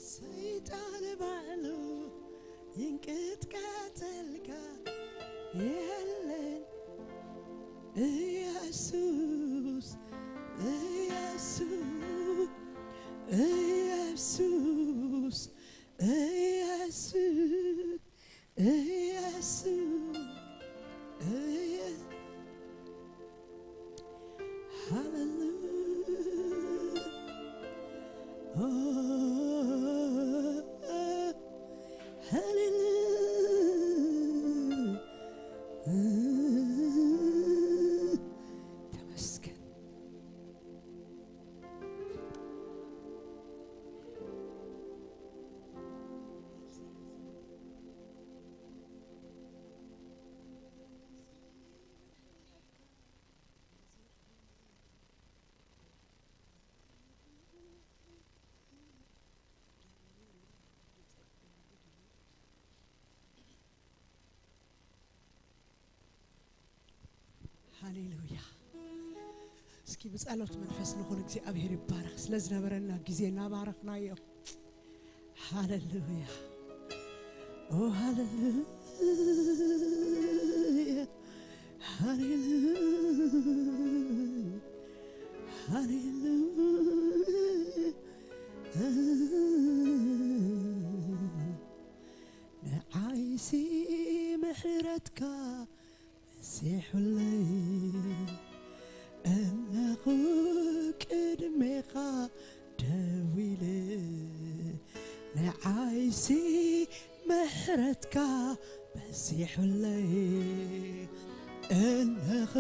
ሰይጣን ባዕሉ ይንቅጥቀጠልካ የለን። ኢየሱስ፣ ኢየሱስ፣ ኢየሱስ፣ ኢየሱስ፣ ኢየሱስ፣ ኢየ-፣ ሃሌሉያ። ኦ፣ ሃሌሉያ። ተመስገን። ሃሌሉያ። እስኪ ብጸሎት መንፈስ ንኹን። እግዚኣብሔር ይባረኽ ስለ ዝነበረና ግዜ እናባረኽናዮ። ሃሌሉያ። ኦ ሃሌሉያ። ሃሌሉያ። ሃሌሉያ። ንዓይሲ ምሕረትካ በዚሑለይ፣ እነኹ ቅድሜኻ ደው ኢለ። ንዓይሲ ምሕረትካ በዚሑለይ፣ እነኹ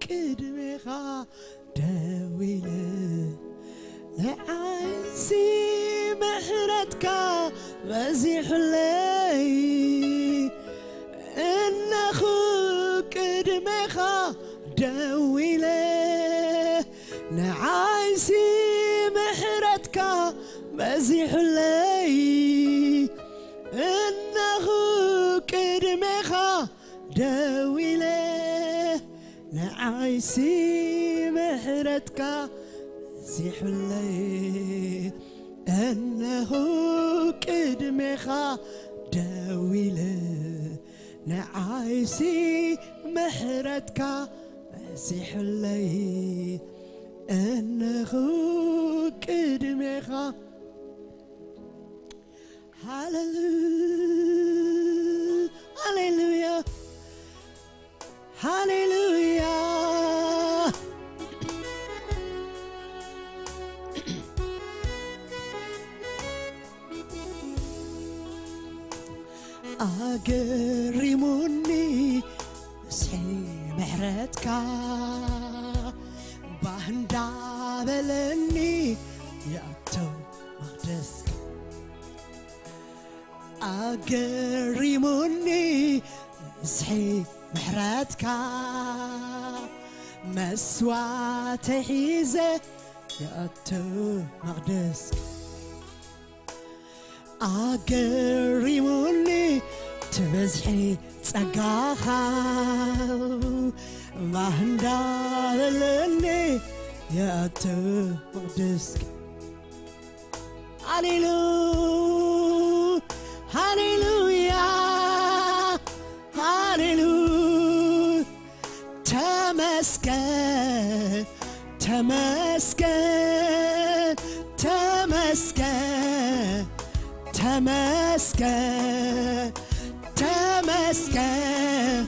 ቅድሜኻ ደው ኢለ። ንዓይሲ ምሕረትካ በዚሑለይ፣ እነኹ ቅድሜኻ ደው ኢለ። ንዓይሲ ምሕረትካ በዚሑለይ፣ እነኹ ቅድሜኻ ደው ኢለ። ንዓይሲ ምሕረትካ በዚሑለይ፣ እነኹ ቅድሜኻ ደው ኢለ። ንዓይሲ ምሕረትካ በዚሑለይ፣ እነኹ ቅድሜኻ። ሃሌሉ-፣ ሃሌሉያ፣ ሃሌሉያ። ኣገሪሙኒ ብዝሒ ምሕረትካ፣ ባህ እንዳበለኒ ይኣቱ መቕደስካ። ኣገሪሙኒ ብዝሒ ምሕረትካ፣ መስዋእተይ ሒዘ ይኣቱ መቕደስካ። ኣገሪሙኒ እቲ ብዝሒ ጸጋኻ፣ ባህ እንዳበለኒ ይኣቱ መቕደስካ። ሃሌሉ-፣ ሃሌሉያ፣ ሃሌሉ-፣ ተመስገን፣ ተመስገን፣ ተመስገን፣ ተመስገን፣ ተመስገን፣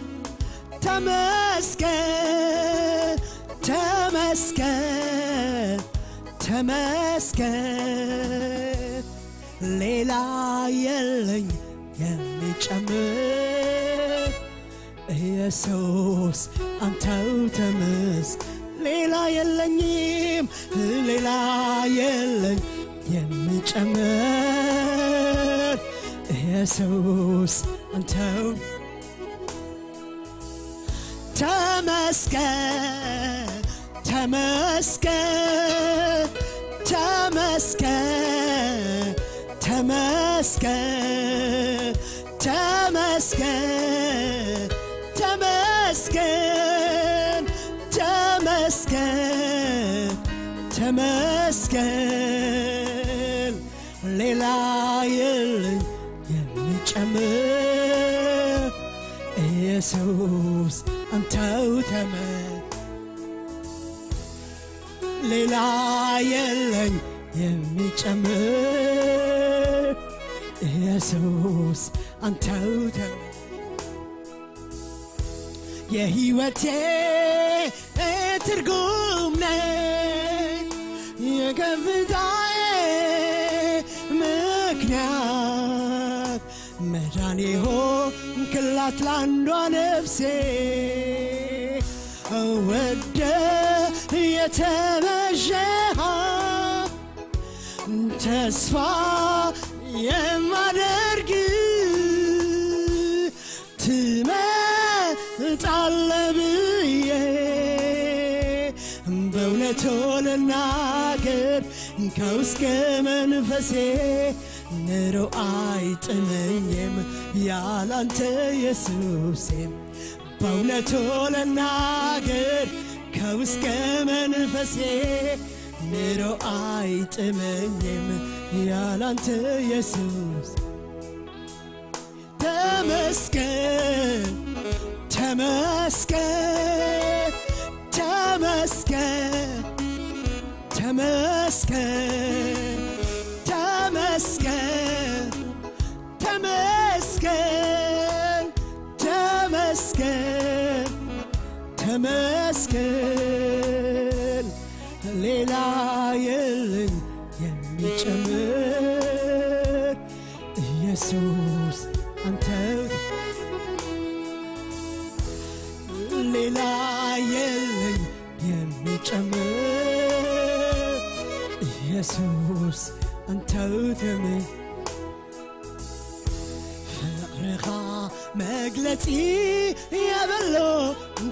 ተመስገን፣ ተመስገን፣ ተመስገን። ሌላ የለኝ የሚጨምር ኢየሱስ አንተው ተመስ-፣ ሌላ የለኝም፣ ሌላ የለኝ የሚጨምር ኢየሱስ አንተው። ተመስገን፣ ተመስገን፣ ተመስገን፣ ተመስገን፣ ተመስገን፣ ተመስገን፣ ተመስገን፣ ተመስገን። ሌላ የለኝ የሚጨምር ኢየሱስ አንተው ተመ ሌላ የለኝ የሚጨምር ኢየሱስ አንተው ተመ የህይወቴ ትርጉም ነህ የከፍታዬ ምክንያት መዳኔ ሆንክላት ላንዷ ነፍሴ ወደ የተመሸሃ ተስፋ የማደርግ ትመጣለህ ብዬ በእውነቱ ልናገር ከውስጥ መንፈሴ ኑሮ አይጥመኝም ያላንተ ኢየሱሴ በእውነቱ ልናገር ከውስጥ መንፈሴ ኑሮ አይጥመኝም ያላንተ ኢየሱስ ተመስገን ተመስገን ተመስገን ተመስገን ተመስገን ተመስገን ተመስገን ተመስገን ሌላ የለኝ የሚጨምር ኢየሱስ አንተ ሌላ የለኝ የሚጨምር ኢየሱስ አንተው ተመ ፍቕርኻ መግለጺ የብሉ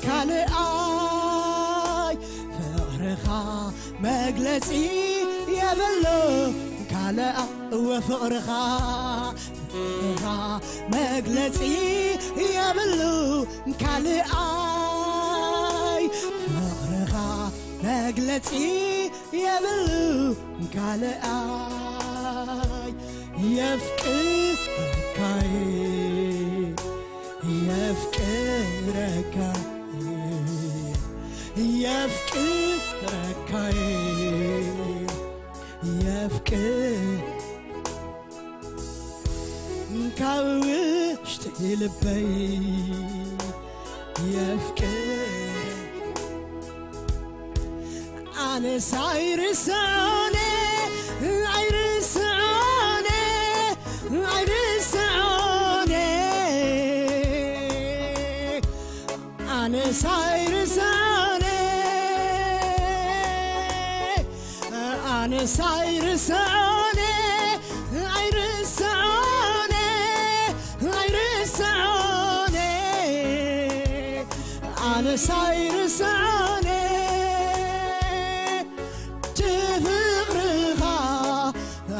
ካልኣይ ፍቕርኻ መግለጺ የብሉ ካልኣ እወ ፍቕርኻ ፍቕርኻ መግለጺ የብሉ ካልኣይ ፍቕርኻ መግለጺ የብሉ ካልኣይ የፍቅርካይ የፍቅረካ የፍቅረካ የፍቅር ካብ ውሽጢ ልበይ የፍቅር ኣነስ ኣይርስዖን ኣይርስዖን ኣይርስዖን ኣነስ ኣይርስዖን ኣነስ ኣይርስዖን ኣይርስዖን ኣይርስዖን ኣነስ ኣይርስዖን ትፍቕርኻ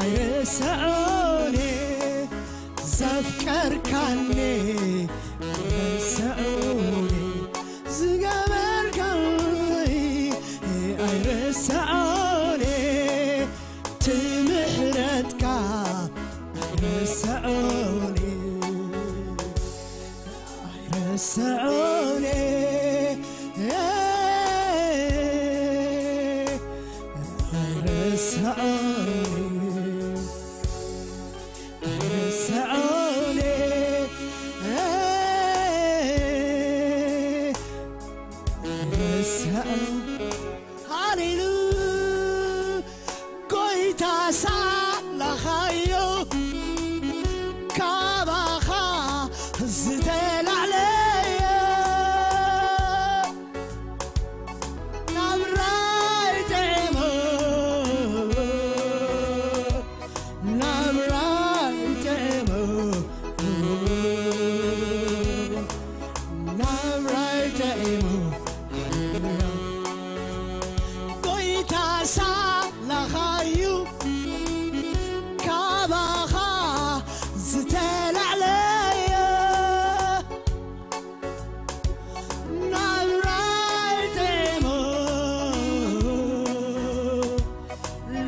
ኣይርስዖን ዘፍቀርካኒ ኣይርስዖን ዝገበርካኒ ኣይርስዖን ትምሕረትካ ኣይርስዖን ኣይርስዖን ኣይርስዖን ኣይርስዖን ኣይርስዖን ሃሌሉ ጎይታ ሳላኻዮ ካባኻ ዝተላዕለዮ ናብራይ ጥዕሞ ናብራይ ጥዕሞ ናብራይ ጥዕሞ ጎይታ ሳላኻዩ ካባኻ ዝተላዕለዮ ናብራይ ጥዕሞ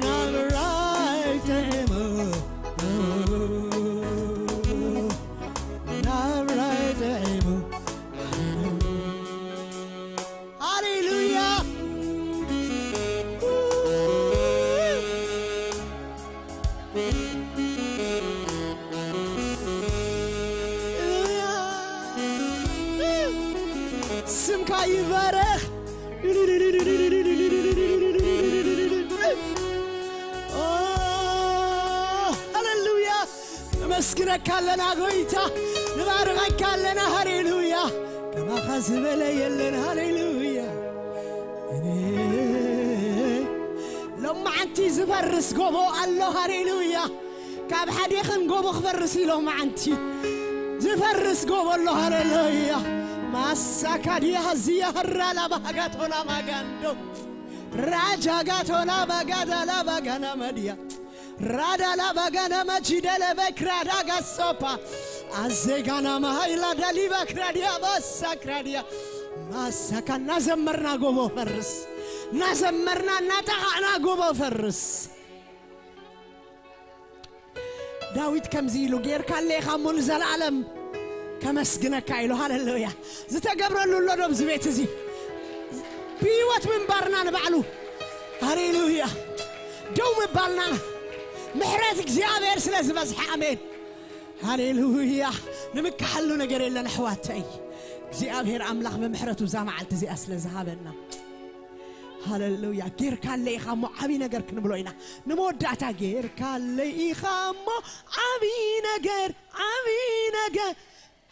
ናብራይ ጥዕሞ ስምካ ይባረኽ። ኦ፣ ሃሌሉያ። ነመስግነካ ኣለና ጎይታ፣ ንባርኸካ ኣለና። ሃሌሉያ። ከማኻ ዝበለ የለን። ሃሌሉያ። እኔ ሎማዓንቲ ዝፈርስ ጎቦ ኣሎ። ሃሌሉያ። ካብ ሓዴኽን ጎቦ ክፈርስ እዩ ሎማዓንቲ። ዝፈርስ ጎቦ ኣሎ። ሃሌሉያ። ማሳካዲያ ዚያ ራላ ባጋቶላ ማጋንዶ ራጃጋቶላ ባጋዳላ ባጋና መዲያ ራዳላ ባጋና መጂደለ በክራዳ ጋሶፓ ኣዜጋና ማሃይላ ዳሊባ ክራዲያ ባሳ ክራዲያ ማሳካ እናዘመርና ጎቦ ፈርስ፣ እናዘመርና እናጠቓዕና ጎቦ ፈርስ። ዳዊት ከምዚ ኢሉ፣ "ጌርካለይ ኢኻ እሞ ንዘለኣለም ከመስግነካ" ኢሉ። ሃሌሉያ። ዝተገብረሉ ኣሎ ዶ ኣብዚ ቤት እዚ? ብህይወት ምንባርና ንባዕሉ፣ ሃሌሉያ፣ ደው ምባልና፣ ምሕረት እግዚኣብሔር ስለ ዝበዝሐ። ኣሜን። ሃሌሉያ። ንምክሓሉ ነገር የለን ኣሕዋተይ። እግዚኣብሔር ኣምላኽ ብምሕረቱ እዛ መዓልቲ እዚኣ ስለ ዝሃበና። ሃሌሉያ። "ጌርካለይ ኢኻ እሞ ዓብዪ ነገር" ክንብሎ ኢና። ንመወዳእታ "ጌርካለይ ኢኻ እሞ ዓብዪ ነገር፣ ዓብዪ ነገር."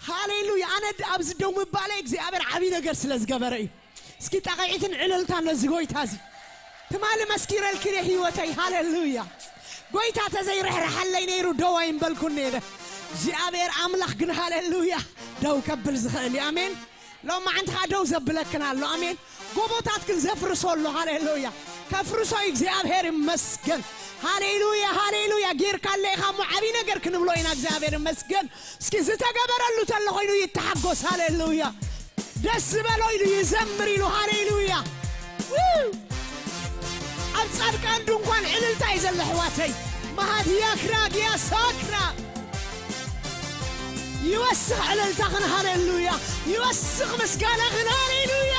ሃሌሉያ። ኣነ ድ-፣ ኣብዚ ደው ምባለይ እግዚኣብሔር ዓብዪ ነገር ስለ ዝገበረ እዩ። እስኪ ጣቕዒትን ዕልልታን ነዚ ጎይታ እዚ። ትማሊ መስኪረልኪ እየ ህይወተይ። ሃሌሉያ። ጎይታ ተዘይርሕርሓለይ ነይሩ ደው ኣይምበልኩን ነይረ። እግዚኣብሔር ኣምላኽ ግን፣ ሃሌሉያ፣ ደው ከብል ዝኽእል እዩ። ኣሜን። ሎማዓንቲ ኸዓ ደው ዘብለክን ኣሎ። ኣሜን። ጎቦታትክን ዘፍርሶ ኣሎ። ሃሌሉያ። ከፍርሶ እዩ። እግዚኣብሔር ይመስገን። ሃሌሉያ፣ ሃሌሉያ። "ጌርካለይ ኢኻ እሞ ዓብዪ ነገር" ክንብሎ ኢና። እግዚኣብሔር ይመስገን። እስኪ ዝተገበረሉ ተሎ ኮይኑ ይተሓጎስ። ሃሌሉያ። ደስ ዝበሎ ኢሉ ይዘምር ኢሉ። ሃሌሉያ። ው! ኣብ ጻድቃን ድንኳን ዕልልታ እዩ ዘሎ ኣሕዋተይ። ማሃድያ ክራ ግያ ሳክራ ይወስኽ ዕልልታኽን። ሃሌሉያ። ይወስኽ ምስጋናኽን። ሃሌሉያ።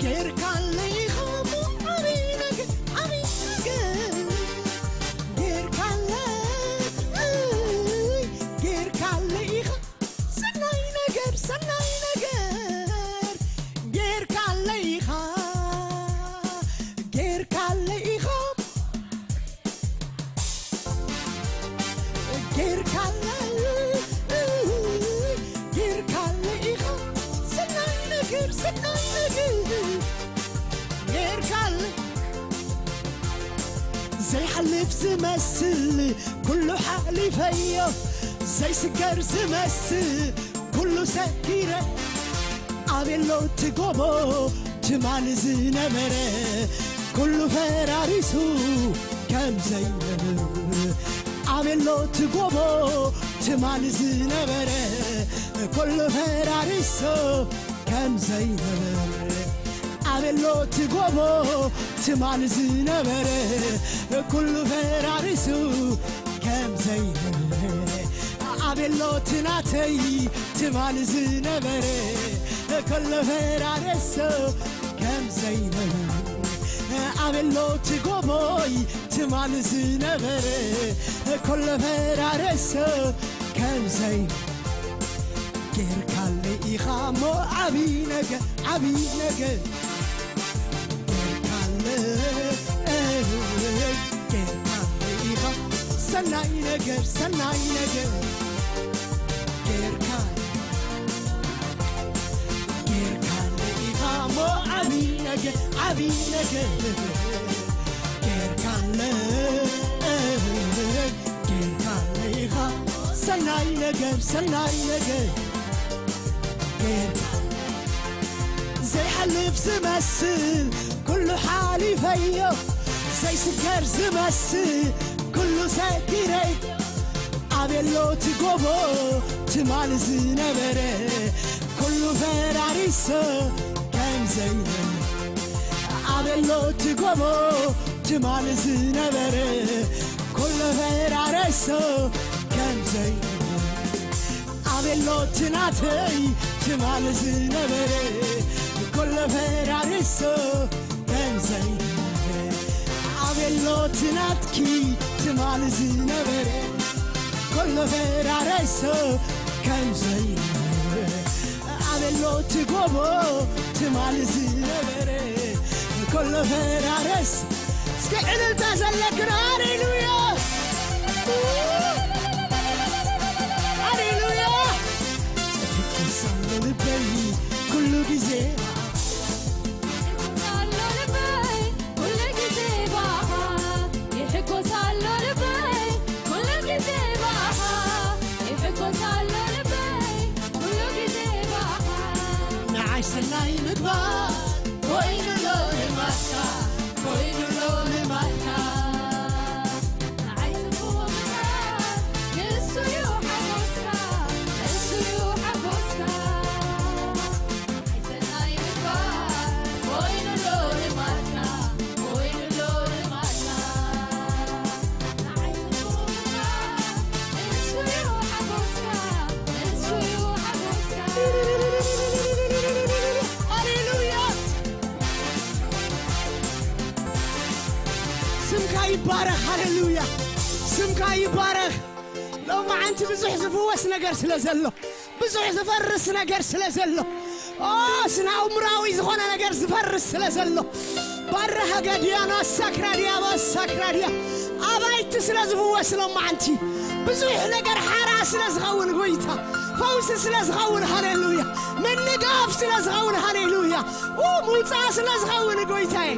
ጌርካለይ ኢኻ እሞ ዓብዪ ነገር፣ ዓብዪ ነገር። ጌርካለይ፣ ጌርካለይ ኢኻ ሰናይ ነገር፣ ሰናይ ነገር። ጌርካለይ ኢኻ፣ ጌርካለይ ኢኻ፣ ጌርካለይ፣ ጌርካለይ ኢኻ ሰናይ ነገር፣ ሰናይ ነገር። ጌርካለይ ዘይሓልፍ ዝመስል ኩሉ ሓሊፈዮ፣ ዘይስገር ዝመስል ኩሉ ሰጊረ። ኣቤሎ እቲ ጎቦ ትማሊ ዝነበረ ኩሉ ፈራሪሱ ከም ዘይነበረ። ኣቤሎ እቲ ጎቦ ትማሊ ዝነበረ ኩሉ ፈራሪሱ ከም ዘይነበረ። ኣቤሎ እቲ ጎቦ ትማሊ ዝነበረ ኩሉ ፈራሪሱ ከም ዘይነበረ። ኣቤሎ እቲ ናተይ ትማሊ ዝነበረ ኩሉ ፈራሪሱ ከም ዘይነበረ። ኣቤሎ እቲ ጎቦይ ትማሊ ዝነበረ ኩሉ ፈራሪሱ ከም ዘይ ጌርካለይ ኢኻ እሞ ዓብዪ ነገር፣ ዓብዪ ነገር። ጌርካለይ፣ ጌርካለይ ኢኻ ሰናይ ነገር፣ ሰናይ ነገር። ጌርካ፣ ጌርካለይ ኢኻ እሞ ዓብዪ ነገር፣ ዓብዪ ነገር። ጌርካለይ፣ ጌርካለይ ኢኻ ሰናይ ነገር፣ ሰናይ ነገር። ጌርካ ዘይሓልፍ ዝመስል ኩሉ ሓሊፈዮ፣ ዘይስገር ዝመስል ኩሉ ሰጊረዮ። ኣቤሎ እቲ ጎቦ ትማሊ ዝነበረ ኩሉ ፈራሪሶ ከም ዘይነበረ። ኣቤሎ እቲ ጎቦ ትማሊ ዝነበረ ኩሉ ፈራሪሶ ኣቤሎ ትናተይ ትማል ዝነበረ፣ ኮሎ ፈራርሶ ከምዘይ ኣቤሎ ትናትኪ ትማል ዝነበረ፣ ኮሎ ፈራርሶ ከምዘይ ኣቤሎ ትጎቦ ትማል ዝነበረ፣ ኮሎ ፈራርስ እስኪ ዕልልታ ዘለክን። ሃሌሉያ፣ ሃሌሉያ። ይሕጎስ ኣሎ ልበይ ኩሉ ግዜ፣ ይሕጎስ ኣሎ ልበይ ኩሉ ግዜ ባኻ፣ ይሕጎስ ኣሎ ልበይ ኩሉ ግዜ ባኻ፣ ይሕጎስ ኣሎ ልበይ ኩሉ ግዜ ባኻ። ንዓይ ሰናይ ምግባር ኮይኑሎ ልማድካ፣ ኮይኑሎ ልማድካ። ንዓይ ጽቡቕ ምግባር ንሱ ዩ ሓጎስካ፣ ንሱ ዩ ሓጎስካ። ንዓይ ሰናይ ምግባር ኮይኑሎ ልማድካ፣ ኮይኑሎ ልማድካ። ሃሌሉያ። ስምካ ይባረኽ። ሃሌሉያ። ስምካ ይባረኽ። ሎማዓንቲ ብዙሕ ዝፍወስ ነገር ስለ ዘሎ፣ ብዙሕ ዝፈርስ ነገር ስለ ዘሎ፣ ኦ፣ ስነ ኣእምራዊ ዝኾነ ነገር ዝፈርስ ስለ ዘሎ፣ ባረሃ ጋዲያና ሳክራዲያ ባሳክራዲያ። ኣባይቲ ስለ ዝፍወስ ሎማዓንቲ ብዙሕ ነገር ሓራ ስለ ዝኸውን፣ ጎይታ ፈውሲ ስለ ዝኸውን፣ ሃሌሉያ፣ ምንጋፍ ስለ ዝኸውን፣ ሃሌሉያ፣ ኡ፣ ምውፃእ ስለ ዝኸውን፣ ጎይታዬ።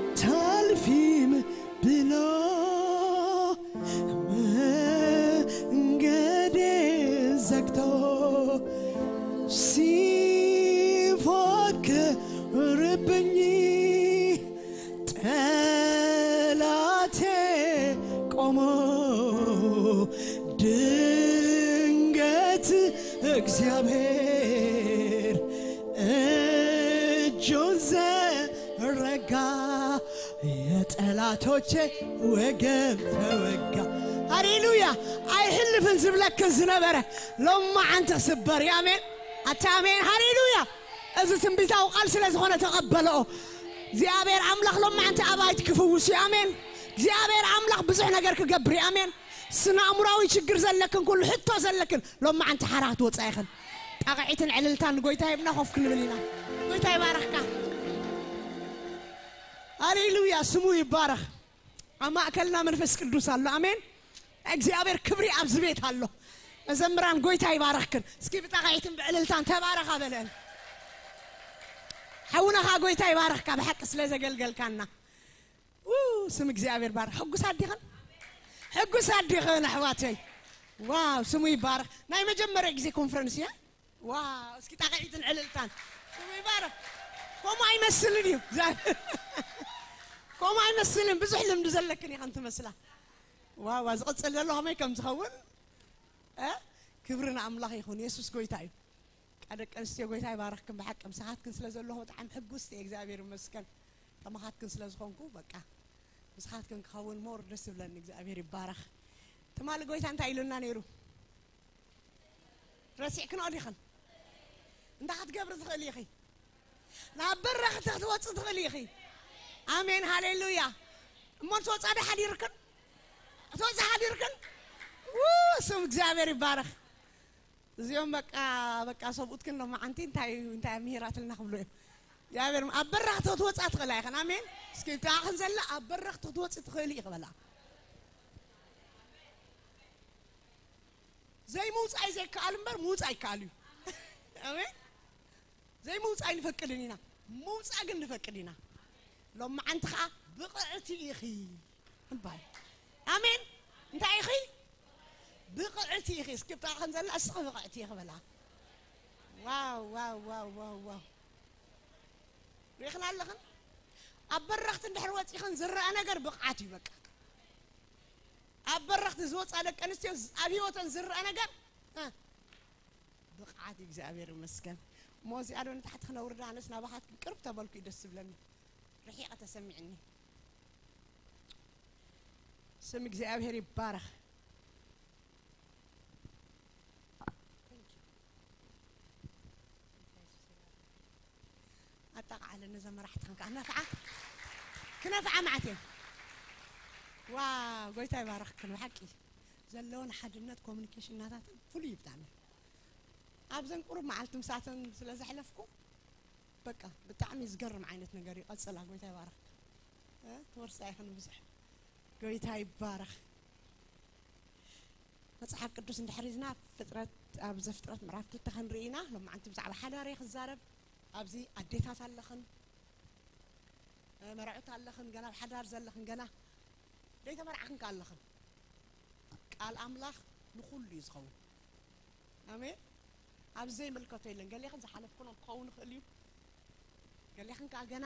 ኣታልፊም ብሎ መንገዴ ዘግቶ ሲፎክርብኝ ጠላቴ ቆሞ ድንገት እግዚኣብሔር እጁን ዘረጋ፣ የጠላቶቼ ወገብ ተወጋ። ሃሌሉያ። ኣይሕልፍን ዝብለክን ዝነበረ ሎማዓንቲ ክስበር እዩ። ኣሜን። ኣታ ኣሜን። ሃሌሉያ። እዚ ትንቢታዊ ቃል ስለ ዝኾነ ተቐበልኦ። እግዚኣብሔር ኣምላኽ ሎማዓንቲ ኣባይቲ ክፍውስ እዩ። ኣሜን። እግዚኣብሔር ኣምላኽ ብዙሕ ነገር ክገብር እዩ። ኣሜን። ስነ ኣእምራዊ ችግር ዘለክን፣ ኩሉ ሕቶ ዘለክን፣ ሎማዓንቲ ሓራ ክትወፃ ኢኽን። ጣቕዒትን ዕልልታን ንጎይታ ሂብና ኮፍ ክንብል ኢና። ጎይታ ይባረኽካ። ሃሌሉያ፣ ስሙ ይባረኽ። ኣብ ማእከልና መንፈስ ቅዱስ ኣሎ። ኣሜን። እግዚኣብሔር ክብሪ ኣብዚ ቤት ኣሎ። መዘምራን፣ ጎይታ ይባረኽክን። እስኪ ብጣቕዒትን ብዕልልታን ተባረኻ በለን። ሓውናኻ ጎይታ ይባረኽካ ብሓቂ ስለ ዘገልገልካና። ው፣ ስም እግዚኣብሔር ባረኽ። ሕጉሳት ዲኽን? ሕጉሳት ዲኽን ኣሕዋተይ? ዋው፣ ስሙ ይባረኽ። ናይ መጀመርያ ግዜ ኮንፈረንስ እያ። ዋው፣ እስኪ ጣቕዒትን ዕልልታን። ስሙ ይባረኽ። ከምኡ ኣይመስልን እዩ። ከምኡ ኣይመስልን። ብዙሕ ልምዲ ዘለክን ኢኽን ትመስላ። ዋው፣ ዝቕጽል ዘሎ ከመይ ከም ዝኸውን፣ እ? ክብሪ ንኣምላኽ ይኹን። የሱስ ጎይታ እዩ። ቃ ደቂ ኣንስትዮ፣ ጎይታ ይባረኽክን። ብሓቂ ምሳኻትክን ስለ ዘለኹ ብጣዕሚ ሕጉስቲ እየ። እግዚኣብሔር ይመስገን። ከማኻትክን ስለ ዝኾንኩ፣ በቃ፣ ምሳኻትክን ክኸውን ሞር ደስ ዝብለኒ። እግዚኣብሔር ይባረኽ። ትማሊ ጎይታ እንታይ ኢሉና ነይሩ? ረሲዕክንኦ ዲኽን? እንታይ ክትገብሪ ትኽእሊ ኢኺ? ናብ በረኽቲ ክትወፂ ትኽእሊ ኢኺ። ኣሜን፣ ሃሌሉያ። እሞ ትወፃ ዶ ሓዲርክን? ትወፃ ሓዲርክን? ው፣ ስም እግዚኣብሔር ይባረኽ። እዚኦም በቃ፣ በቃ ሰብኡትክን ሎማዓንቲ እንታይ እዩ፣ እንታይ ምሂራትልና ክብሉ እዮም። እግዚኣብሔር ኣብ በረኽቲ ክትወፃ ትኽእላ ኢኽን። ኣሜን። እስኪ እታ ክንዘላ ኣብ በረኽቲ ክትወፂ ትኽእሊ ኢኺ በላ። ዘይምውፃእ እዩ ዘይከኣል እምበር ምውፃእ ይከኣል እዩ። ኣሜን። ዘይምውፃእ ኣይንፈቅድን ኢና። ምውፃእ ግን ንፈቅድ ኢና። ሎማዓንቲ ኸዓ ብቕዕቲ ኢኺ ንበሃል። ኣሜን። እንታይ ኢኺ? ብቕዕቲ ኢኺ። እስኪ ብጣ ከም ዘላ እስኺ ብቕዕቲ ኢኺ በላ። ዋው፣ ዋው፣ ዋው፣ ዋው፣ ዋው። ሪእኽና ኣለኽን? ኣብ በረኽቲ እንድሕር ወፂኽን ዝረኣ ነገር ብቕዓት እዩ በቃ። ኣብ በረኽቲ ዝወፃ ደቂ ኣንስትዮ ኣብ ህይወተን ዝረኣ ነገር፣ እ፣ ብቕዓት እዩ። እግዚኣብሔር ይመስገን። እሞ እዚኣ ዶ ንታሕቲ ክነውርዳ? ኣነስ ናባኻትኩም ቅርብ ተበልኩ እዩ ደስ ዝብለኒ። ርሒቐ ተሰሚዕኒ። ስም እግዚኣብሔር ይባረኽ። ኣጣቃዓለ ነዛ መራሕትኽን ከዓ ነፍዓ ክነፍዓ ማዓት እየን። ዋ፣ ጎይታ ይባረኽክን። ብሓቂ ዘለውን ሓድነት ኮሚኒኬሽን ናታትን ፍሉይ እዩ ብጣዕሚ። ኣብዘን ቁሩብ መዓልቲ ምሳተን ስለ ዘሕለፍኩ በቃ ብጣዕሚ ዝገርም ዓይነት ነገር እዩ። ቀጽላ፣ ጎይታ ይባረኽካ። እ፣ ትወርሳ ኢኽን ብዙሕ። ጎይታ ይባረኽ። መጽሓፍ ቅዱስ እንድሕር ሒዝና ፍጥረት፣ ኣብ ዘፍጥረት ምዕራፍ ክልተ ክንርኢ ኢና። ሎማዓንቲ ብዛዕባ ሓዳር እየ ክዛረብ። ኣብዚ ኣዴታት ኣለኽን፣ እ፣ መርዑት ኣለኽን፣ ገና ኣብ ሓዳር ዘለኽን፣ ገና ዘይተመርዓኽን ከ ኣለኽን። ቃል ኣምላኽ ንኹሉ እዩ ዝኸውን። ኣሜን። ኣብዚ ዘይምልከቶ የለን። ገሌኽን ዝሓለፍክኖ ክኸውን ይኽእል እዩ። ገሌኽን ከኣ ገና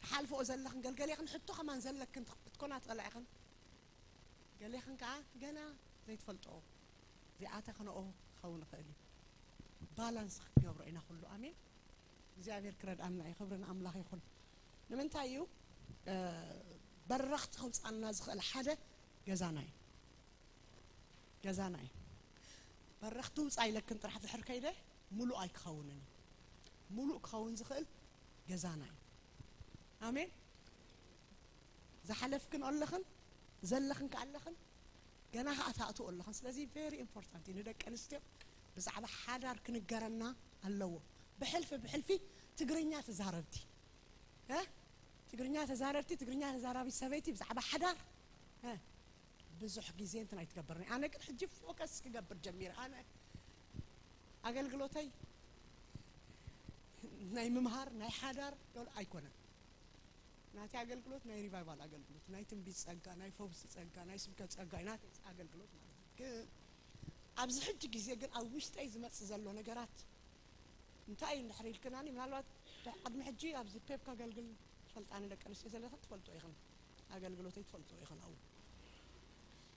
ትሓልፍኦ ዘለኽን፣ ገልገሌኽን ሕቶ ከማን ዘለክን ክትኮና ትኽእላ ኢኽን። ገሌኽን ከኣ ገና ዘይትፈልጥኦ ዘይኣተኽንኦ ክኸውን ይኽእል እዩ። ባላንስ ክንገብሮ ኢና ኩሉ። ኣሜን። እግዚኣብሔር ክረድኣና እዩ። ክብሪ ንኣምላኽ ይኹን። ንምንታይ እዩ፣ እ፣ በረኽቲ ከውፅኣና ዝኽእል ሓደ ገዛና እዩ። ገዛና እዩ። በረኽቲ ውፃ ኢለክን ጥራሕ ድሕር ከይደ ሙሉእ ኣይክኸውንን እዩ። ሙሉእ ክኸውን ዝኽእል ገዛና እዩ። ኣሜን። ዝሓለፍክን ኣለኽን፣ ዘለኽን ከ ኣለኽን፣ ገና ከኣ ትኣትዎ ኣለኽን። ስለዚ ቨሪ ኢምፖርታንት እዩ ንደቂ ኣንስትዮ ብዛዕባ ሓዳር ክንገረና ኣለዎ። ብሕልፊ ብሕልፊ ትግርኛ ተዛረብቲ፣ እ? ትግርኛ ተዛረብቲ፣ ትግርኛ ተዛራቢት ሰበይቲ ብዛዕባ ሓዳር፣ እ? ብዙሕ ግዜ እንትን ኣይትገብርን። ኣነ ግን ሕጂ ፎከስ ክገብር ጀሚረ። ኣነ ኣገልግሎተይ ናይ ምምሃር፣ ናይ ሓዳር ዶል ኣይኮነን። ናተይ ኣገልግሎት ናይ ሪቫይቫል ኣገልግሎት፣ ናይ ትንቢት ጸጋ፣ ናይ ፈውሲ ጸጋ፣ ናይ ስብከት ጸጋ እዩ ናተይ ኣገልግሎት ማለት እዩ። ግን ኣብዚ ሕጂ ግዜ ግን ኣብ ውሽጠይ ዝመጽእ ዘሎ ነገራት እንታይ እዩ እንድሕር ኢልክናኒ፣ ምናልባት ቅድሚ ሕጂ ኣብዚ ፔፕ ከገልግል ትፈልጣኒ፣ ደቂ ኣንስትዮ ዘለኽን ትፈልጦ ኢኽን፣ ኣገልግሎተይ ትፈልጦ ኢኽን። ኣብኡ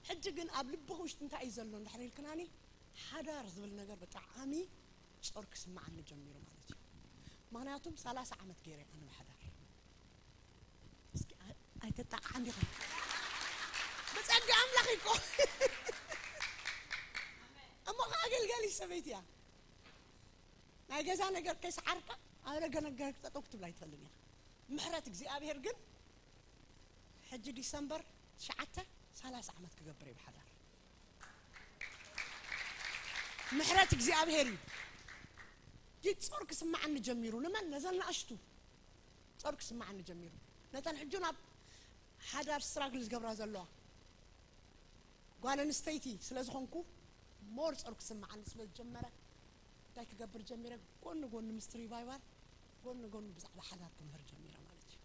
ሕጂ ግን ኣብ ልብኺ ውሽጢ እንታይ እዩ ዘሎ እንድሕር ኢልክናኒ፣ ሓዳር ዝብል ነገር ብጣዕሚ ጾር ክስምዓኒ ጀሚሩ ማለት እዩ። ምኽንያቱም ሰላሳ ዓመት ገይረ ኣነ ብሓዳር። እስኪ ኣ-፣ ኣይተጣቕዓን ዲኻ? ብጸጋ ኣምላኽ እኮ። እሞ ኸኣ ኣገልጋሊ ሰበይቲ እያ። ናይ ገዛ ነገር ከይሰዓርካ ኣብ ረገ ነገር ጠጠው ክትብል ኣይትኽእልን ኢኻ። ምሕረት እግዚኣብሔር ግን ሕጂ ዲሰምበር ትሽዓተ ሰላሳ ዓመት ክገብር እየ ብሓዳር። ምሕረት እግዚኣብሔር እዩ። ጂ ጾር ክስምዓኒ ጀሚሩ። ንመን? ነዘን ንኣሽቱ ጾር ክስምዓኒ ጀሚሩ። ነተን ሕጂ ናብ ሓዳር ስትራግል ዝገብራ ዘለዋ ጓል ኣንስተይቲ ስለ ዝኾንኩ ሞር ጾር ክስምዓኒ ስለ ዝጀመረ እንታይ ክገብር ጀሚረ? ጎኒ ጎኒ ምስቲ ሪቫይቫል ጎኒ ጎኒ ብዛዕባ ሓዳር ክምህር ጀሚረ ማለት እዩ።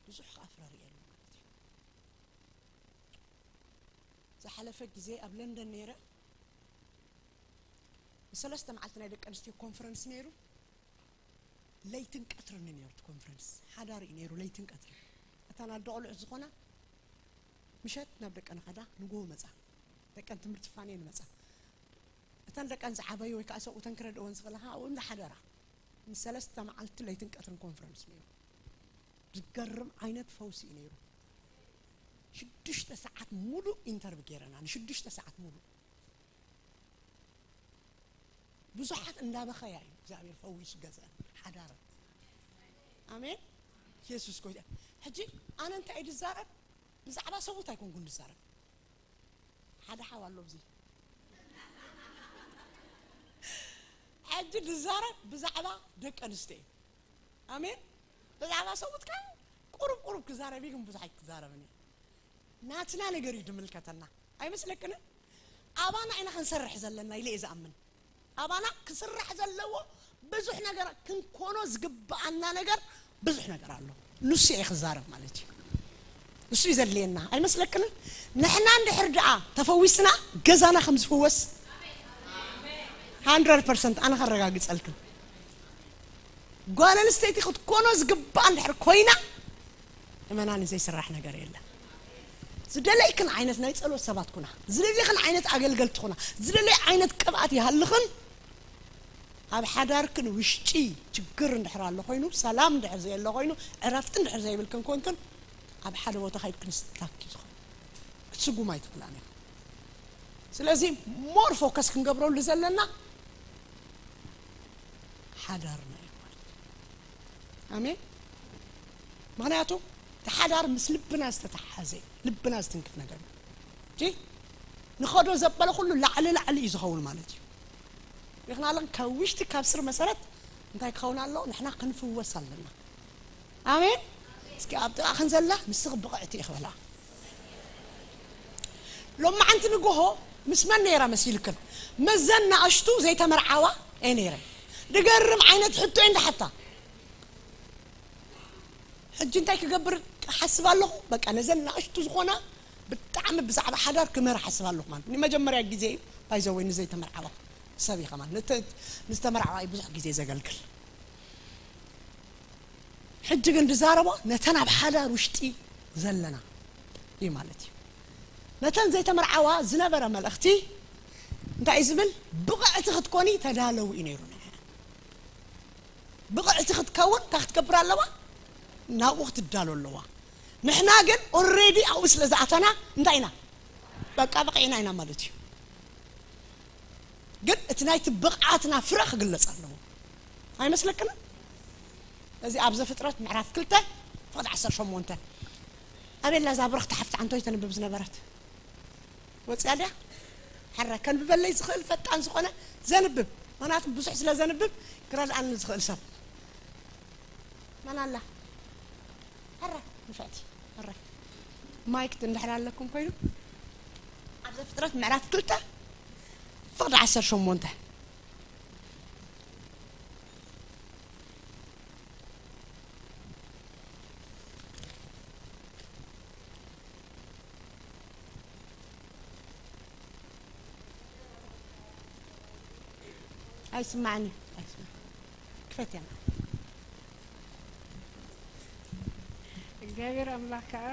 ብዙሕ ከኣ ፍረ ርእየሉ ማለት እዩ። ዝሓለፈ ግዜ ኣብ ለንደን ነይረ። ንሰለስተ መዓልቲ ናይ ደቂ ኣንስትዮ ኮንፈረንስ ነይሩ። ለይትን ቀትርን እዩ ነይሩ እቲ ኮንፈረንስ። ሓዳር እዩ ነይሩ ለይትን ቀትርን። እተን ኣደ ቆልዑት ዝኾና ምሸት ናብ ደቀን ኸዳ ንግሆ መጻ። ደቀን ትምህርቲ ፋንየን መጻ። እተን ደቀን ዝዓበዩ ወይ ከዓ ሰብኡተን ክረድእወን ዝኽእላ ከዓ ኣብኡ እንዳሓደራ ንሰለስተ መዓልቲ ለይትን ቀትርን ኮንፈረንስ ነይሩ። ዝገርም ዓይነት ፈውሲ እዩ ነይሩ። ሽዱሽተ ሰዓት ሙሉእ ኢንተርቪ ገይረና፣ ንሽዱሽተ ሰዓት ሙሉእ። ብዙሓት እንዳበኸያ እዩ እግዚኣብሔር ፈዊሱ ገዝአን ሓዳረን። ኣሜን። የሱስ ጎይታ። ሕጂ ኣነ እንታይ እየ ዝዛረብ? ብዛዕባ ሰብኡት ኣይኮንኩን ዝዛረብ። ሓደ ሓው ኣሎ ኣብዚ። ሕጂ ዝዛረብ ብዛዕባ ደቂ ኣንስትዮ እዩ። ኣሜን። ብዛዕባ ሰብኡት ከ ቁሩብ ቁሩብ ክዛረብ እዩ፣ ግን ብዙሕ ኣይክዛረብን እዩ። ናትና ነገር እዩ ዝምልከተና። ኣይመስለክንን? ኣባና ኢና ክንሰርሕ ዘለና ኢለ እየ ዝኣምን። ኣባና ክስራሕ ዘለዎ ብዙሕ ነገር፣ ክንኮኖ ዝግብኣና ነገር ብዙሕ ነገር ኣሎ። ንሱ እየ ክዛረብ ማለት እዩ። ንሱ እዩ ዘድልየና። ኣይመስለክንን? ንሕና እንድሕር ደኣ ተፈዊስና፣ ገዛና ከም ዝፍወስ ሃንድረድ ፐርሰንት ኣነ ከረጋግጸልክን። ጓል ኣንስተይቲ ክትኮኖ ዝግብኣ እንድሕር ኮይና፣ እመናኒ ዘይስራሕ ነገር የለን። ዝደለይክን ዓይነት ናይ ጸሎት ሰባት ኩና፣ ዝደለይክን ዓይነት ኣገልገልቲ ኩና፣ ዝደለይ ዓይነት ቅብኣት ይሃልኽን፣ ኣብ ሓዳርክን ውሽጢ ችግር እንድሕር ኣሎ ኮይኑ፣ ሰላም እንድሕር ዘየሎ ኮይኑ፣ ዕረፍቲ እንድሕር ዘይብልክን ኮንክን፣ ኣብ ሓደ ቦታ ከይድክን ስታክ እዩ ዝኾን። ክትስጉም ኣይትኽእላን ኢኻ። ስለዚ ሞር ፎከስ ክንገብረሉ ዘለና ሓዳርና እዩ ማለት እዩ። ኣሜን። ምኽንያቱ እቲ ሓዳር ምስ ልብና ዝተተሓሓዘ እዩ። ልብና ዝትንክፍ ነገር እዩ። እጂ ንኸዶ ዘበለ ኩሉ ላዕሊ ላዕሊ እዩ ዝኸውን ማለት እዩ። ይኽናለን ካብ ውሽጢ ካብ ስር መሰረት እንታይ ክኸውን ኣለዎ? ንሕና ክንፍወስ ኣለና። ኣሜን። እስኪ ኣብ ጥቓ ክንዘላ ንስኽ ብቕዕቲ ኢኽበላ። ሎማዓንቲ ንጎሆ ምስ መን ነይራ መሲልክን? መዘን ንኣሽቱ ዘይተመርዓዋ እየ ነይረ። ድገርም ዓይነት ሕቶ እየ እንዳሓታ። ሕጂ እንታይ ክገብር ሓስብ ኣለኹ? በቃ ነዘን ንኣሽቱ ዝኾና ብጣዕሚ ብዛዕባ ሓዳር ክምህር ሓስብ ኣለኹ ማለት ንመጀመርያ ግዜ እዩ። ባይዘወይ ንዘይተመርዓዋ ሰብ እዩ ከማን ንዝተመርዓዋ ብዙሕ ግዜ ዘገልግል። ሕጂ ግን ዝዛረቦ ነተን ኣብ ሓዳር ውሽጢ ዘለና እዩ ማለት እዩ። ነተን ዘይተመርዓዋ ዝነበረ መልእኽቲ እንታይ እዩ ዝብል? ብቕዕቲ ክትኮኒ ተዳለዊ እዩ ነይሩ። ብቕዕቲ ክትከውን እንታይ ክትገብር ኣለዋ? ናብኡ ክትዳሎ ኣለዋ። ንሕና ግን ኦልሬዲ ኣብኡ ስለ ዝኣተና እንታይ ኢና? በቃ በቂዕና ኢና ማለት እዩ። ግን እቲ ናይቲ ብቕዓትና ፍረ ክግለጽ ኣለዎ። ኣይመስለክን? እዚ ኣብ ዘፍጥረት ምዕራፍ ክልተ ፍቕዲ ዓሰርተ ሸሞንተ ኣቤላ እዛ ብርኽቲ ሓፍቲ ዓንቶይ ተንብብ ዝነበረት ወፅያ ድያ? ሓራ ከንብበለይ ዝኽእል ፈጣን ዝኾነ ዘንብብ፣ ምኽንያቱ ብዙሕ ስለ ዘንብብ ክረድኣኒ ዝኽእል ሰብ መን ኣላ? ሓራ ንፍዕቲ ሓራ ማይክ እንድሕር ኣለኩም ኮይኑ ኣብ ዘፍጥረት ምዕራፍ ክልተ ፍቕዲ ዓሰርተ ሸሞንተ ኣይስማዕን እዩ ኣይስማዕ ክፈት እያ እግዚኣብሔር ኣምላኽ ከዓ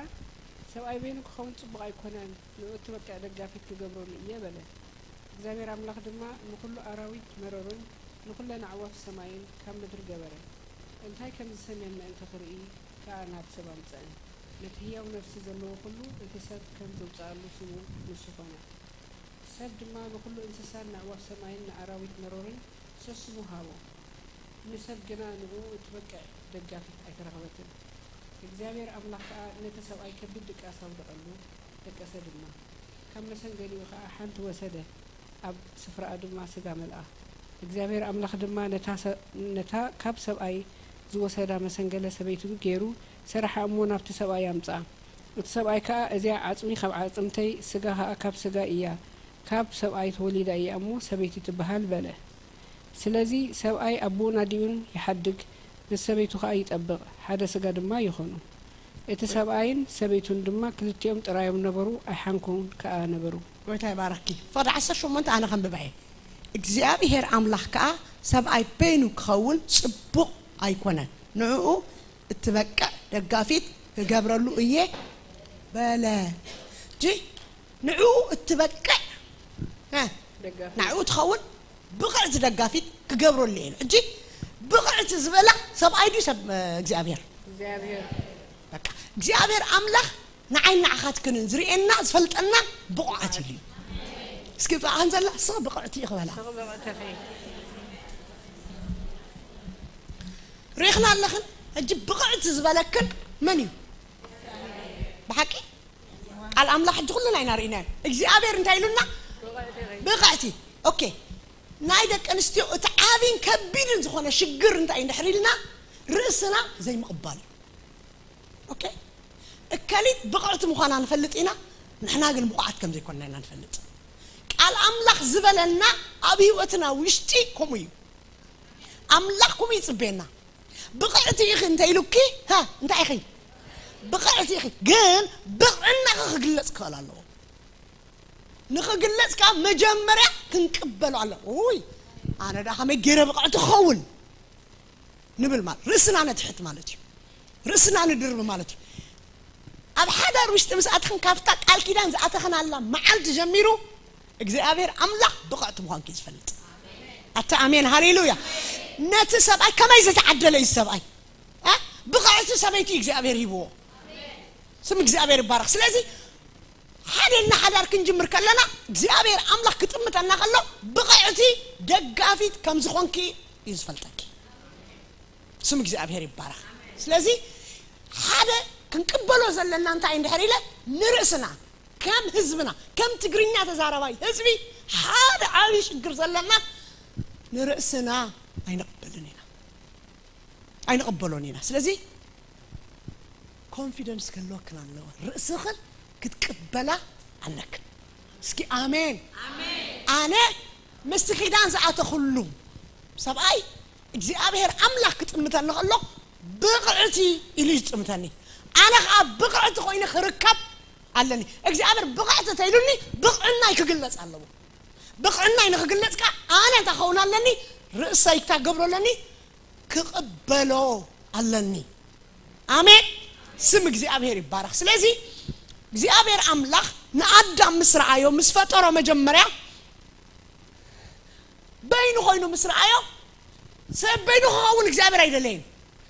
ሰብኣይ በይኑ ክኸውን ፅቡቕ ኣይኮነን ንኡ እትበቅዕ ደጋፊት ክገብረሉ እየ በለ እግዚኣብሔር ኣምላኽ ድማ ንኹሉ ኣራዊት መረሩን ንኹለን ኣዕዋፍ ሰማይን ካብ ምድሪ ገበረ እንታይ ከም ዝሰምየን ምእንቲ ክርኢ ከዓ ናብ ሰብ ኣምፀአን ነቲ ህያው ነፍሲ ዘለዎ ኩሉ እቲ ሰብ ከም ዘውፅኣሉ ሽሙ ንሱ ኮነ። ሰብ ድማ ንኹሉ እንስሳን ንኣዕዋፍ ሰማይን ንኣራዊት መሮርን ሰስኑ ሃቦ። ንሰብ ግና ንዕኡ እትበቅዕ ደጋፊት ኣይተረኸበትን። እግዚኣብሔር ኣምላኽ ከኣ ነቲ ሰብኣይ ከቢድ ድቃስ ኣውደቐሉ፣ ደቀሰ ድማ። ካብ መሰንገሊኡ ኸኣ ሓንቲ ወሰደ፣ ኣብ ስፍራኣ ድማ ስጋ መልኣ። እግዚኣብሔር ኣምላኽ ድማ ነታ ሰብ ነታ ካብ ሰብኣይ ዝወሰዳ መሰንገለ ሰበይቱ ገይሩ ሰረሓ እሞ ናብቲ ሰብኣይ ኣምጽኣ። እቲ ሰብኣይ ከኣ እዚኣ ዓጽሚ ካብ ዓጽምተይ ስጋ ከኣ ካብ ስጋይ እያ፣ ካብ ሰብኣይ ተወሊዳ እያ እሞ ሰበይቲ ትበሃል በለ። ስለዚ ሰብኣይ ኣቦኡን ኣዲኡን ይሓድግ፣ ምስ ሰበይቱ ኸኣ ይጠብቕ፣ ሓደ ስጋ ድማ ይኾኑ። እቲ ሰብኣይን ሰበይቱን ድማ ክልቲኦም ጥራዮም ነበሩ፣ ኣይሓንኩን ከኣ ነበሩ። ጎይታ ይባረኪ። ፍቕዲ ዓሰርተ ሸሞንተ ኣነ ከንብባ እየ። እግዚኣብሄር ኣምላኽ ከኣ ሰብኣይ በይኑ ክኸውን ጽቡቕ ኣይኮነን፣ ንዕኡ እትበቅዕ ደጋፊት ክገብረሉ እየ በለ። እጂ ንዕኡ እትበቅዕ እ፣ ንዕኡ ትኸውን ብቕዕቲ ደጋፊት ክገብረሉ እየ። ሕጂ ብቕዕቲ ዝበላ ሰብኣይ ድዩ ሰብ እግዚኣብሄር? በቃ እግዚኣብሔር ኣምላኽ ንዓይ ንዓኻትክንን ዝርእየና ዝፈልጠና ብቑዓት ኢሉ እዩ። እስኪ ብኣን ዘላ ስቕ ብቕዕቲ እዩ ክበላ። ርኢኽና ኣለኽን? ሕጂ ብቕዕቲ ዝበለክን መን እዩ? ብሓቂ ቃል ኣምላኽ ሕጂ ኩልና ኢና ርኢናዮ። እግዚኣብሔር እንታይ ኢሉና? ብቕዕቲ። ኦኬ፣ ናይ ደቂ ኣንስትዮ እቲ ዓብይን ከቢድን ዝኾነ ሽግር እንታይ እንድሕር ኢልና ርእስና ዘይምቕባል እዩ። ኦኬ፣ እከሊት ብቕዕቲ ምዃና ንፈልጥ ኢና፣ ንሕና ግን ብቑዓት ከም ዘይኮንና ኢና ንፈልጥ። ቃል ኣምላኽ ዝበለና ኣብ ህይወትና ውሽጢ ከምኡ እዩ። ኣምላኽ ከምኡ ይጽበየና። ብቕዕቲ ኢኺ እንተ ኢሉኪ፣ ሃ፣ እንታይ ኢኺ? ብቕዕቲ ኢኺ። ግን ብቕዕናኺ ክግለጽ ክኽእል ኣለዎ። ንኽግለጽ ከዓ መጀመርያ ክንቅበሎ ኣሎ። ውይ ኣነ ዳ ከመይ ገይረ ብቕዕቲ ክኸውን ንብል ማለት ርእስና ነትሕት ማለት እዩ። ርእስና ንድርብ ማለት እዩ። ኣብ ሓዳር ውሽጢ ምስ ኣትኽን ካብታ ቃል ኪዳን ዝኣተኽናላ መዓልቲ ጀሚሩ እግዚኣብሔር ኣምላኽ ብቕዕቲ ምዃንኪ ዝፈልጥ ኣታ ኣሜን፣ ሃሌሉያ። ነቲ ሰብኣይ ከመይ ዝተዓደለ እዩ ሰብኣይ። እ? ብቕዕቲ ሰበይቲ እግዚኣብሔር ሂብዎ። ስም እግዚኣብሔር ይባረኽ። ስለዚ ሓደ ኢልና ሓዳር ክንጅምር ከለና እግዚኣብሔር ኣምላኽ ክጥምተና ከሎ ብቕዕቲ ደጋፊት ከም ዝኾንኪ እዩ ዝፈልጠኪ። ስም እግዚኣብሔር ይባረኽ። ስለዚ ሓደ ክንቅበሎ ዘለና እንታይ እንድሕር ኢለ ንርእስና ከም ህዝብና ከም ትግርኛ ተዛረባይ ህዝቢ ሓደ ዓብዪ ሽግር ዘለና ንርእስና ኣይንቕበልን ኢና ኣይንቕበሎን ኢና። ስለዚ ኮንፊደንስ ክህልወክን ኣለዎ። ርእስኽን ክትቅበላ ኣለክን። እስኪ ኣሜን። ኣነ ምስቲ ኪዳን ዝኣተኹሉ ሰብኣይ እግዚኣብሔር ኣምላኽ ክጥምተኒ ከሎ ብቕዕቲ ኢሉ እዩ ዝጥምተኒ። ኣነ ከዓ ብቕዕቲ ኮይነ ክርከብ ኣለኒ። እግዚኣብሔር ብቕዕቲ ተኢሉኒ ብቕዕናይ ክግለጽ ኣለዎ። ብቕዕናይ ንክግለጽ ከዓ ኣነ እንታይ ክኸውን ኣለኒ? ርእሰይ ክታገብሮ ኣለኒ? ክቕበሎ ኣለኒ። ኣሜን። ስም እግዚኣብሔር ይባረኽ። ስለዚ እግዚኣብሔር ኣምላኽ ንኣዳም ምስ ረኣዮ ምስ ፈጠሮ መጀመርያ በይኑ ኮይኑ ምስ ረኣዮ ሰብ በይኑ ክኸውን እግዚኣብሔር ኣይደለየን።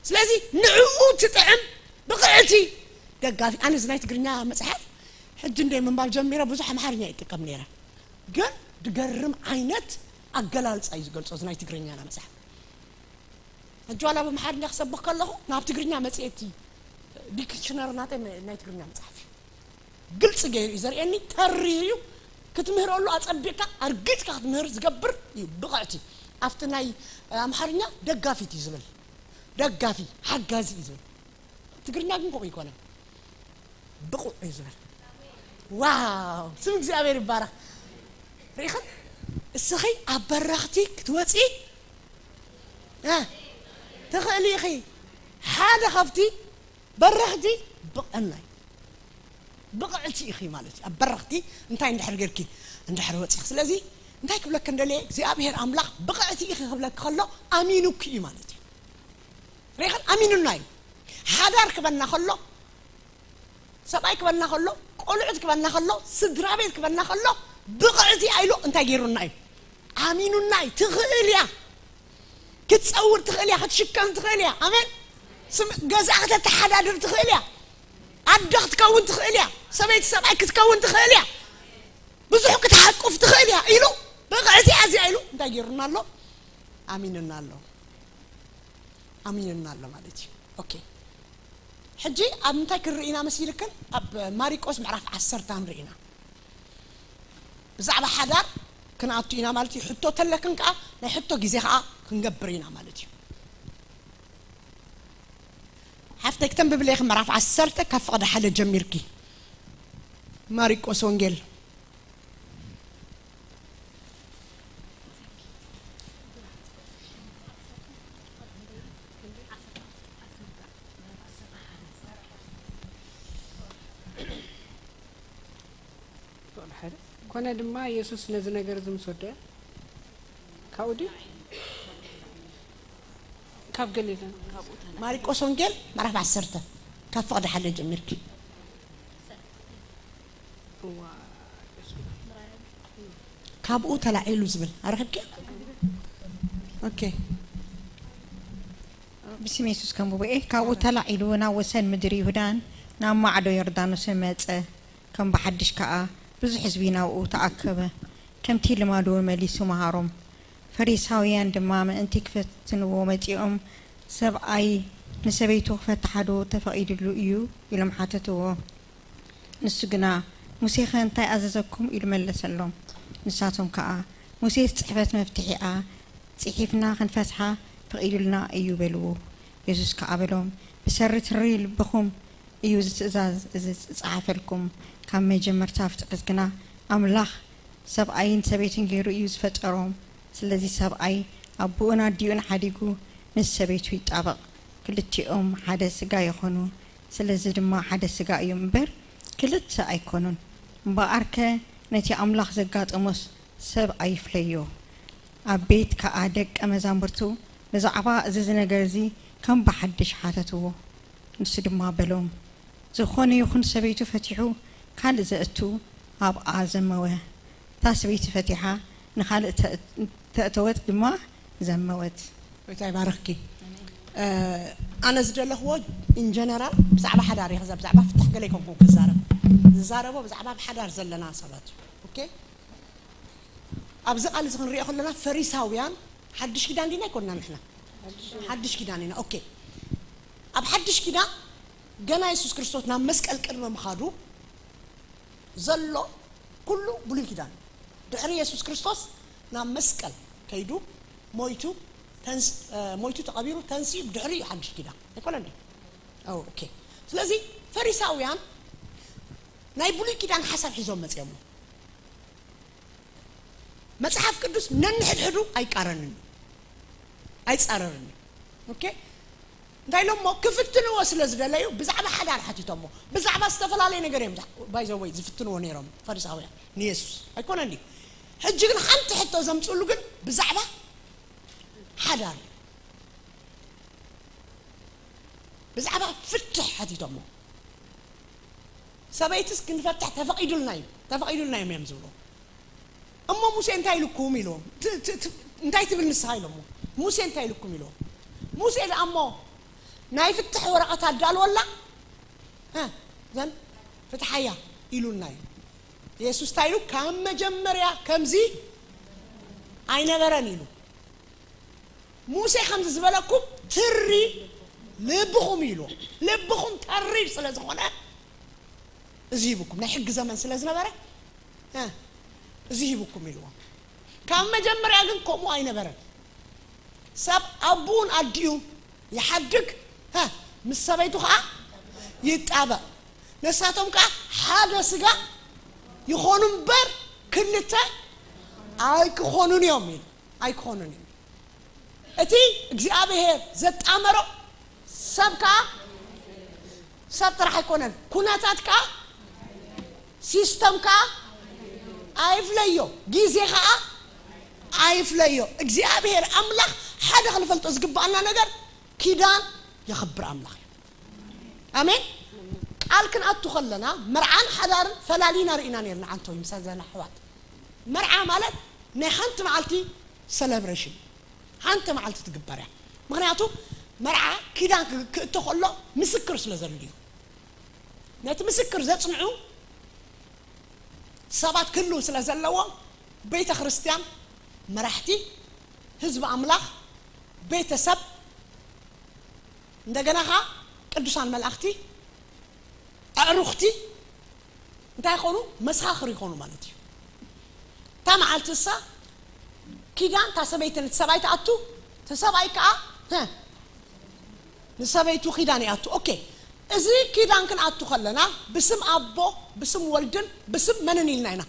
ስለዚ ንዕኡ ትጥዕም ብቕዕቲ ደጋፊ ኣነ እዚ ናይ ትግርኛ መፅሓፍ ሕጂ እንደ ምንባብ ጀሚረ ብዙሕ ኣምሓርኛ ይጥቀም ነይረ ግን ድገርም ዓይነት ኣገላልፃ እዩ ዝገልፆ እዚ ናይ ትግርኛና መፅሓፍ ሕጂ ዋላ ብኣምሓርኛ ክሰብኽ ከለኹ ናብ ትግርኛ መፅኤቲ ዲክሽነር ናተይ ናይ ትግርኛ መፅሓፍ እዩ ግልፂ ገይሩ እዩ ዘርእየኒ ተሪር እዩ ክትምህረሉ ኣፀቢቕካ ኣርጊፅካ ክትምህር ዝገብር እዩ ብቕዕቲ ኣብቲ ናይ ኣምሓርኛ ደጋፊት እዩ ዝብል ደጋፊ ሓጋዚ እዩ ዝብል ትግርኛ ግን ከምኡ ይኮነ ብቑዕ እዩ ዝብል ዋው ስም እግዚኣብሔር ይባረኽ ርኢኽን እስኺ ኣብ በረኽቲ ክትወፂ ትኽእሊ ኢኺ ሓደ ካብቲ በረኽቲ ብቐናይ ብቕዕቲ ኢኺ ማለት እዩ ኣብ በረኽቲ እንታይ እንድሕር ጌርኪ እንድሕር ወፂኺ ስለዚ እንታይ ክብለክ እንደለየ እግዚኣብሔር ኣምላኽ ብቕዕቲ ኢኺ ክብለክ ከሎ ኣሚኑክ እዩ ማለት እዩ ርኢኽን ኣሚኑና እዩ ሓዳር ክበና ከሎ ሰብኣይ ክበና ከሎ ቆልዑት ክበና ከሎ ስድራ ቤት ክበና ከሎ ብቕዕቲ ኣይሎ እንታይ ገይሩና እዩ ኣሚኑና እዩ ትኽእል እያ ክትፀውር ትኽእል እያ ክትሽከም ትኽእል እያ ኣሜን ገዛ ከተተሓዳድር ትኽእል እያ ኣደ ክትከውን ትኽእል እያ ሰበይቲ ሰብኣይ ክትከውን ትኽእል እያ ብዙሕ ክትሓቁፍ ትኽእል እያ ኢሉ ብቕዕቲ ኣዚያ ኢሉ እንታይ ገይሩና ኣሎ ኣሚኑና ኣሎ ኣሚኑና ኣሎ ማለት እዩ ኦኬ ሕጂ ኣብ ምንታይ ክንርኢ ኢና መሲልክን ኣብ ማሪቆስ ምዕራፍ ዓሰርተ ንርኢ ኢና ብዛዕባ ሓዳር ክንኣቱ ኢና ማለት እዩ ሕቶ ተለክን ከዓ ናይ ሕቶ ግዜ ከዓ ክንገብር ኢና ማለት እዩ ሓፍተይ ክተንብብለይ ምዕራፍ ዓሰርተ ካብ ፍቕዲ ሓደ ጀሚርኪ ማሪቆስ ወንጌል ኮነ ድማ ኢየሱስ ነዚ ነገር እዚ ምስ ወደአ ካብኡ ድዩ ካብ ገሊላ ማሪቆስ ወንጌል ምዕራፍ ዓሰርተ ካብ ፍቕዲ ሓደ ጀሚርኪ ካብኡ ተላዒሉ ዝብል ኣረክብኪ ኦኬ ብስም የሱስ ከም ብቡኤ ካብኡ ተላዒሉ ናብ ወሰን ምድሪ ይሁዳን ናብ ማዕዶ ዮርዳኖስን መጸ። ከም ብሓድሽ ከኣ ብዙሕ ህዝቢ ናብኡ ተኣከበ። ከምቲ ልማዱ እውን መሊሱ መሃሮም። ፈሪሳውያን ድማ ምእንቲ ክፍትንዎ መጺኦም፣ ሰብኣይ ንሰበይቱ ክፈትሓዶ ተፈቒዱሉ እዩ? ኢሎም ሓተትዎ። ንሱ ግና፣ ሙሴኸ እንታይ ኣዘዘኩም? ኢሉ መለሰሎም። ንሳቶም ከኣ፣ ሙሴስ ጽሕፈት መፍትሒኣ ጽሒፍና ክንፈትሓ ፈቒዱልና እዩ በልዎ። የሱስ ከኣ በሎም፣ ብሰሪ ትሪ ልብኹም እዩ እዚ ትእዛዝ እዚ ዝጸሓፈልኩም። ካብ መጀመርታ ፍጥረት ግና ኣምላኽ ሰብኣይን ሰበይትን ገይሩ እዩ ዝፈጠሮም። ስለዚ ሰብኣይ ኣቦኡን ኣዲኡን ሓዲጉ ምስ ሰበይቱ ይጣበቕ፣ ክልቲኦም ሓደ ስጋ ይኾኑ። ስለዚ ድማ ሓደ ስጋ እዮም እምበር ክልተ ኣይኮኑን። እምበኣርከ ነቲ ኣምላኽ ዘጋጠሞስ ሰብ ኣይፍለዮ። ኣብ ቤት ከኣ ደቀ መዛሙርቱ ብዛዕባ እዚ ነገር እዚ ከም ብሓድሽ ሓተትዎ። ንሱ ድማ በሎም፣ ዝኾነ ይኹን ሰበይቱ ፈቲሑ ካልእ ዘእቱ ኣብኣ ዘመወ፣ እታ ሰበይቲ ፈቲሓ ንኻልእ ተእተወት ድማ ዘመወት። ጎይታ ይባርኽኪ። ኣነ ዝደለኽዎ ኢንጀነራል ብዛዕባ ሓዳር እየ ክዛረብ፣ ብዛዕባ ፍታሕ ገለ ኣይኮንኩን ክዛረብ። ዝዛረቦ ብዛዕባ ኣብ ሓዳር ዘለና ሰባት እዩ። ኦኬ፣ ኣብዚ ቃል እዚ ክንሪኦ ከለና ፈሪሳውያን ሓድሽ ኪዳን ዲና ኣይኮንና ንሕና ሓድሽ ኪዳን ኢና። ኦኬ፣ ኣብ ሓድሽ ኪዳን ገና የሱስ ክርስቶስ ናብ መስቀል ቅድሚ ምኻዱ ዘሎ ኩሉ ብሉይ ኪዳን እዩ። ድሕሪ የሱስ ክርስቶስ ናብ መስቀል ከይዱ ሞይቱ ተንስ- እ፣ ሞይቱ ተቐቢሩ ተንሲኡ ድሕሪ እዩ ሓድሽ ኪዳን ኣይኮነ እንዲ። ኦ፣ ኦኬ። ስለዚ ፈሪሳውያን ናይ ብሉይ ኪዳን ሓሳብ ሒዞም መፅኦሞ። መፅሓፍ ቅዱስ ነንሕድሕዱ ኣይቃረንን እዩ፣ ኣይፃረርን እዩ። ኦኬ፣ እንታይ ኢሎሞ ክፍትንዎ ስለ ዝደለዩ ብዛዕባ ሓዳር ሓቲቶሞ። ብዛዕባ ዝተፈላለየ ነገር እዮም ባይዘወይ ዝፍትንዎ ነይሮም ፈሪሳውያን ንየሱስ ኣይኮነ እንዲ። ሕጂ ግን ሓንቲ ሕቶ ዘምፅሉ ግን ብዛዕባ ሓዳር እዩ። ብዛዕባ ፍትሕ ሓቲቶሞ። ሰበይትስ ክንፈትሕ ተፈቒዱልና እዩ፣ ተፈቒዱልና እዮም እዮም ዝብሉ። እሞ ሙሴ እንታይ ኢልኩም ኢልዎም። ት- ት- ት- እንታይ ትብል ንስኻ ኢሎሞ። ሙሴ እንታይ ኢልኩም ኢልዎም። ሙሴ ደኣ እሞ ናይ ፍትሕ ወረቐት ኣዳልወላ እ፣ ዘን ፍትሓያ ኢሉና እዩ። የሱስ እንታይ ኢሉ ካብ መጀመርያ ከምዚ ኣይነበረን ኢሉ። ሙሴ ከምዚ ዝበለኩም ትሪ ልብኹም ኢሉ። ልብኹም ተሪር ስለ ዝኾነ እዚ ሂብኩም ናይ ሕጊ ዘመን ስለ ዝነበረ እ፣ እዚ ሂብኩም ኢልዎም። ካብ መጀመርያ ግን ከምኡ ኣይነበረን። ሰብ ኣቡኡን ኣዲኡ ይሓድግ እ፣ ምስ ሰበይቱ ከዓ ይጣበቕ፣ ነሳቶም ከዓ ሓደ ስጋ ይኾኑ እምበር ክልተ ኣይክኾኑን እዮም ኢሉ። ኣይክኾኑን እዮም። እቲ እግዚኣብሔር ዘጣመሮ ሰብ ከዓ ሰብ ጥራሕ ኣይኮነን። ኩነታት ከዓ ሲስተም ከዓ ኣይፍለዮ፣ ግዜ ከዓ ኣይፍለዮ። እግዚኣብሔር ኣምላኽ ሓደ ክንፈልጦ ዝግባኣና ነገር ኪዳን የኽብር ኣምላኽ እዩ። ኣሜን። ቃል ክንኣቱ ከለና መርዓን ሓዳርን ፈላሊና ርኢና ነርና። ዓንቶ ይምሰል ዘና ኣሕዋት፣ መርዓ ማለት ናይ ሓንቲ መዓልቲ ሰለብሬሽን፣ ሓንቲ መዓልቲ ትግበር እያ። ምክንያቱ መርዓ ኪዳን ክ- ክእቶ ከሎ ምስክር ስለ ዘድልዩ፣ ነቲ ምስክር ዘጽንዑ ሰባት ክህልው ስለ ዘለዎም ቤተ ክርስቲያን፣ መራሕቲ፣ ህዝቢ ኣምላኽ፣ ቤተሰብ፣ እንደገና ኸዓ ቅዱሳን መላእኽቲ፣ ኣዕሩኽቲ እንታይ ይኾኑ? መሰኻኽር ይኾኑ ማለት እዩ። እታ መዓልቲ እሳ ኪዳን እታ ሰበይቲ ነቲ ሰብኣይ ትኣቱ፣ እቲ ሰብኣይ ከዓ ሀ፣ ንሰበይቱ ኪዳን ይኣቱ። ኦኬ፣ እዚ ኪዳን ክንኣቱ ከለና ብስም ኣቦ፣ ብስም ወልድን ብስም መንን ኢልና ኢና?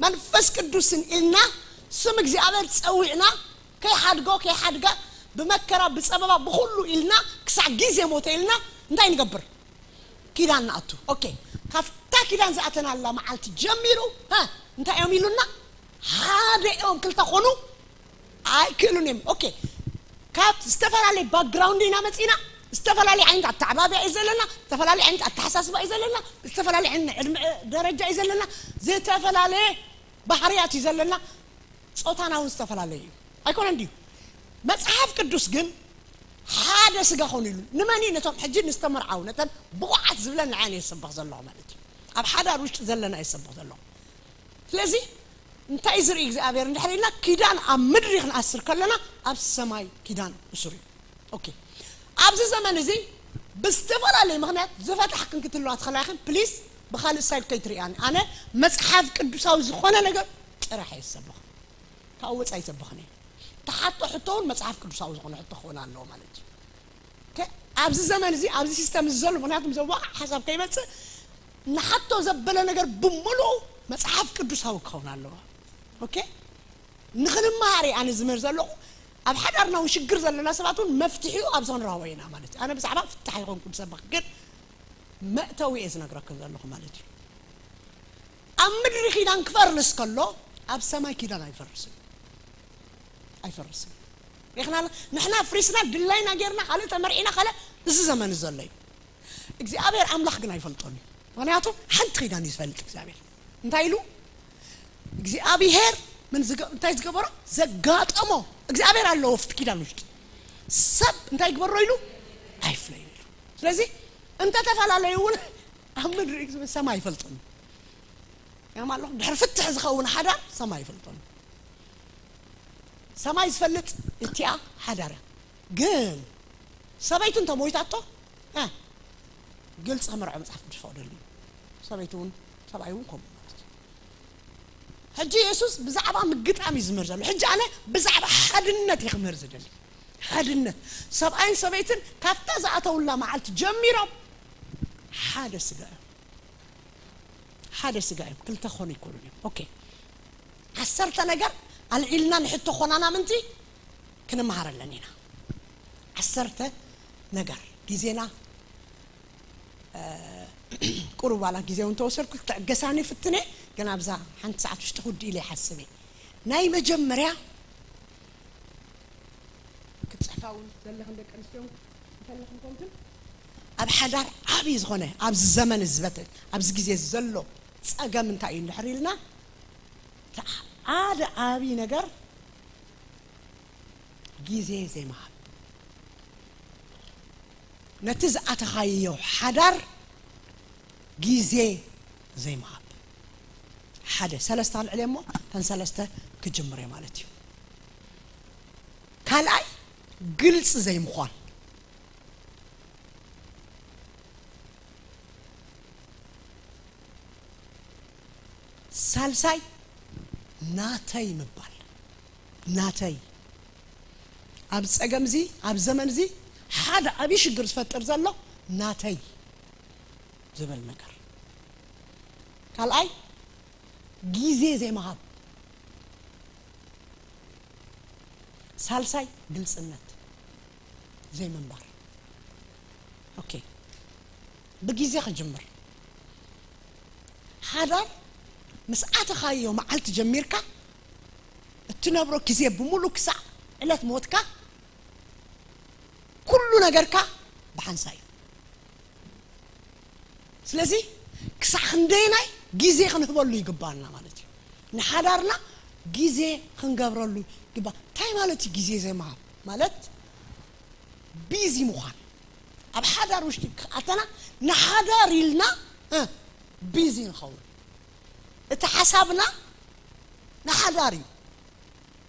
መንፈስ ቅዱስን ኢልና ስም እግዚኣብሔር ጸዊዕና ከይሓድጎ ከይሓድጋ ብመከራ ብጸበባ ብኹሉ ኢልና ክሳዕ ግዜ ሞተ ኢልና እንታይ ንገብር? ኪዳን ንኣቱ። ኦኬ፣ ካብታ ኪዳን ዝኣተናላ መዓልቲ ጀሚሩ ሀ፣ እንታይ እዮም ኢሉና? ሓደ እዮም ክልተ ኮኑ ኣይክእሉን እዮም። ኦኬ፣ ካብ ዝተፈላለየ ባክግራውንድ ኢና መፂና፣ ዝተፈላለየ ዓይነት ኣተዓባብያ እዩ ዘለና፣ ዝተፈላለየ ዓይነት ኣተሓሳስባ እዩ ዘለና፣ ዝተፈላለየ ዓይነት ዕድመ ደረጃ እዩ ዘለና፣ ዝተፈላለየ ባህርያት እዩ ዘለና፣ ፆታና እውን ዝተፈላለየ እዩ ኣይኮነን ድዩ? መፅሓፍ ቅዱስ ግን ሓደ ስጋ ኮኑ ኢሉ። ንመን እዩ? ነቶም ሕጂ ንዝተመርዓው ነተን ብቑዓት ዝብለን ንዓን እየ ዝሰብኽ ዘለኹ ማለት እዩ። ኣብ ሓዳር ውሽጢ ዘለና እየ ዝሰብኽ ዘለኹ። ስለዚ እንታይ ዝርኢ እግዚኣብሔር እንድሕር ኢልና ኪዳን ኣብ ምድሪ ክንኣስር ከለና ኣብ ሰማይ ኪዳን እሱር እዩ። ኦኬ፣ ኣብዚ ዘመን እዚ ብዝተፈላለየ ምክንያት ዝፈታሕክን ክትህልዋ ትኽእላ ኢኽን። ፕሊስ ብካልእ ሳይድ ከይትርእያኒ። ኣነ መፅሓፍ ቅዱሳዊ ዝኾነ ነገር ጥራሕ እየ ዝሰብኽ፣ ካብ ወፃኢ ይሰብኽን እየ። ተሓቶ ሕቶ እውን መፅሓፍ ቅዱሳዊ ዝኾነ ሕቶ ክኾን ኣለዎ ማለት እዩ። ከ- ኣብዚ ዘመን እዚ ኣብዚ ሲስተም እዚ ዘሎ ምክንያቱም ዘዋቕ ሓሳብ ከይመፅእ ንሓቶ ዘበለ ነገር ብምሉኡ መፅሓፍ ቅዱሳዊ ክኸውን ኣለዎ። ኦኬ፣ ንክንመሃር እየ ኣነ ዝምህር ዘለኹ። ኣብ ሓዳርና እውን ሽግር ዘለና ሰባት እውን መፍትሒኡ ኣብዚ ክንረኽቦ ኢና ማለት እዩ። ኣነ ብዛዕባ ፍታሕ ኣይኮንኩን ዝሰብኽ፣ ግን መእተዊ እየ ዝነግረክን ዘለኹ ማለት እዩ። ኣብ ምድሪ ኪዳን ክፈርስ ከሎ ኣብ ሰማይ ኪዳን ኣይፈርስን፣ ኣይፈርስን። ሪኽና ንሕና ፍሪስና ድላይና ጌርና ካልእ ተመርዒና ካልእ እዚ ዘመን ዘሎ እዩ። እግዚኣብሔር ኣምላኽ ግን ኣይፈልጦን እዩ። ምክንያቱ ሓንቲ ኪዳን እዩ ዝፈልጥ እግዚኣብሔር። እንታይ ኢሉ እግዚኣብሔር እንታይ ዝገበሮ? ዘጋጠሞ። እግዚኣብሔር ኣለዎ ኣብቲ ኪዳን ውሽጢ። ሰብ እንታይ ይግበሮ ኢሉ? ኣይፍለዩ ኢሉ። ስለዚ እንተተፈላለዩ እውን ኣብ ምድሪ ሰማይ ይፈልጦም። ያም ኣለኹ ድሕሪ ፍትሕ ዝኸውን ሓዳር ሰማይ ይፈልጦም። ሰማይ ዝፈልጥ እቲኣ ሓዳር። ግን ሰበይቱ እንተሞይታቶ ግልፂ ክምርዖ መፅሓፍ ቅዱስ ፈቕደሉ። ሰበይቱ እውን ሰብኣይ እውን ከምኡ ማለት እዩ። ሕጂ የሱስ ብዛዕባ ምግጣም እዩ ዝምህር ዘሎ። ሕጂ ኣነ ብዛዕባ ሓድነት እየ ክምህር ዝደሊ። ሓድነት ሰብኣይን ሰበይትን ካብታ ዝኣተውላ መዓልቲ ጀሚሮም ሓደ ስጋ እዮም። ሓደ ስጋ እዮም። ክልተ ክኾኑ ይኮኑን እዮም። ኦኬ፣ ዓሰርተ ነገር ኣልዒልና ንሕቶ ኮናና ምንቲ ክንመሃረለን ኢና። ዓሰርተ ነገር ግዜና ቁሩብ ዋላ ግዜ እውን ተወሰድኩ ክተዕገሳኒ ፍትነ። ግን ኣብዛ ሓንቲ ሰዓት ውሽጢ ክውዲ ኢለ ይሓስብ እየ። ናይ መጀመርያ ክትፅሕፋ እውን ዘለኽን ደቂ ኣንስትዮ እንተለኽን ኮንክን ኣብ ሓዳር ዓብዪ ዝኾነ ኣብዚ ዘመን ዝበተ ኣብዚ ግዜ ዘሎ ፀገም እንታይ እዩ እንድሕር ኢልና ሓደ ዓብዪ ነገር ግዜ ዘይምሃብ። ነቲ ዝኣተኻዮ ሓዳር ግዜ ዘይምሃብ። ሓደ ሰለስተ ኣልዕል እሞ እተን ሰለስተ ክጅምር እየ ማለት እዩ። ካልኣይ ግልፂ ዘይምዃን። ሳልሳይ ናተይ ምባል። ናተይ ኣብ ፀገም እዚ ኣብ ዘመን እዚ ሓደ ዓብዪ ሽግር ዝፈጥር ዘሎ ናተይ ዝብል ነገር። ካልኣይ ግዜ ዘይምሃብ። ሳልሳይ ግልፅነት ዘይምንባር። ኦኬ፣ ብግዜ ክጅምር። ሓዳር ምስ ኣተኻዮ መዓልቲ ጀሚርካ እትነብሮ ግዜ ብምሉ ክሳዕ ዕለት ሞትካ ኩሉ ነገርካ ብሓንሳ እዩ። ስለዚ ክሳዕ ክንደየናይ ግዜ ክንህበሉ ይግባኣና ማለት እዩ። ንሓዳርና ግዜ ክንገብረሉ ይግባእ። እንታይ ማለት እዩ ግዜ ዘይምሃብ ማለት? ቢዚ ምዃን። ኣብ ሓዳር ውሽጢ ክኣተና ንሓዳር ኢልና ቢዚ ንኸውን። እቲ ሓሳብና ንሓዳር እዩ።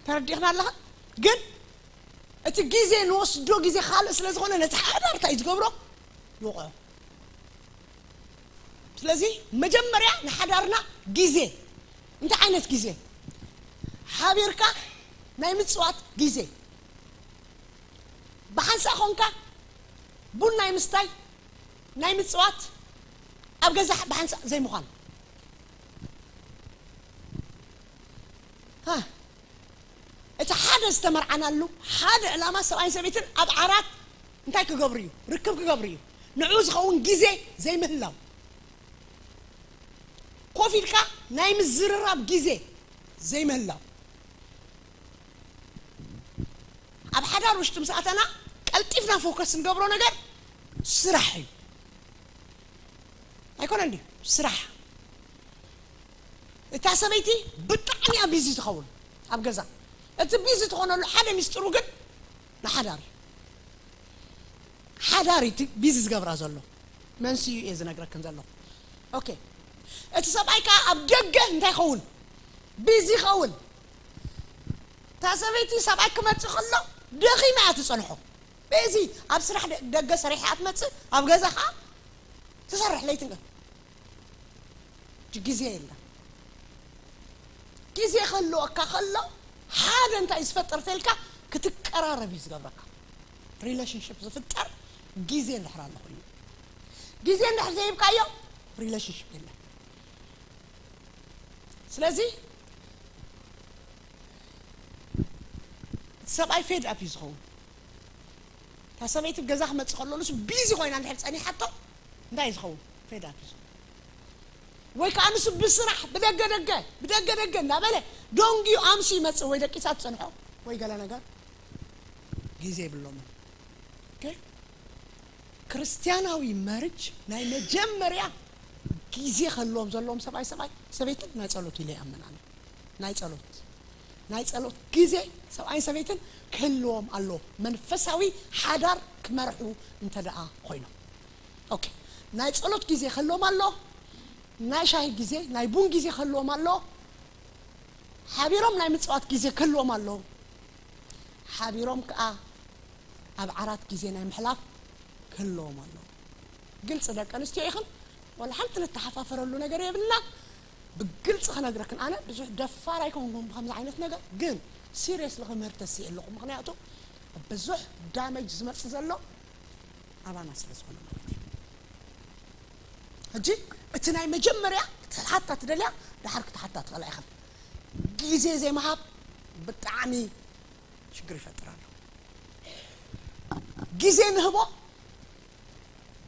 ተረዲእኽና ኣለኻ? ግን እቲ ግዜ ንወስዶ ግዜ ካልእ ስለ ዝኾነ ነቲ ሓዳር እንታይ ዝገብሮ ይወቕዖ። ስለዚ መጀመርያ ንሓዳርና ግዜ። እንታይ ዓይነት ግዜ? ሓቢርካ ናይ ምፅዋት ግዜ። ብሓንሳ ኾንካ ቡን ናይ ምስታይ ናይ ምፅዋት ኣብ ገዛ ብሓንሳ ዘይምዃን። እቲ ሓደ ዝተመርዓናሉ ሓደ ዕላማ ሰብኣይን ሰበይትን ኣብ ዓራት እንታይ ክገብሩ እዩ? ርክብ ክገብሩ እዩ። ንዑ ዝኸውን ግዜ ዘይምህላው፣ ኮፍ ኢልካ ናይ ምዝርራብ ግዜ ዘይምህላው። ኣብ ሓዳር ውሽጢ ምስ ኣተና ቀልጢፍና ፎከስ ንገብሮ ነገር ስራሕ እዩ። ኣይኮነን ድዩ? ስራሕ። እታ ሰበይቲ ብጣዕሚ እያ ቢዚ ትኸውን ኣብ ገዛ። እቲ ቢዚ ትኾነሉ ሓደ ሚስጥሩ ግን ንሓዳር እዩ። ሓዳር እዩ እቲ ቢዚ ዝገብራ ዘሎ። መንስዩ እየ ዝነግረክን ዘለኹ። ኦኬ፣ እቲ ሰብኣይ ከዓ ኣብ ደገ እንታይ ይኸውን? ቢዚ ይኸውን። እታ ሰበይቲ ሰብኣይ ክመፅእ ከሎ ደኺማ እያ ትፀንሖ። ቢዚ ኣብ ስራሕ ደገ ሰሪሓ ትመፅእ፣ ኣብ ገዛ ከዓ ትሰርሕ ለይትን ቀን። ግዜ የለን። ግዜ ከለወካ ከሎ ሓደ እንታይ ዝፈጥር ተልካ ክትቀራረብ እዩ ዝገብረካ። ሪሌሽንሽፕ ዝፍጠር ግዜ እንድሕር ኣሎ ኮይኑ፣ ግዜ እንድሕር ዘይብካዮ ሪሌሽንሽፕ የለን። ስለዚ እቲ ሰብኣይ ፌድ ኣፕ እዩ ዝኸውን። እታ ሰበይቲ ገዛ ክመፅእ ከሎ ንሱ ቢዚ ኮይና እንድሕር ፀኒሓቶ እንታይ እዩ ዝኸውን? ፌድ ኣፕ እዩ ዝኸውን። ወይ ከዓ ንሱ ብስራሕ ብደገ ደገ ብደገ ደገ እናበለ ደንጊዩ ኣምሲ ይመፅእ ወይ ደቂሳ ትፀንሖ ወይ ገለ ነገር ግዜ የብሎምን። ኦኬ? ክርስቲያናዊ መርጅ ናይ መጀመርያ ግዜ ከለዎም ዘለዎም ሰብኣይ ሰብኣይ ሰበይትን ናይ ጸሎት ኢለ ይኣምን ኣነ። ናይ ጸሎት ናይ ጸሎት ግዜ ሰብኣይን ሰበይትን ክህልዎም ኣሎ፣ መንፈሳዊ ሓዳር ክመርሑ እንተ ደኣ ኮይኖም። ኦኬ፣ ናይ ጸሎት ግዜ ክህልዎም ኣሎ፣ ናይ ሻሂ ግዜ፣ ናይ ቡን ግዜ ክህልዎም ኣሎ፣ ሓቢሮም ናይ ምጽዋት ግዜ ክህልዎም ኣሎ፣ ሓቢሮም ከኣ ኣብ ዓራት ግዜ ናይ ምሕላፍ ክህልዎም ኣሎ። ግልፂ ደቂ ኣንስትዮ ኢኽን፣ ዋላ ሓንቲ ንተሓፋፈረሉ ነገር የብልና። ብግልፂ ክነግረክን፣ ኣነ ብዙሕ ደፋር ኣይኮንኩን ብከምዚ ዓይነት ነገር፣ ግን ሲሪየስሊ ክምህር ተስእ ኣለኹ። ምክንያቱ ብዙሕ ዳመጅ ዝመፅእ ዘሎ ኣባና ስለ ዝኾነ ማለት እዩ። ሕጂ እቲ ናይ መጀመርያ ክትሓታ ትደልያ፣ ድሓር ክትሓታ ትኽእላ ኢኽን። ግዜ ዘይምሃብ ብጣዕሚ ሽግር ይፈጥር ኣሎ። ግዜ ንህቦ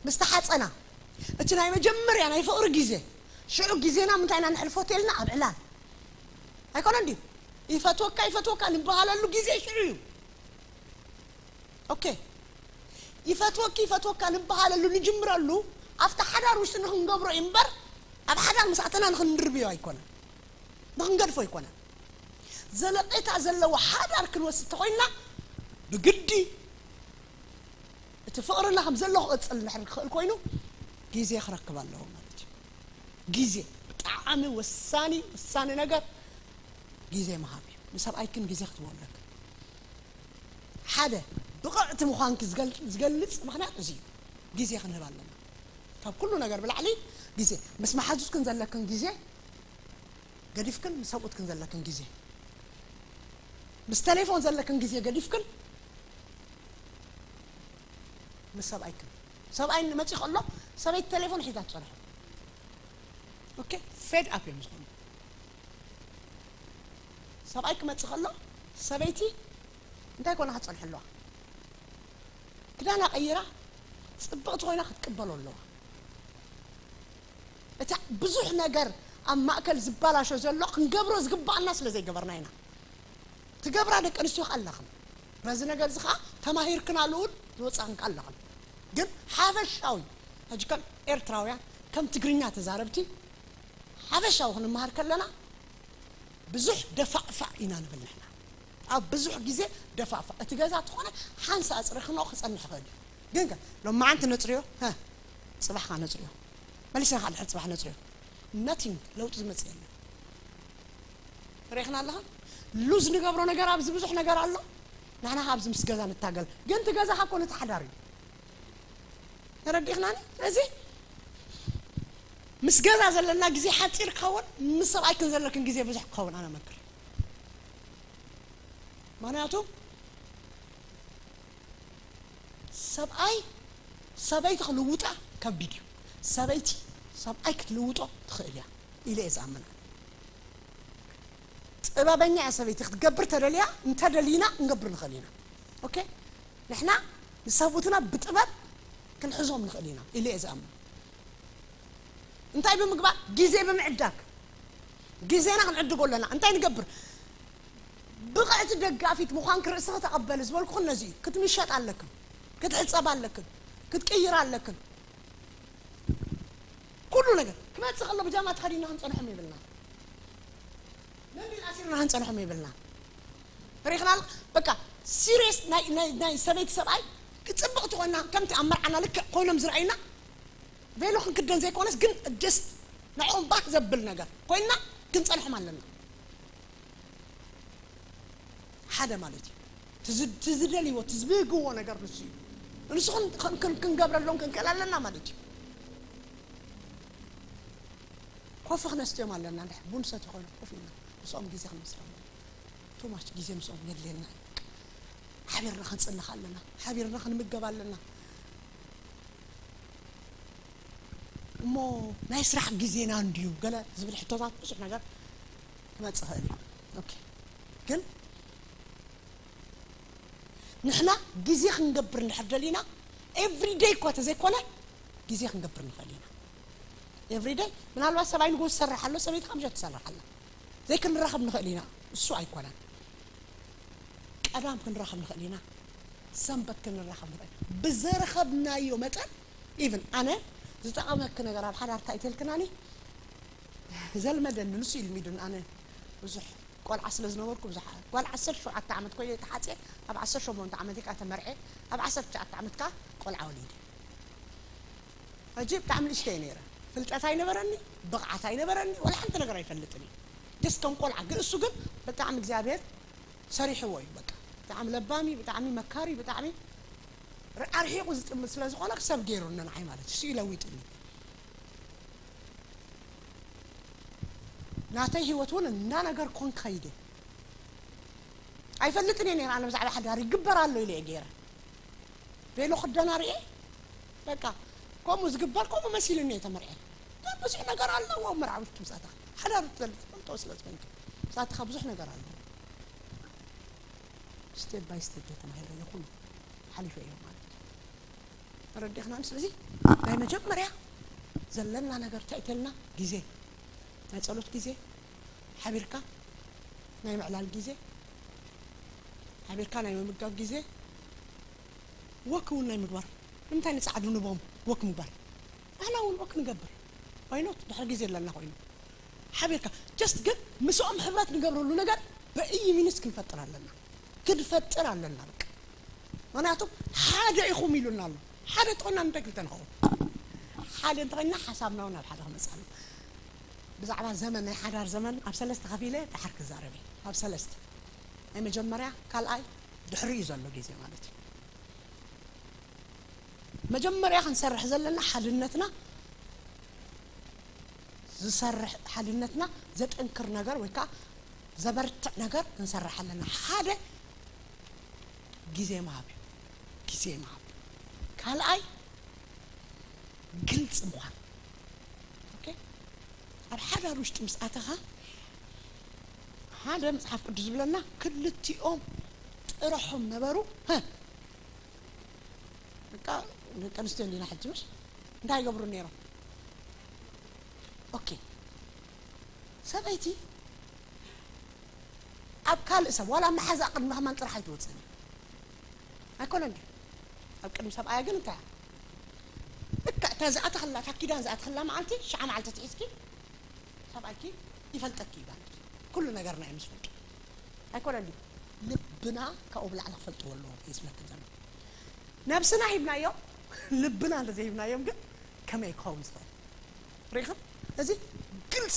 ምስ ተሓፀና፣ እቲ ናይ መጀመርያ ናይ ፍቕሪ ግዜ፣ ሽዑ ግዜና ምንታይ ኢና ነሕልፎ ተልና? ኣብ ዕላል ኣይኮነን ድዩ? ይፈትወካ ይፈትወካ ንበሃለሉ ግዜ ሽዑ እዩ። ኦኬ፣ ይፈትወኪ ይፈትወካ ንበሃለሉ ንጅምረሉ ኣብቲ ሓዳር ውሽጢ ንክንገብሮ እዩ እምበር፣ ኣብ ሓዳር ምስ ኣተና ንክንድርብዮ ኣይኮነን፣ ንክንገድፎ ኣይኮነን። ዘለቄታ ዘለዎ ሓዳር ክንወስድ ተኮይንና፣ ብግዲ እቲ ፍቕርና ከም ዘሎ ክቕፅል እንድሕር ክኽእል ኮይኑ፣ ግዜ ክረክብ ኣለዎ ማለት እዩ። ግዜ ብጣዕሚ ወሳኒ፣ ወሳኒ ነገር ግዜ ምሃብ እዩ። ንሰብኣይክን ግዜ ክትህቦ ኣለክን። ሓደ ብቕዕቲ ምዃንኪ ዝገል-፣ ዝገልፅ ምኽንያት እዚ እዩ። ግዜ ክንህብ ኣለና። ካብ ኩሉ ነገር ብላዕሊ ግዜ። ምስ መሓዙትክን ዘለክን ግዜ ገዲፍክን፣ ምስ ሰብኡትክን ዘለክን ግዜ፣ ምስ ቴሌፎን ዘለክን ግዜ ገዲፍክን፣ ምስ ሰብኣይክን። ሰብኣይ መፂእ ከሎ ሰበይቲ ቴሌፎን ሒዛ ትፀንሖ። ኦኬ፣ ፌድ ኣፕ እዮም ዝኾኑ። ሰብኣይ ክመፅእ ከሎ ሰበይቲ እንታይ ኮና ክትፀንሖ ኣለዋ? ክዳና ቀይራ ፅብቕቲ ኮይና ክትቅበሎ ኣለዋ። እቲ ብዙሕ ነገር ኣብ ማእከል ዝበላሾ ዘሎ ክንገብሮ ዝግባኣና ስለ ዘይገበርና ኢና። ትገብራ ደቂ ኣንስትዮ ከኣ ኣለኽን። በዚ ነገር እዚ ከኣ ተማሂርክናሉ እውን ዝወፃእን ከኣ ኣለኽን። ግን ሓፈሻዊ፣ ሕጂ ከም ኤርትራውያን፣ ከም ትግርኛ ተዛረብቲ፣ ሓፈሻዊ ክንመሃር ከለና ብዙሕ ደፋእፋእ ኢና ንብል ንሕና። ኣብ ብዙሕ ግዜ ደፋእፋእ። እቲ ገዛ ተኾነ ሓንሳ ኣፅሪኽንኦ ክጸንሕ ይኽእል እዩ። ግን ከ ሎማዓንቲ ነፅርዮ፣ ሀ፣ ጽባሕ ከኣ ነፅርዮ። መሊስና ከኣ ድሕሪ ጽባሕ ነፅርዮ። ነቲንግ፣ ለውጢ ዝመጽእ የለን። ርኢኽና ኣለኻ? ሉዝ ንገብሮ ነገር ኣብዚ ብዙሕ ነገር ኣሎ። ንሕና ከኣ ኣብዚ ምስ ገዛ ንታገል። ግን እቲ ገዛ ከኣ ኮነ እቲ ሓዳር እዩ። ተረዲእኽናኒ? ስለዚ ምስ ገዛ ዘለና ግዜ ሓጺር ክኸውን፣ ምስ ሰብኣይክን ዘለክን ግዜ ብዙሕ ክኸውን ኣነ እመክር። ምኽንያቱ ሰብኣይ ሰበይቲ ክልውጣ ከቢድ እዩ። ሰበይቲ ሰብኣይ ክትልውጦ ትኽእል እያ ኢለ እየ ዝኣምን። ጥበበኛ እያ ሰበይቲ ክትገብር ተደልያ፣ እንተደሊና ክንገብር ንኽእል ኢና። ኦኬ? ንሕና ንሰብኡትና ብጥበብ ክንሕዞም ንኽእል ኢና ኢለ እየ ዝኣምን። እንታይ ብምግባር? ግዜ ብምዕዳግ። ግዜና ክንዕድጎ ኣለና። እንታይ ንገብር? ብቕዕቲ ደጋፊት ምዃንኪ ርእስኺ ተቐበሊ ዝበልኩኽን ነዚ እዩ። ክትምሸጥ ኣለክን፣ ክትሕጸብ ኣለክን፣ ክትቅይር ኣለክን። ኩሉ ነገር ክመጽእ ከሎ ብጃማ ተኸዲና ክንጸንሖም የብልና። መንዲል ኣሲርና ክንጸንሖም የብልና። ርኢኽና ኣለ-፣ በቃ ሲሪየስ ናይ፣ ናይ፣ ናይ ሰበይቲ ሰብኣይ ክጽብቕቲ ኮይና ከምቲ ኣብ መርዓና ልክዕ ኮይኖም ዝረኣዩና ቬሎ ክንክደን ዘይኮነስ ግን ጀስት ንዕኦም ባህ ዘብል ነገር ኮይና ክንጸንሖም ኣለና። ሓደ ማለት እዩ። ትዝ-፣ ትዝደልይዎ፣ ትዝብህግዎ ነገር ንሱ እዩ። ንሱ ክን-፣ ክን-፣ ክን-፣ ክንገብረሎም ክንክእል ኣለና ማለት እዩ። ኮፊ ክነስትዮም ኣለና፣ እንድሕር ቡን ሰትዩ ኮይኑ ኮፍ ኢልና ምስኦም ግዜ ክንወስድ ኣለና። ቱማች ግዜ ምስኦም የድልየና እዩ። ሓቢርና ክንጽሊ ኣለና፣ ሓቢርና ክንምገብ ኣለና። እሞ ናይ ስራሕ ግዜና እንድዩ ገለ ዝብል ሕቶታት ብዙሕ ነገር ክመጽእ ይኽእል እዩ። ኦኬ። ግን ንሕና ግዜ ክንገብር እንድሕር ደሊና፣ ኤቭሪ ደይ እኳ ተዘይኮነ ግዜ ክንገብር ንኽእል ኢና። ኤቭሪ ደይ ምናልባት ሰብኣይ ንግሆ ዝሰርሕ ኣሎ፣ ሰበይቲ ካብ ምሸት ትሰርሕ ኣላ። ዘይክንራኸብ ንኽእል ኢና፣ እሱ ኣይኮነን። ቀዳም ክንራኸብ ንኽእል ኢና፣ ሰንበት ክንራኸብ ንኽእል። ብዘረኸብናዮ መጠን፣ ኢቭን ኣነ ዝጠቐመኪ ነገር ኣብ ሓዳር እንታይ ተልክናኒ፣ ዘልመደኒ ንሱ ኢልሚዱን ኣነ ብዙሕ ቆልዓ ስለ ዝነበርኩ ብዙሓት ጓል ዓሰርተ ሸውዓተ ዓመት ኮይነ ተሓፅየ ኣብ ዓሰርተ ሸሞንተ ዓመት እየ ከዓ ተመርዐ ኣብ ዓሰርተ ትሽዓተ ዓመት ከዓ ቆልዓ ወሊደ ሕጂ ብጣዕሚ ንእሽተይ ነይረ ፍልጠት ኣይነበረኒ ብቕዓት ኣይነበረኒ ወላ ሓንቲ ነገር ኣይፈልጥን እዩ ደስ ከም ቆልዓ ግን እሱ ግን ብጣዕሚ እግዚኣብሔር ሰሪሕዎ እዩ በቃ ብጣዕሚ ለባሚ ብጣዕሚ መካሪ ብጣዕሚ ኣርሒቑ ዝጥምት ስለ ዝኾነ ክሰብ ገይሩኒ ንዓይ ማለት እዩ እሱ ይለዊጥኒ ናተይ ህይወት እውን እናነገርኩ ክኸይድ እየ ኣይፈልጥን እየ ነይረ ኣነ ብዛዕባ ሓዳር ይግበር ኣሎ ኢለ እየ ገይረ ቬሎ ክደና ርኤ በቃ ከምኡ ዝግበር ከምኡ መሲሉኒ እየ ተመርዐ ግን ብዙሕ ነገር ኣለዎ መርዓዊ ትምፃእታ ሓዳር ትፈልጥ ትፈልጦ ስለ ዝኾንክ ምፃእትኻ ብዙሕ ነገር ኣለዎ step by step እየ ተማሂረ እየ ኩሉ ሓሊፈ እየ ማለት እዩ ተረዲእኽናኒ ስለዚ ናይ መጀመርያ ዘለና ነገር እንታይ ተልና ግዜ ናይ ጸሎት ግዜ ሓቢርካ ናይ ምዕላል ግዜ ሓቢርካ ናይ ምምጋብ ግዜ ወክ እውን ናይ ምግባር ንምንታይ ንጻዕዱ ንቦም ወክ ምግባር ንሕና እውን ወክ ንገብር ዋይኖት ድሕሪ ግዜ ኣለና ኮይኑ ሓቢርካ just ግን ምስኦም ሕብረት ንገብረሉ ነገር በእይ ሚንስ ክንፈጥር ኣለና ክንፈጥር ኣለና በቃ ምክንያቱ ሓደ ኢኹም ኢሉና ኣሎ ሓደ ተኾና እንታይ ክልተ ንኸውን ሓደ እንተኾይና ሓሳብና እውን ኣብ ሓደ ክመፅእ ኣሎ ብዛዕባ ዘመን ናይ ሓዳር ዘመን ኣብ ሰለስተ ከፊለ ድሓር ክዛረበ ኣብ ሰለስተ ናይ መጀመርያ ካልኣይ ድሕሪኡ ዘሎ ግዜ ማለት እዩ መጀመርያ ክንሰርሕ ዘለና ሓድነትና ዝሰርሕ ሓድነትና ዘጠንክር ነገር ወይ ከዓ ዘበርትዕ ነገር ክንሰርሕ ኣለና ሓደ ግዜ ምሃብ እዩ ግዜ ምሃብ ካልኣይ ግልፂ ምዃን ኣብ ሓዳር ውሽጢ ምስ ኣተኻ ሓደ መፅሓፍ ቅዱስ ዝብለና ክልቲኦም ጥረሖም ነበሩ በቃ ደቂ ኣንስትዮ እንዲና ሕጂ ምሽ እንታይ ይገብሩ ነይሮም ኦኬ ሰበይቲ ኣብ ካልእ ሰብ ዋላ መሓዛ ቅድሚ ከማን ጥራሕ ኣይትወፅእን ኣይኮነን ድዩ ኣብ ቅድሚ ሰብኣያ ግን እንታይ ልክዕ እታ ዝኣተኸላ እታ ኪዳን ዝኣተኸላ መዓልቲ ሽዓ መዓልቲ ትሒዝኪ ሰብኣይኪ ይፈልጠኪ ማለት ኩሉ ነገርና እዩ ምስ ፈልጡ ኣይኮነን ድዩ ልብና ካብኡ ብላዕሊ ክፈልጥዎ ኣለዎ እዩ ዝብለክን ዘሎ ነብስና ሂብናዮም ልብና እንተዘይሂብናዮም ግን ከመይ ክኸውን ዝኽእል ሪኢኽም እዚ ግልፂ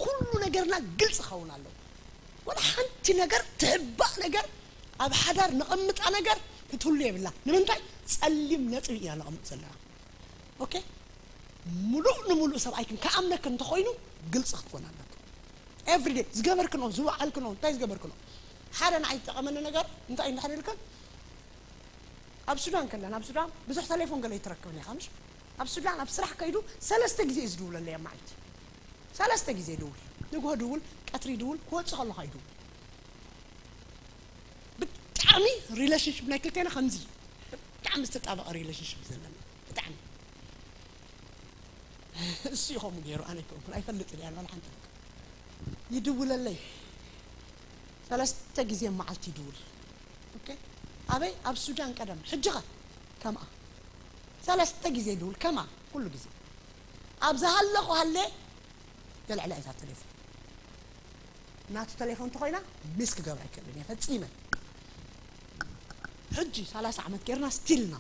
ኩሉ ነገርና ግልፂ ክኸውን ኣለዎ ወላ ሓንቲ ነገር ትሕባእ ነገር ኣብ ሓዳር ነቐምጣ ነገር ክትህሉ የብላ ንምንታይ ፀሊም ነጥቢ ኢና ነቐምጥ ዘለና ኦኬ ሙሉእ ንሙሉእ ሰብኣይክን ከኣምነክን እንተኾይኑ ግልፂ ክትኮን ኣለክን everyday ዝገበርክኖ ዝወዓልክኖ እንታይ ዝገበርክኖ ሓደ ንዓይ ዝጠቐመኒ ነገር እንታይ እንድሕር ኢልክን ኣብ ሱዳን ከለና ኣብ ሱዳን ብዙሕ ተሌፎን ገለ ይትረክብን ኢኻ ምሽ ኣብ ሱዳን ኣብ ስራሕ ከይዱ ሰለስተ ግዜ እዩ ዝድውለለይ ኣብ መዓልቲ ሰለስተ ግዜ ይድውል ንግሆ ድውል ቀትሪ ይድውል ክወፅእ ከለኻ ይድውል ብጣዕሚ relationship ናይ ክልቴና ከምዚ ብጣዕሚ ዝተጣበቐ relationship ዘለና ብጣዕሚ እሱ ይኸምኡ ገይሩ ኣነ ይከውን ኣይፈልጥን እያ ዋላ ሓንቲ ነገር ይድውለለይ ሰለስተ ግዜ መዓልቲ ይድውል ኣበይ ኣብ ሱዳን ቀደም ሕጂ ኸ ከምኣ ሰለስተ ግዜ ይድውል ከምኣ ኩሉ ግዜ ኣብ ዝሃለኹ ሃለ የልዕላ እታ ተሌፎን ናቱ ተሌፎን እንተኾይና ሚስ ክገብራ ኣይክእልን እየ ፈፂመ ሕጂ ሰላሳ ዓመት ጌርና ስቲልና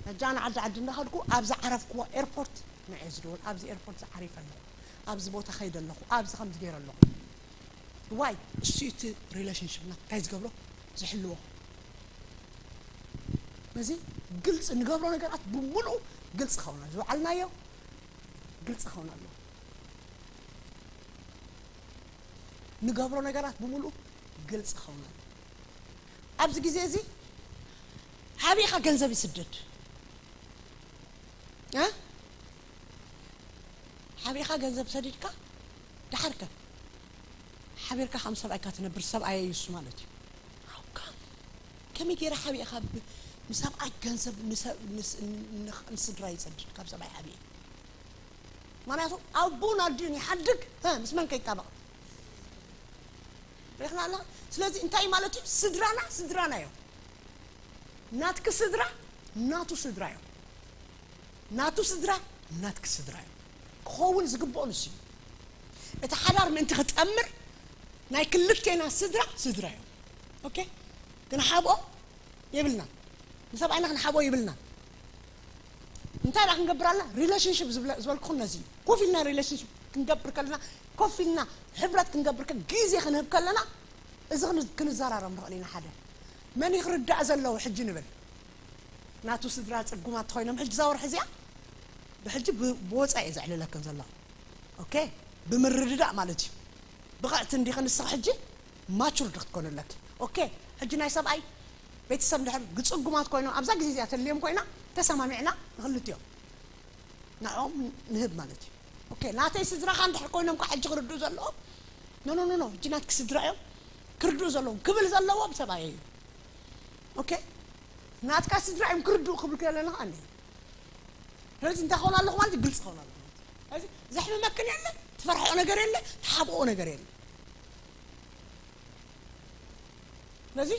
ሕጂ ኣነ ዓዲ ዓዲ እንዳኸድኩ ኣብ ዝዓረፍክዎ ኤርፖርት ንዐ ዝደወል ኣብዚ ኤርፖርት ዝዓሪፈ ኣለኹ ኣብዚ ቦታ ከይደ ኣለኹ ኣብዚ ከምዚ ገይረ ኣለኹ ዋይ እሱ እቲ ሪሌሽንሽፕና እንታይ ዝገብሮ ዝሕልዎ ነዚ ግልፂ ንገብሮ ነገራት ብምሉኡ ግልፂ ከውና ዝውዓልናዮ ግልፂ ከውና ኣለዎ ንገብሮ ነገራት ብምሉኡ ግልፂ ከውና ኣለዎ ኣብዚ ግዜ እዚ ሓቢኻ ገንዘብ ይስደድ ሓቢኻ ገንዘብ ሰዲድካ ድሓርከ ሓቢርካ ከም ሰብኣይካ ትነብር ሰብኣየ እዩ እሱ ማለት እዩ ኣውካ ከመይ ገይረ ሓቢእኻ ብ- ንሰብኣይ ገንዘብ ንሰ- ንስ- ን- ንስድራ ይሰድድ ካብ ሰብኣይ ሓቢእ ምክንያቱ ኣቦን ኣዲኡን ይሓድግ እ፣ ምስ መን ከይጣበቕ ሪኽና ኣለኻ ስለዚ እንታይ ማለት እዩ ስድራና ስድራና እዮም ናትኪ ስድራ ናቱ ስድራ እዮም ናቱ ስድራ ናትኪ ስድራ እዮም ክኸውን ዝግብኦ ንሱ እዩ እቲ ሓዳር ምእንቲ ክጠምር ናይ ክልቴና ስድራ ስድራ እዮም። ኦኬ፣ ክንሓብኦ የብልና፣ ንሰብኣይና ክንሓብኦ የብልና። እንታይ ደኣ ክንገብር ኣለና? ሪሌሽንሽፕ ዝበለ ዝበልኩኹም ነዚ እዩ። ኮፍ ኢልና ሪሌሽንሽፕ ክንገብር ከለና፣ ኮፍ ኢልና ሕብረት ክንገብር ከ ግዜ ክንህብ ከለና፣ እዚ ክን- ክንዘራረብ ንኽእል ኢና። ሓደ መን እዩ ክርዳእ ዘለዎ ሕጂ ንብል። ናቱ ስድራ ጽጉማት ተኾይኖም ሕጂ እዛ ወርሒ እዚኣ ብሕጂ ብ- ብወጻኢ እየ ዘዕልለክን ዘለኹ። ኦኬ፣ ብምርድዳእ ማለት እዩ። ብቕዕቲ እንዲኺ ንስኺ ሕጂ ማቹርድ ክትኮኒ ኣለኪ። ኦኬ፣ ሕጂ ናይ ሰብኣይ ቤተሰብ እንድሕር ግጽጉማት ኮይኖም ኣብዛ ግዜ እዚኣ ተልዮም ኮይና ተሰማሚዕና ንኽልቲኦም ንዕኦም ንህብ ማለት እዩ። ኦኬ፣ ናተይ ስድራኻ እንድሕር ኮይኖም ከዓ ሕጂ ክርድኡ ዘለዎም ኖ ኖ ኖ ኖ፣ ሕጂ ናትኪ ስድራ እዮም ክርድኡ ዘለዎም ክብል ዘለዎም ሰብኣይ እዩ። ኦኬ፣ ናትካ ስድራ እዮም ክርድኡ ክብል ከለና ኣነ ስለዚ እንታይ ክኸውን ኣለኹ ማለት እዩ? ግልፂ ክኸውን ኣለኹ ማለት እዩ። ስለዚ ዘሕምመክን የለ፣ ትፈርሕኦ ነገር የለ፣ ትሓብኦ ነገር የለ። ስለዚ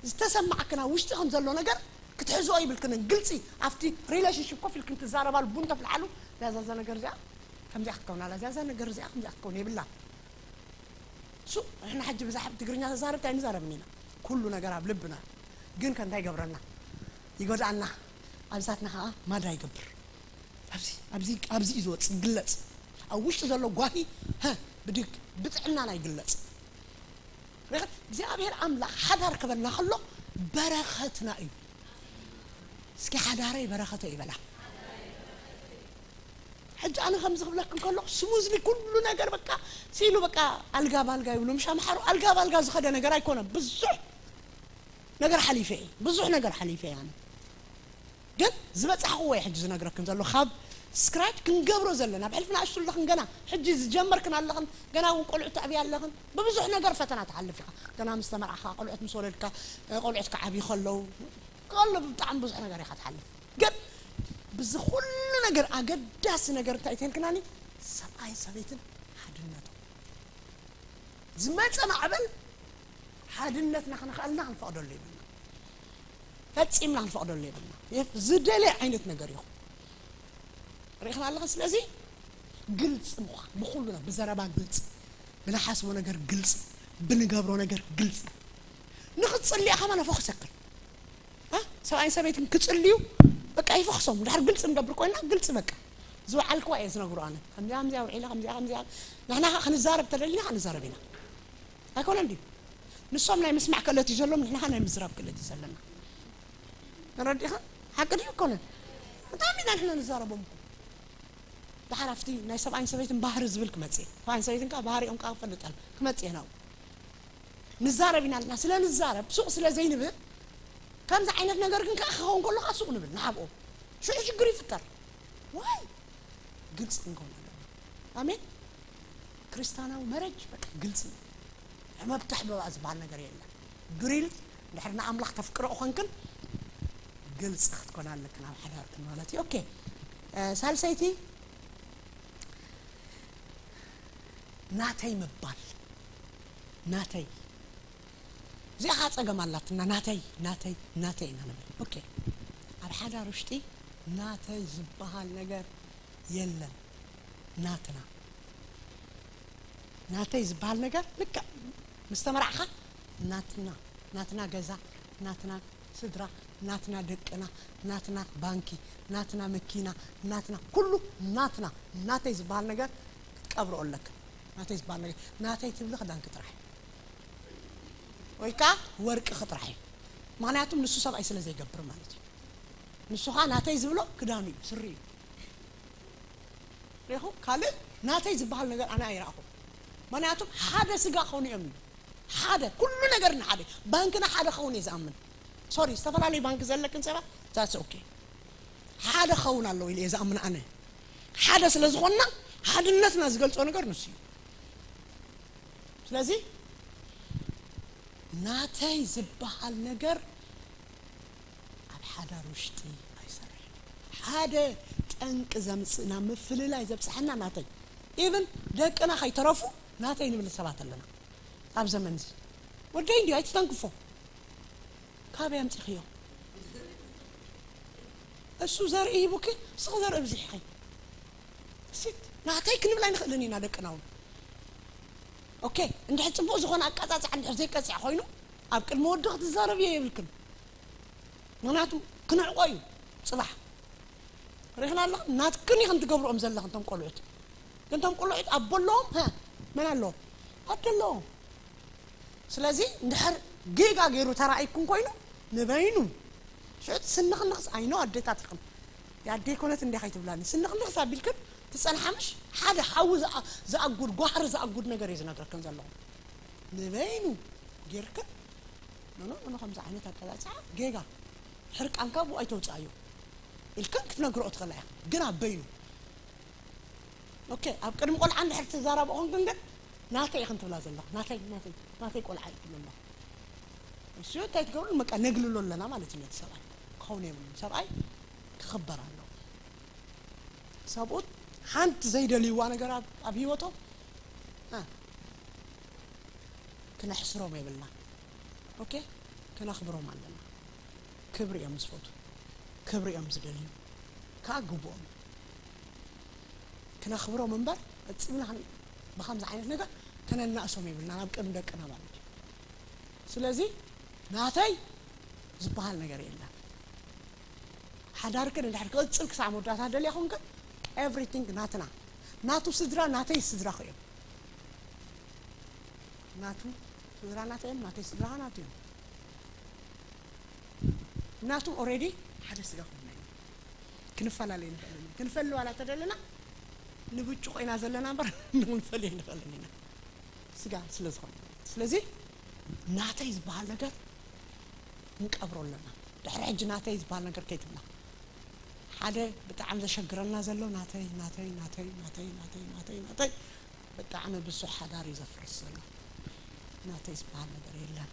ዝተሰማዕክን ኣብ ውሽጥኽን ዘሎ ነገር ክትሕዝኦ ይብልክንን ግልፂ ኣብቲ ሪሌሽንሽፕ ኮፍ ኢልክን ትዛረባሉ ቡን ተፍልሓሉ እዛ እዛ ነገር እዚኣ ከምዚኣ ክትከውን ኣላ እዛ እዛ ነገር እዚኣ ከምዚኣ ክትከውን የብላን። እሱ ንሕና ሕጂ ብዛሕ ትግርኛ ተዛረብቲ ኣይንዛረብን ኢና። ኩሉ ነገር ኣብ ልብና ግን ከ እንታይ ይገብረና? ይጎድኣና። ኣብዛትና ከዓ ማዳ ይገብር። ኣብዚ ኣብዚ ኣብዚ እዩ ዝወፅእ ግለፅ ኣብ ውሽጢ ዘሎ ጓሂ ሀ ብድግ ብጥዕናና ይግለፅ። ምክንያቱ እግዚኣብሔር ኣምላኽ ሓዳር ክበና ከሎ በረኸትና እዩ። እስኪ ሓዳረይ በረኸተ ይበላ። ሕጂ ኣነ ከምዚ ክብለክ እንከሎ ስሙዝሊ ኩሉ ነገር በቃ ሲሉ በቃ ኣልጋ ባልጋ ይብሉ ምሽ ኣምሓሩ ኣልጋ ባልጋ ዝኸደ ነገር ኣይኮነ ብዙሕ ነገር ሓሊፈ እየ ብዙሕ ነገር ሓሊፈ እየ ኣነ ግን ዝበፃሕኽዎ እየ ሕጂ ዝነግረክን ዘሎ ካብ ስክራች ክንገብሮ ዘለና ብሕልፊ ንኣሽቱ ኣለኽን ገና ሕጂ ዝጀመርክን ኣለኽን ገና እውን ቆልዑ ተዕብያ ኣለኽን ብብዙሕ ነገር ፈተና ትሓልፍ ኢኻ ገና ምስ ተመርዓኻ ቆልዑት ምስ ወለድካ ቆልዑት ክዓብዩ ከለዉ ከሎ ብጣዕሚ ብዙሕ ነገር ኢኻ ትሓልፍ ግን ብዚ ኩሉ ነገር ኣገዳሲ ነገር እንታይ ተልክናኒ ሰብኣይ ሰበይትን ሓድነቶም ዝመፀ ማዕበል ሓድነትና ክንኽእልና ክንፈቕደሉ ይብልና ፈፂምና ክንፈቕደሉ ይብልና ዝደለየ ዓይነት ነገር ይኹን ርኢኽና ኣለኻ ስለዚ ግልፂ ምዃን ብኩሉና ብዘረባ ግልፂ ብንሓስቦ ነገር ግልፂ ብንገብሮ ነገር ግልፂ ንኽትፅልኢ ከማን ኣፈኹሰክን ሰብኣይን ሰበይትን ክፅልዩ በቃ ይፈኽሶም ድሕር ግልፂ ንገብር ኮይና ግልፂ በቃ ዝወዓልክዋ እየ ዝነግሩ ኣነ ከምዚኣ ከምዚኣ ውዒለ ከምዚኣ ከምዚኣ ንሕና ክንዛረብ ተደሊና ክንዛረብ ኢና ኣይኮነን ድዩ ንሶም ናይ ምስማዕ ክእለት እዩ ዘለዎም ንሕና ናይ ምዝራብ ክእለት እዩ ዘለና ተረዲኻ ሓቂ ድዩ ኣይኮነን ብጣዕሚ ኢና ንሕና ንዛረቦም እኮ ደሓር ኣብቲ ናይ ሰብኣይን ሰበይትን ባህሪ ዝብል ክመፅእ ሰብኣይን ሰበይትን ከዓ ባህሪኦም ከዓ ክፈልጠል ክመፅእ ናብኡ ንዛረብ ኢና ኣለና ስለ ንዛረብ ሱቕ ስለ ዘይንብል ከምዚ ዓይነት ነገር ግን ከዓ ክኸውን ከሎ ከዓ ሱቕ ንብል ንሓብኦም ሽዑ ሽግር ይፍጠር ዋይ ግልፂ ክንከውን ኣለና ኣሜን ክርስቲያናዊ መረጅ በቃ ግልፂ ሕመብታ ሕበባ ዝበሃል ነገር የለን ብሪል እንድሕር ንኣምላኽ ተፍቅሮ ኾንክን ግልፂ ክትኮና ኣለክን ኣብ ሓዳርክን ማለት እዩ ኦኬ ሳልሰይቲ ናተይ ምባል ናተይ እዚኣ ከዓ ፀገም ኣላትና ናተይ ናተይ ናተይ ኢና ንብል ኦኬ ኣብ ሓዳር ውሽጢ ናተይ ዝበሃል ነገር የለን ናትና ናተይ ዝበሃል ነገር ልክዕ ምስ ተመራዕኻ ናትና ናትና ገዛ ናትና ስድራ ናትና ደቅና ናትና ባንኪ ናትና መኪና ናትና ኩሉ ናትና ናተይ ዝበሃል ነገር ክትቀብርኦ ኣለካ ናተይ ዝበሃል ነገር ናተይ ትብሊ ክዳንኪ ጥራሕ ወይ ከዓ ወርቅኺ ጥራሕ እዩ ምክንያቱም ንሱ ሰብኣይ ስለ ዘይገብር ማለት እዩ ንሱ ከዓ ናተይ ዝብሎ ክዳኑ እዩ ስሪ እዩ ሪኹም ካልእ ናተይ ዝበሃል ነገር ኣነ ኣይረኣኹም ምክንያቱም ሓደ ስጋ ክኾኑ እዮም እዩ ሓደ ኩሉ ነገር ንሓደ ባንክና ሓደ ክኸውን እየ ዝኣምን ሶሪ ዝተፈላለዩ ባንክ ዘለክን ሰባት that's okay ሓደ ክኸውን ኣለዎ ኢለ እየ ዝኣምን ኣነ ሓደ ስለ ዝኾንና ሓድነትና ዝገልፆ ነገር ንሱ እዩ ስለዚ ናተይ ዝበሃል ነገር ኣብ ሓዳር ውሽጢ ኣይሰርሕን ሓደ ጠንቂ ዘምፅእ ናብ ምፍልላይ ዘብፅሐና ናተይ even ደቅና ከይተረፉ ናተይ ንብል ሰባት ኣለና ኣብ ዘመን እዚ ወደይ እንዲዩ ኣይትተንክፎ ካበይ ኣምፂኽዮ እሱ ዘርኢ ሂቡኪ ንስኺ ዘርኢ ብዚሕኺ እሲት ናተይ ክንብል ኣይንኽእልን ኢና ደቅና እውን ኦኬ፣ እንድሕር ጽቡቕ ዝኾነ ኣቀጻጽዓ እንድሕር ዘይቀጽዕ ኮይኑ፣ ኣብ ቅድሚ ወዲ ክትዛረብዮ የብልክን። ምኽንያቱ ክነዕቆ እዩ ጽባሕ። ርኢኽና ኣለኽን፣ ናትክን ኢኽን ትገብርኦም ዘለኽን እቶም ቆልዑት። ግን እቶም ቆልዑት ኣቦ ኣለዎም፣ ሀ፣ መን ኣለዎም? ኣደ ኣለዎም። ስለዚ እንድሕር ጌጋ ገይሩ ተራእይኩም ኮይኑ ንበይኑ ሽዑ ስንኽንኽስ ኣይኖ ኣዴታት ኢኽን። የኣደይ ኮነት እንዲያ ከይትብላኒ። ስንኽንኽስ ኣቢልክን ትጸንሓ ምሽ ሓደ ሓዊ ዝኣ-፣ ዝኣጉድ፣ ጓህሪ ዝኣጉድ ነገር እዩ ዝነግረክን ዘለኹ። ንበይኑ ጌርክን፣ ኖ፣ ኖ፣ ኖ፣ ከምዚ ዓይነት ኣቀጻጽዓ ጌጋ። ሕርቃንካ ብኡ ኣይተውጽኣዮ ኢልክን ክትነግርኦ ትኽእላ ኢኽን። ግን ኣብ በይኑ። ኦኬ፣ ኣብ ቅድሚ ቆልዓ እንድሕር ትዛረቡ ኮንክን ግን ናተይ ኢኽን ትብላ ዘለኹ። ናተይ፣ ናተይ፣ ናተይ ቆልዓ እዩ ትብሉ ኣለኹ። እሱ እንታይ ትገብሩ? በቃ ነግልሎ ኣለና ማለት እዩ ነቲ ሰብኣይ። ክኸውን የብሉን። ሰብኣይ ክኽበር ኣለዎ። ሰብኡት ሓንቲ ዘይደልይዋ ነገር ኣብ፣ ኣብ ህይወቶም፣ እ፣ ክነሕስሮም የብልና። ኦኬ? ክነኽብሮም ኣለና። ክብሪ እዮም ዝፈቱ። ክብሪ እዮም ዝደልዩ። ከዓ ግቡኦም። ክነኽብሮም እምበር፣ ፈጺምና ከን-፣ ብኸምዚ ዓይነት ነገር ከነናእሶም የብልና፣ ናብ ቅድሚ ደቅና ማለት እዩ። ስለዚ፣ ናተይ ዝበሃል ነገር የለን። ሓዳርክን እንድሕር ክቕጽል ክሳዕ መወዳእታ ደልያ ኹንክን፣ ኤቭሪቲንግ ናትና። ናቱ ስድራ፣ ናተይ ስድራኹ እዮም። ናቱ ስድራ ናተይ እዮም፣ ናተይ ስድራ ናቱ እዮም። ናቱ ኦልሬዲ ሓደ ስጋ ኮይና እዮም። ክንፈላለ ንኽእል ኢና። ክንፈሊ ዋላ ተደለና፣ ንብርጭቆ ኢና ዘለና እምበር፣ ክንፈልዮ ንኽእል ኢና። ስጋ ስለ ዝኾነ። ስለዚ፣ ናተይ ዝበሃል ነገር ክንቀብሮ ኣለና። ድሕሪ ሕጂ ናተይ ዝበሃል ነገር ከይትብላ። ሓደ ብጣዕሚ ዘሸግረና ዘሎ ናተይ፣ ናተይ፣ ናተይ፣ ናተይ፣ ናተይ፣ ናተይ፣ ናተይ፣ ብጣዕሚ ብዙሕ ሓዳር እዩ ዘፍርስ ዘሎ። ናተይ ዝበሃል ነገር የለን።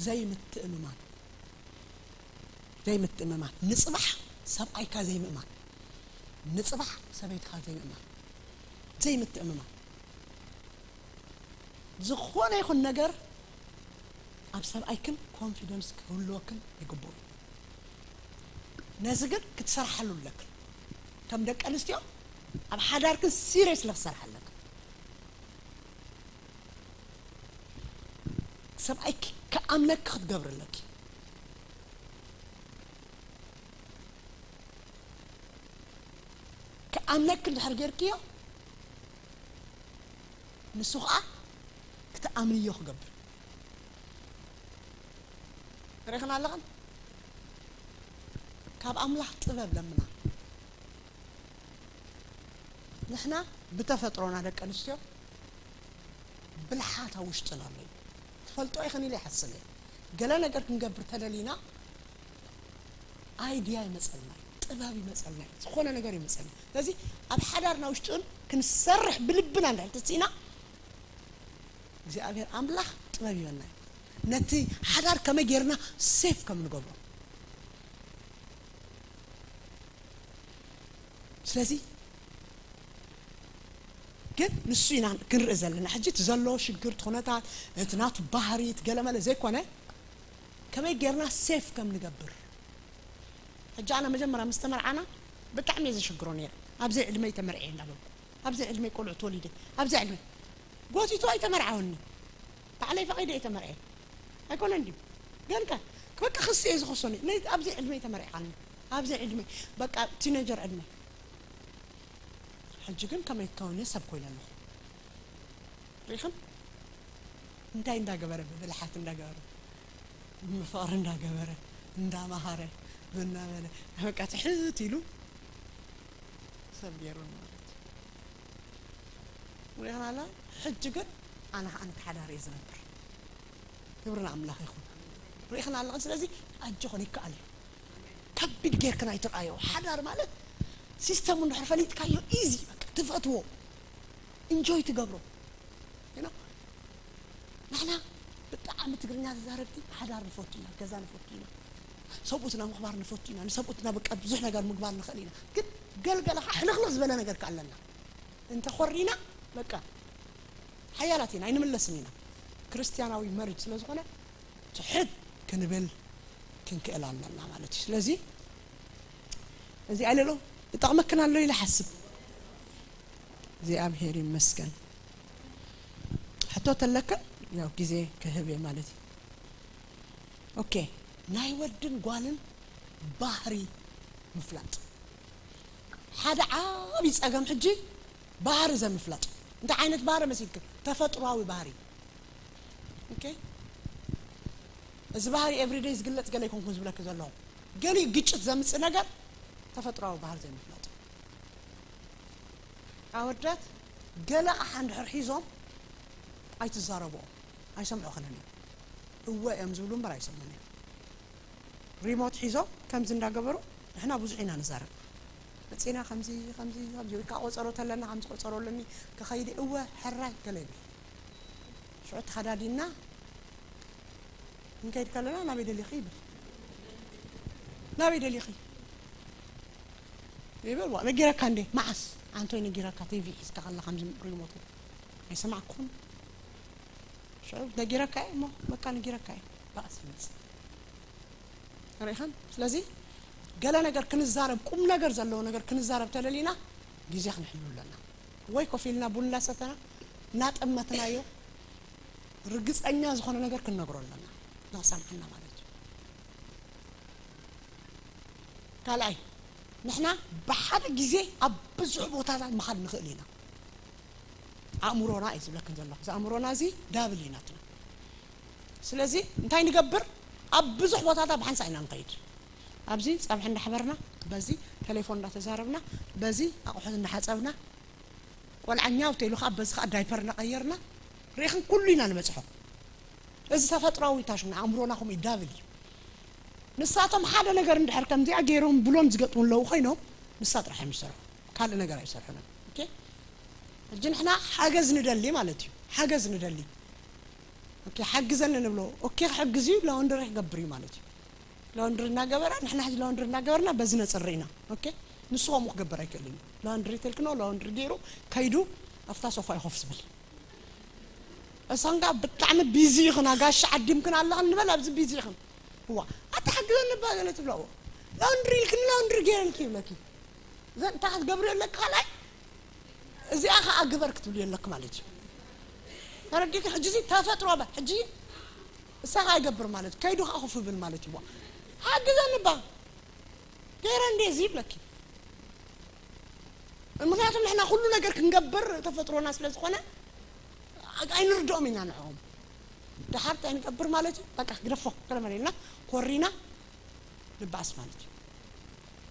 ዘይምትእምማን። ዘይምትእምማን። ንጽባሕ ሰብኣይካ ዘይምእማን። ንጽባሕ ሰበይትኻ ዘይምእማን። ዘይምትእምማን። ዝኾነ ይኹን ነገር ኣብ ሰብኣይክን ኮንፊደንስ ክህልወክን ይግብኡ። ነዚ ግን ክትሰርሓሉ ኣለክን። ከም ደቂ ኣንስትዮ ኣብ ሓዳርክን ሲሪየስ ክትሰርሓ ኣለክን። ሰብኣይኪ ክኣምነኪ ክትገብሪ ኣለኪ። ክኣምነኪ እንድሕር ጌርክዮ፣ ንሱ ኸዓ ክትኣምንዮ ክገብር። ርኢኽን ኣለኽን? ካብ ኣምላኽ ጥበብ ለምና። ንሕና ብተፈጥሮና ደቂ ኣንስትዮ ብልሓት ኣብ ውሽጥና ኣሎ እዩ። ትፈልጦ ኢኽን ኢለ ይሓስብ እየ። ገለ ነገር ክንገብር ተደሊና ኣይድያ ይመጸልና እዩ፣ ጥበብ ይመጸልና እዩ፣ ዝኾነ ነገር ይመጸልና። ስለዚ ኣብ ሓዳርና ውሽጥን ክንሰርሕ ብልብና እንድሕር ትስኢና እግዚኣብሔር ኣምላኽ ጥበብ ይበና እዩ። ነቲ ሓዳር ከመይ ጌርና ሴፍ ከም ንገብሮ። ስለዚ ግን ንሱ ኢና ክንርኢ ዘለና። ሕጂ እቲ ዘሎ ሽግር፣ እቲ ኩነታት፣ እቲ ናቱ ባህሪ፣ እቲ ገለመለ ዘይኮነ፣ ከመይ ጌርና ሴፍ ከም ንገብር። ሕጂ ኣነ መጀመርያ ምስ ተመርዓና ብጣዕሚ እየ ዘሽግሮ ነይረ። ኣብ ዘይዕድመይ ተመርዕየ እንዳበልኩ፣ ኣብ ዘይዕድመይ ቆልዑ ተወሊደ፣ ኣብ ዘይዕድመይ ጎቲቱ ኣይተመርዓወኒ። ባዕለይ ፈቒደ እየ ተመርዕየ። ኣይኮነን ድዩ? ግን ከ በቃ ክሲ እየ ዝኸሶ ነይረ። ነይ-፣ ኣብ ዘይዕድመይ ተመርዒኻኒ። ኣብ ዘይዕድመይ፣ በቃ ቲኔጀር ዕድመ። ሕጂ ግን ከመይ ትከውኒ ሰብ ኮይነ ኣለኹ። ርኢኽን? እንታይ እንዳገበረ፣ ብብልሓት እንዳገበረ፣ ምፍቕሪ እንዳገበረ፣ እንዳመሃረ፣ እናበለ፣ በቃ ትሕት ኢሉ ሰብ ገይሩ ማለት እዩ። ርኢኽን ኣላ? ሕጂ ግን ኣነ ኸዓ ነቲ ሓዳር እየ ዝነብር። ክብሪ ንኣምላኽ ይኹን። ርኢኽን ኣለኽን? ስለዚ ኣጆኽን ይከኣል እዩ። ከቢድ ጌርክን ኣይትርኣዮ። ሓዳር ማለት ሲስተሙ እንድሕር ፈሊጥካዮ ኢዚ፣ በቃ ትፈትዎ፣ ኢንጆይ ትገብሮ። You know? ንሕና ብጣዕሚ ትግርኛ ተዛረብቲ ሓዳር ንፈቱ ኢና፣ ገዛ ንፈቱ ኢና፣ ሰብኡትና ምኽባር ንፈቱ ኢና፣ ንሰብኡትና በቃ ብዙሕ ነገር ምግባር ንኽእል ኢና። ግን ገልገለ ኸዓ ሕልኽልኽ ዝበለ ነገር ከ ኣለና። እንተ ኾሪና በቃ ሓያላት ኢና፣ ኣይንምለስን ኢና። ክርስትያናዊ መሪጅ ስለ ዝኾነ ትሕት ክንብል ክንክእል ኣለና ማለት እዩ። ስለዚ እዚ ኣለሎ ይጠቕመክን ኣሎ ኢለ ሓስብ። እግዚኣብሔር ይመስገን። ሕቶ ተለካ ያው ግዜ ክህብ እየ ማለት እዩ። ኦኬ፣ ናይ ወድን ጓልን ባህሪ ምፍላጥ ሓደ ዓቢ ጸገም። ሕጂ ባህሪ ዘምፍላጥ፣ እንታይ ዓይነት ባህሪ መሲልክ? ተፈጥሯዊ ባህሪ። ኦኬ፣ እዚ ባህሪ ኤቭሪደይ ዝግለጽ ገለ ይኮንኩን ዝብለክ ዘለኹ፣ ገሊኡ ግጭት ዘምጽእ ነገር ተፈጥሯዊ ባህሪ ዘይምፍላጥ። ኣወዳት ገለ ኣቕሓ እንድሕር ሒዞም ኣይትዛረብኦም፣ ኣይሰምዑኽን እዮም። እወ እዮም ዝብሉ እምበር ኣይሰምዑን እዮም። ሪሞት ሒዞም ከምዚ እንዳገበሩ ንሕና ብዙሕ ኢና ንዛረብ። መጺና ከምዚ ከምዚ ከምዚ ወይ ከዓ ቆጸሮ ተለና ከምዚ ቆጸሮ ኣለኒ፣ ከኸይዲ እወ ሕራይ ገለ ይብል። ሽዑ ተኸዳዲና ክንከይድ ከለና ናበይ ደሊኺ ይብል። ናበይ ደሊኺ ይብል። ዋ ነጊረካ እንዴ? መዓስ ኣንቶይ ነጊረካ? ቲቪ ሒዝካ ከላ ከምዚ ሪሞት ኣይሰማዕኩን። ሽዑ ነጊረካ እየ እሞ በቃ ነጊረካ እየ። ባእሲ ይመጽእ። ርኢኸን? ስለዚ ገለ ነገር ክንዛረብ፣ ቁም ነገር ዘለዎ ነገር ክንዛረብ ተደሊና ግዜ ክንሕሉ ኣለና። ወይ ኮፍ ኢልና ቡን እናሰተና እናጠመትናዮ ርግጸኛ ዝኾነ ነገር ክንነግሮ ኣለና፣ ንኽሰምዓና ማለት እዩ። ካልኣይ፣ ንሕና ብሓደ ግዜ ኣብ ብዙሕ ቦታታት ምኻድ ንኽእል ኢና። ኣእምሮና እዩ ዝብለክን ዘለኹ። እዚ ኣእምሮና እዚ ዳብል እዩ ናትና። ስለዚ እንታይ ንገብር? ኣብ ብዙሕ ቦታታት ብሓንሳእ ኢና ንኸይድ። ኣብዚ ጸብሒ እንዳሕበርና፣ በዚ ቴሌፎን እንዳተዛረብና፣ በዚ ኣቑሑት እንዳሓጸብና፣ ቆልዓ ኛው ተይሉ ከዓ በዚ ከዓ ዳይፐር እናቐየርና፣ ርኢኽን ኩሉ ኢና ንበጽሖ። እዚ ተፈጥሯዊ ታሽና ኣእምሮና ከምኡ ይዳብል እዩ። ንሳቶም ሓደ ነገር እንድሕር ከምዚኣ ገይሮም ብሎም ዝገጥሙ ኣለዉ ኮይኖም፣ ንሳ ጥራሕ እዮም ዝሰርሑ፣ ካልእ ነገር ኣይሰርሑን እዮም። ኦኬ? ሕጂ ንሕና ሓገዝ ንደሊ ማለት እዩ። ሓገዝ ንደሊ። ኦኬ፣ ሓግዘኒ ንብሎ። ኦኬ፣ ክሕግዝ እዩ፣ ላውንደሪ ክገብር እዩ ማለት እዩ። ላውንድሪ እናገበረ፣ ንሕና ሕጂ ላውንድሪ እናገበርና በዚ ነጽሪ ኢና። ኦኬ? ንሱ ከምኡ ክገብር ኣይክእልን እዩ። ላውንድሪ ተልክኖ፣ ላውንድሪ ገይሩ ከይዱ ኣብታ ሶፋ እዩ ኮፍ ዝብል። እሳንጋ ብጣዕሚ ቢዚ ኢኽን፣ ኣጋሻ ዓዲምክን ኣለኽን ንበል፣ ኣብዚ ቢዚ ኢኽን። እዋ፣ ኣታ ሓግዘኒ እባ ገለ ትብላ፣ እዋ። ላውንድሪ ኢልክኒ፣ ላውንድሪ ገይረልኪ ይብለኪ። ዘን እንታይ ክትገብሪ ኣለኪ ካልኣይ? እዚኣ ኸዓ ግበር ክትብሊ ኣለኪ ማለት እዩ። ተረዲእኪ? ሕጂ እዚ ተፈጥሮ በ-፣ ሕጂ እሳ ኸዓ ይገብር ማለት እዩ። ከይዱ ኸዓ ኮፍ ይብል ማለት እዩ። እዋ፣ ሓግዘኒ እባ። ገይረ እንዴ እዚ ይብለኪ። ምኽንያቱም ንሕና ኩሉ ነገር ክንገብር ተፈጥሮና ስለ ዝኾነ ኣይንርድኦም ኢና ንዕኦም። ደሓር እንታይ ንገብር ማለት እዩ? በቃ ግደፎ፣ ገለ መለ ኢልና ኮሪና ንባኣስ ማለት እዩ።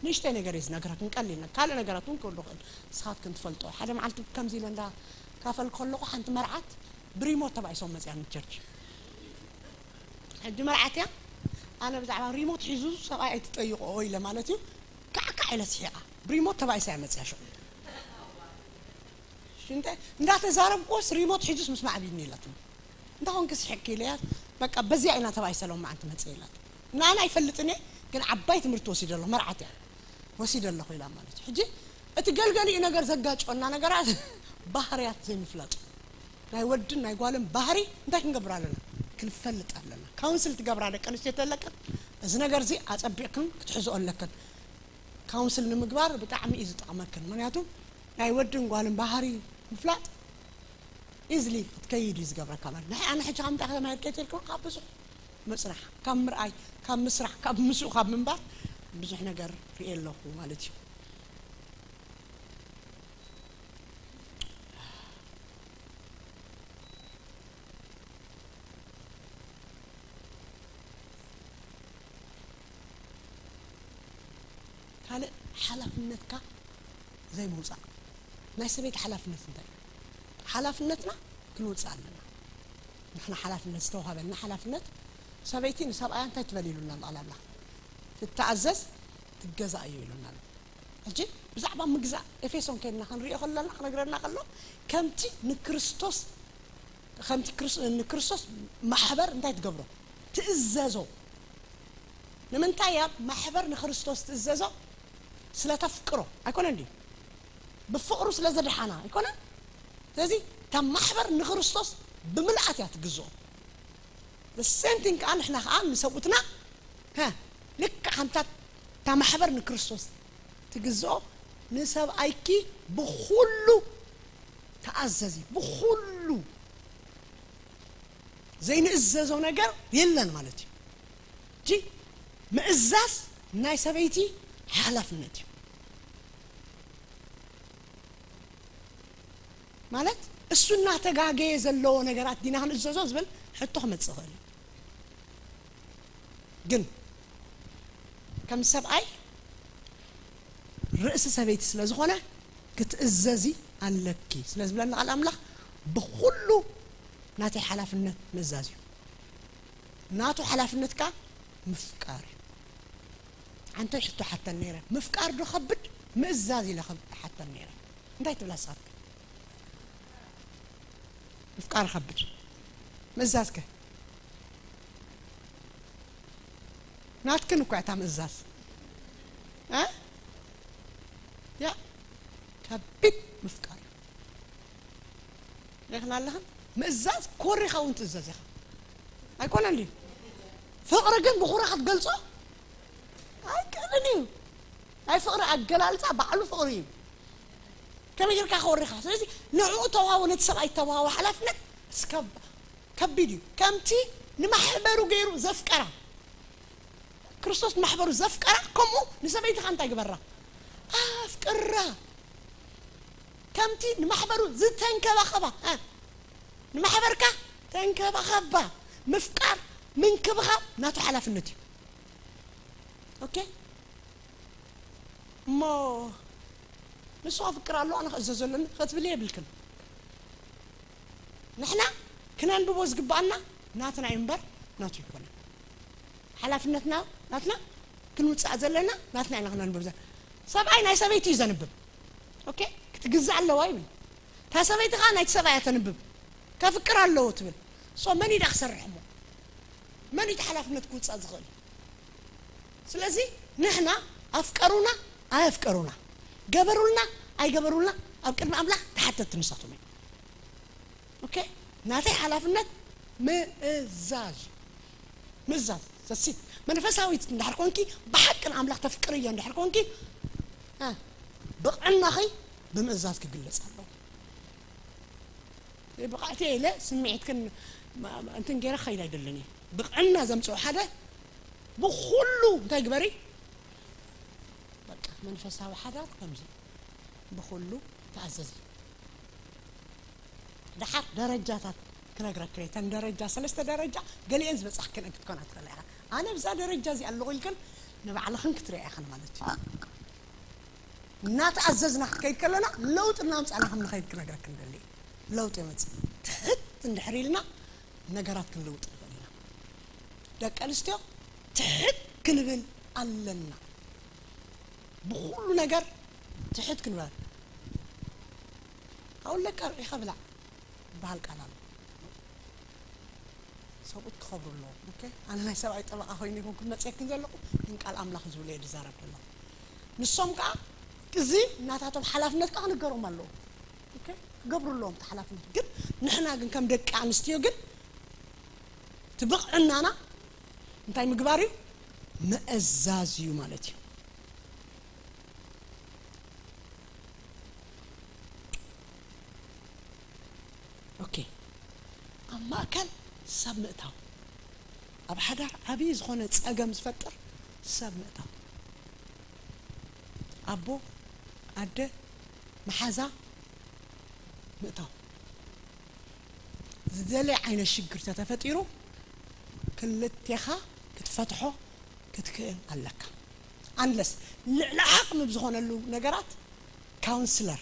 ንእሽተይ ነገር እየ ዝነግረክን፣ ቀሊል ነገር። ካልእ ነገራት እውን ክህሉ ይኽእል፣ ንስኻትክን ትፈልጦ። ሓደ መዓልቲ ከምዚ ኢለ እንዳ ካፈል ከለኹ ሓንቲ መርዓት ብሪሞት ተባኢሶም መፅያ ንቸርች። ሕጂ መርዓት እያ፣ ኣነ ብዛዕባ ሪሞት ሒዙ ሰብኣይ ኣይትጠይቆ ኢለ ማለት እዩ። ካዕካዕ ኢለ ስሒቓ፣ ብሪሞት ተባኢሳ እያ መፅያ ሽዑ። ሽንተ እንዳተዛረብኩስ ሪሞት ሒዙስ ምስማዕ ቢኒ ኢላትኒ። እንታይ ኮንኪ ስሒቕኪ ኢለያ፣ በቃ በዚኣ ኢና ተባኢሰ ሎማዓንቲ መፅእ ኢላት። ንኣና ኣይፈልጥን እየ፣ ግን ዓባይ ትምህርቲ ወሲደ ኣለኹ፣ መርዓት እያ ወሲደ ኣለኹ ኢላ ማለት እዩ። ሕጂ እቲ ገልገሊኡ ነገር ዘጋጭወና ነገራት ባህርያት ዘይምፍላጥ። ናይ ወድን ናይ ጓልን ባህሪ እንታይ ክንገብር ኣለና? ክንፈልጥ ኣለና። ካውንስል ትገብራ ደቂ ኣንስትዮ ተለቅን፣ እዚ ነገር እዚ ኣጸቢቕክን ክትሕዝኦ ኣለክን። ካውንስል ንምግባር ብጣዕሚ እዩ ዝጠቕመክን። ምኽንያቱ ናይ ወድን ጓልን ባህሪ ምፍላጥ ኢዝሊ ክትከይድ እዩ ዝገብረካ ማለት። ንሕ-፣ ኣነ ሕጂ ካብ ምንታይ ከተማ ሄድከ ተልክን ካብ ብዙሕ ምጽናሕ፣ ካብ ምርኣይ፣ ካብ ምስራሕ፣ ካብ ምስኡ፣ ካብ ምንባር ብዙሕ ነገር ርእየ ኣለኹ ማለት እዩ። ካልእ ሓላፍነትካ ዘይምውጻእ። ናይ ሰበይቲ ሓላፍነት እንታይ እዩ? ሓላፍነትና ክንውጽእ ኣለና። ንሕና ሓላፍነት ዝተዋሃበና ሓላፍነት፣ ሰበይቲ ንሰብኣያ እንታይ ትበል ኢሉና ኣሎ ቃል ኣምላኽ? ትተኣዘዝ ትገዛእ እዩ ኢሉና ኣሎ። ሕጂ ብዛዕባ ምግዛእ ኤፌሶን ከይድና ክንሪኦ ከለና ክነግረና ከሎ ከምቲ ንክርስቶስ ከምቲ ክርስ-፣ ንክርስቶስ ማሕበር እንታይ ትገብሮ? ትእዘዞ። ንምንታይ እያ ማሕበር ንክርስቶስ ትእዘዞ? ስለ ተፍቅሮ ኣይኮነን ድዩ? ብፍቕሩ ስለ ዘድሓና ኣይኮነን? ስለዚ እታ ማሕበር ንክርስቶስ ብምልኣት እያ ትግዝኦ። The same thing ከዓ ንሕና ከዓ ንሰብኡትና፣ ሀ፣ ልክዕ ከምታ እታ ማሕበር ንክርስቶስ ትግዝኦ፣ ንሰብኣይኪ ብኹሉ ተኣዘዚ። ብኹሉ ዘይንእዘዞ ነገር የለን ማለት እዩ። እጂ ምእዛዝ ናይ ሰበይቲ ሓላፍነት እዩ። ማለት እሱ እናተጋገየ ዘለዎ ነገራት ዲና ክንእዘዞ ዝብል ሕቶ ክመጽእ ይኽእል እዩ። ግን ከም ሰብኣይ ርእሲ ሰበይቲ ስለ ዝኾነ ክትእዘዚ ኣለኪ ስለ ዝብለና ቃል ኣምላኽ ብኹሉ ናተይ ሓላፍነት ምእዛዝ እዩ። ናቱ ሓላፍነት ከኣ ምፍቃር እዩ። ኣንተ ሕቶ ሓተን ነይረ፣ ምፍቃር ዶ ከብድ ምእዛዝ ኢለ ከም ሓተን ነይረ። እንታይ ትብላ ንስኻትከ? ምፍቃር ከብድ ምእዛዝከ? ናትክን እኳ እታ ምእዛዝ እ ያ ከቢድ ምፍቃር ርኢኽና ኣለኽን። ምእዛዝ ኮሪኻ እውን ትእዘዝ ኢኻ። ኣይኮነን ድዩ? ፍቕሪ ግን ብኹራ ክትገልጾ ኣይክእልን እዩ። ናይ ፍቕሪ ኣገላልጻ ባዕሉ ፍቕሪ እዩ። ከመይ ጌርካ ከወሪኻ? ስለዚ ንዕኡ ተዋህቦ፣ ነቲ ሰብኣይ ተዋህቦ ሓላፍነት እስከ ከቢድ እዩ። ከምቲ ንማሕበሩ ገይሩ ዘፍቀራ፣ ክርስቶስ ንማሕበሩ ዘፍቀራ፣ ከምኡ ንሰበይትኻ እንታይ ግበራ? ኣፍቅራ። ከምቲ ንማሕበሩ ዝተንከባኸባ፣ እ፣ ንማሕበርካ ተንከባኸባ። ምፍቃር፣ ምንክብኻብ ናቱ ሓላፍነት እዩ። ኦኬ? እሞ ንሱ ኣፍቅር ኣሎ፣ ኣነ ክእዘዝ ዘለኒ ክትብሊ የብልክን። ንሕና ክነንብቦ ዝግባኣና ናትና እዩ እምበር ናቱ ኣይኮነን። ሓላፍነትና ናትና ክንውጻእ ዘለና ናትና ኢና ክነንብብ ዘ-፣ ሰብኣይ ናይ ሰበይቲ እዩ ዘንብብ። ኦኬ? ክትግዛእ ኣለዋ ይብል። እታ ሰበይቲ ኸኣ ናይቲ ሰብኣይ እያ ተንብብ። ከፍቅር ኣለዎ ትብል። ሶ መን እዩ ደኣ ክሰርሕ እሞ? መን እዩ እቲ ሓላፍነት ክውጻእ ዝኽእል? ስለዚ ንሕና ኣፍቀሩና ኣየፍቀሩና፣ ገበሩልና ኣይገበሩልና ኣብ ቅድሚ ኣምላኽ ተሓተትቲ ንሳቶም እዮም። ኦኬ? ናተይ ሓላፍነት ምእዛዝ እዩ። ምእዛዝ ዘሲት መንፈሳዊት እንድሕር ኮንኪ፣ ብሓቂ ንኣምላኽ ተፍቅርዮ እንድሕር ኮንኪ፣ እ፣ ብቕዕናኺ ብምእዛዝ ክግለጽ ኣለዎ። ብቕዕቲ ኢለ ስምዒትክን ማ-፣ ማ-፣ እንትን ገይረ ክኸይድ ኣይደልን እየ። ብቕዕና ዘምጽኦ ሓደ ብኹሉ እንታይ ግበሪ? በቃ መንፈሳዊ ሓዳር ከምዚ ብኹሉ ተኣዘዚ። ደሓር ደረጃታት ክነግረክን እየ። እተን ደረጃ፣ ሰለስተ ደረጃ ገሊአን ዝበጻሕክን ክትኮና ትኽእላ ኢኻ። ኣነ ብዛ ደረጃ እዚኣ ኣለኹ ኢልክን ንባዕልኽን ክትሪኣ ኢኽን ማለት እዩ። እናተኣዘዝና ክትከይድ ከለና ለውጢ እናምጻእና ከም ንኸይድ ክነግረክን ደሊ። ለውጢ ይመጽእ። ትሕት እንድሕር ኢልና ነገራት ክንልውጥ ንኽእል ኢና። ደቂ ኣንስትዮ ትሕት ክንብል ኣለና። ብኹሉ ነገር ትሕት ክንበል። ኣውለቀ ርኢኻ ብላዕ ዝበሃል ቃል ኣሎ። ሰብኡት ክኸብሩ ኣለዎም። ኦኬ? ኣነ ናይ ሰብኣይ ጠበቓ ኮይነ ይኹንኩን መፅየክን ዘለኹ፣ ግን ቃል ኣምላኽ ዝብሎ እየ ዝዛረብ ዘለኹ። ንሶም ከዓ እዚ ናታቶም ሓላፍነት ከዓ ክንገሮም ኣለዎ። ኦኬ? ክገብሩ ኣለዎም እቲ ሓላፍነት። ግን ንሕና ግን ከም ደቂ ኣንስትዮ ግን እቲ ብቕዕናና እንታይ ምግባር እዩ? ምእዛዝ እዩ ማለት እዩ። ኦኬ፣ ኣብ ማእከል ሰብ ምእታው፣ ኣብ ሓዳር ዓብዪ ዝኾነ ጸገም ዝፈጥር ሰብ ምእታው፣ ኣቦ፣ ኣደ፣ መሓዛ ምእታው። ዝደለ ዓይነት ሽግር ተተፈጢሩ ክልቴኻ ክትፈትሖ ክትክእል ኣለካ። ኣንለስ ልዕሊ ዓቕሚ ብዝኾነሉ ነገራት ካውንስለር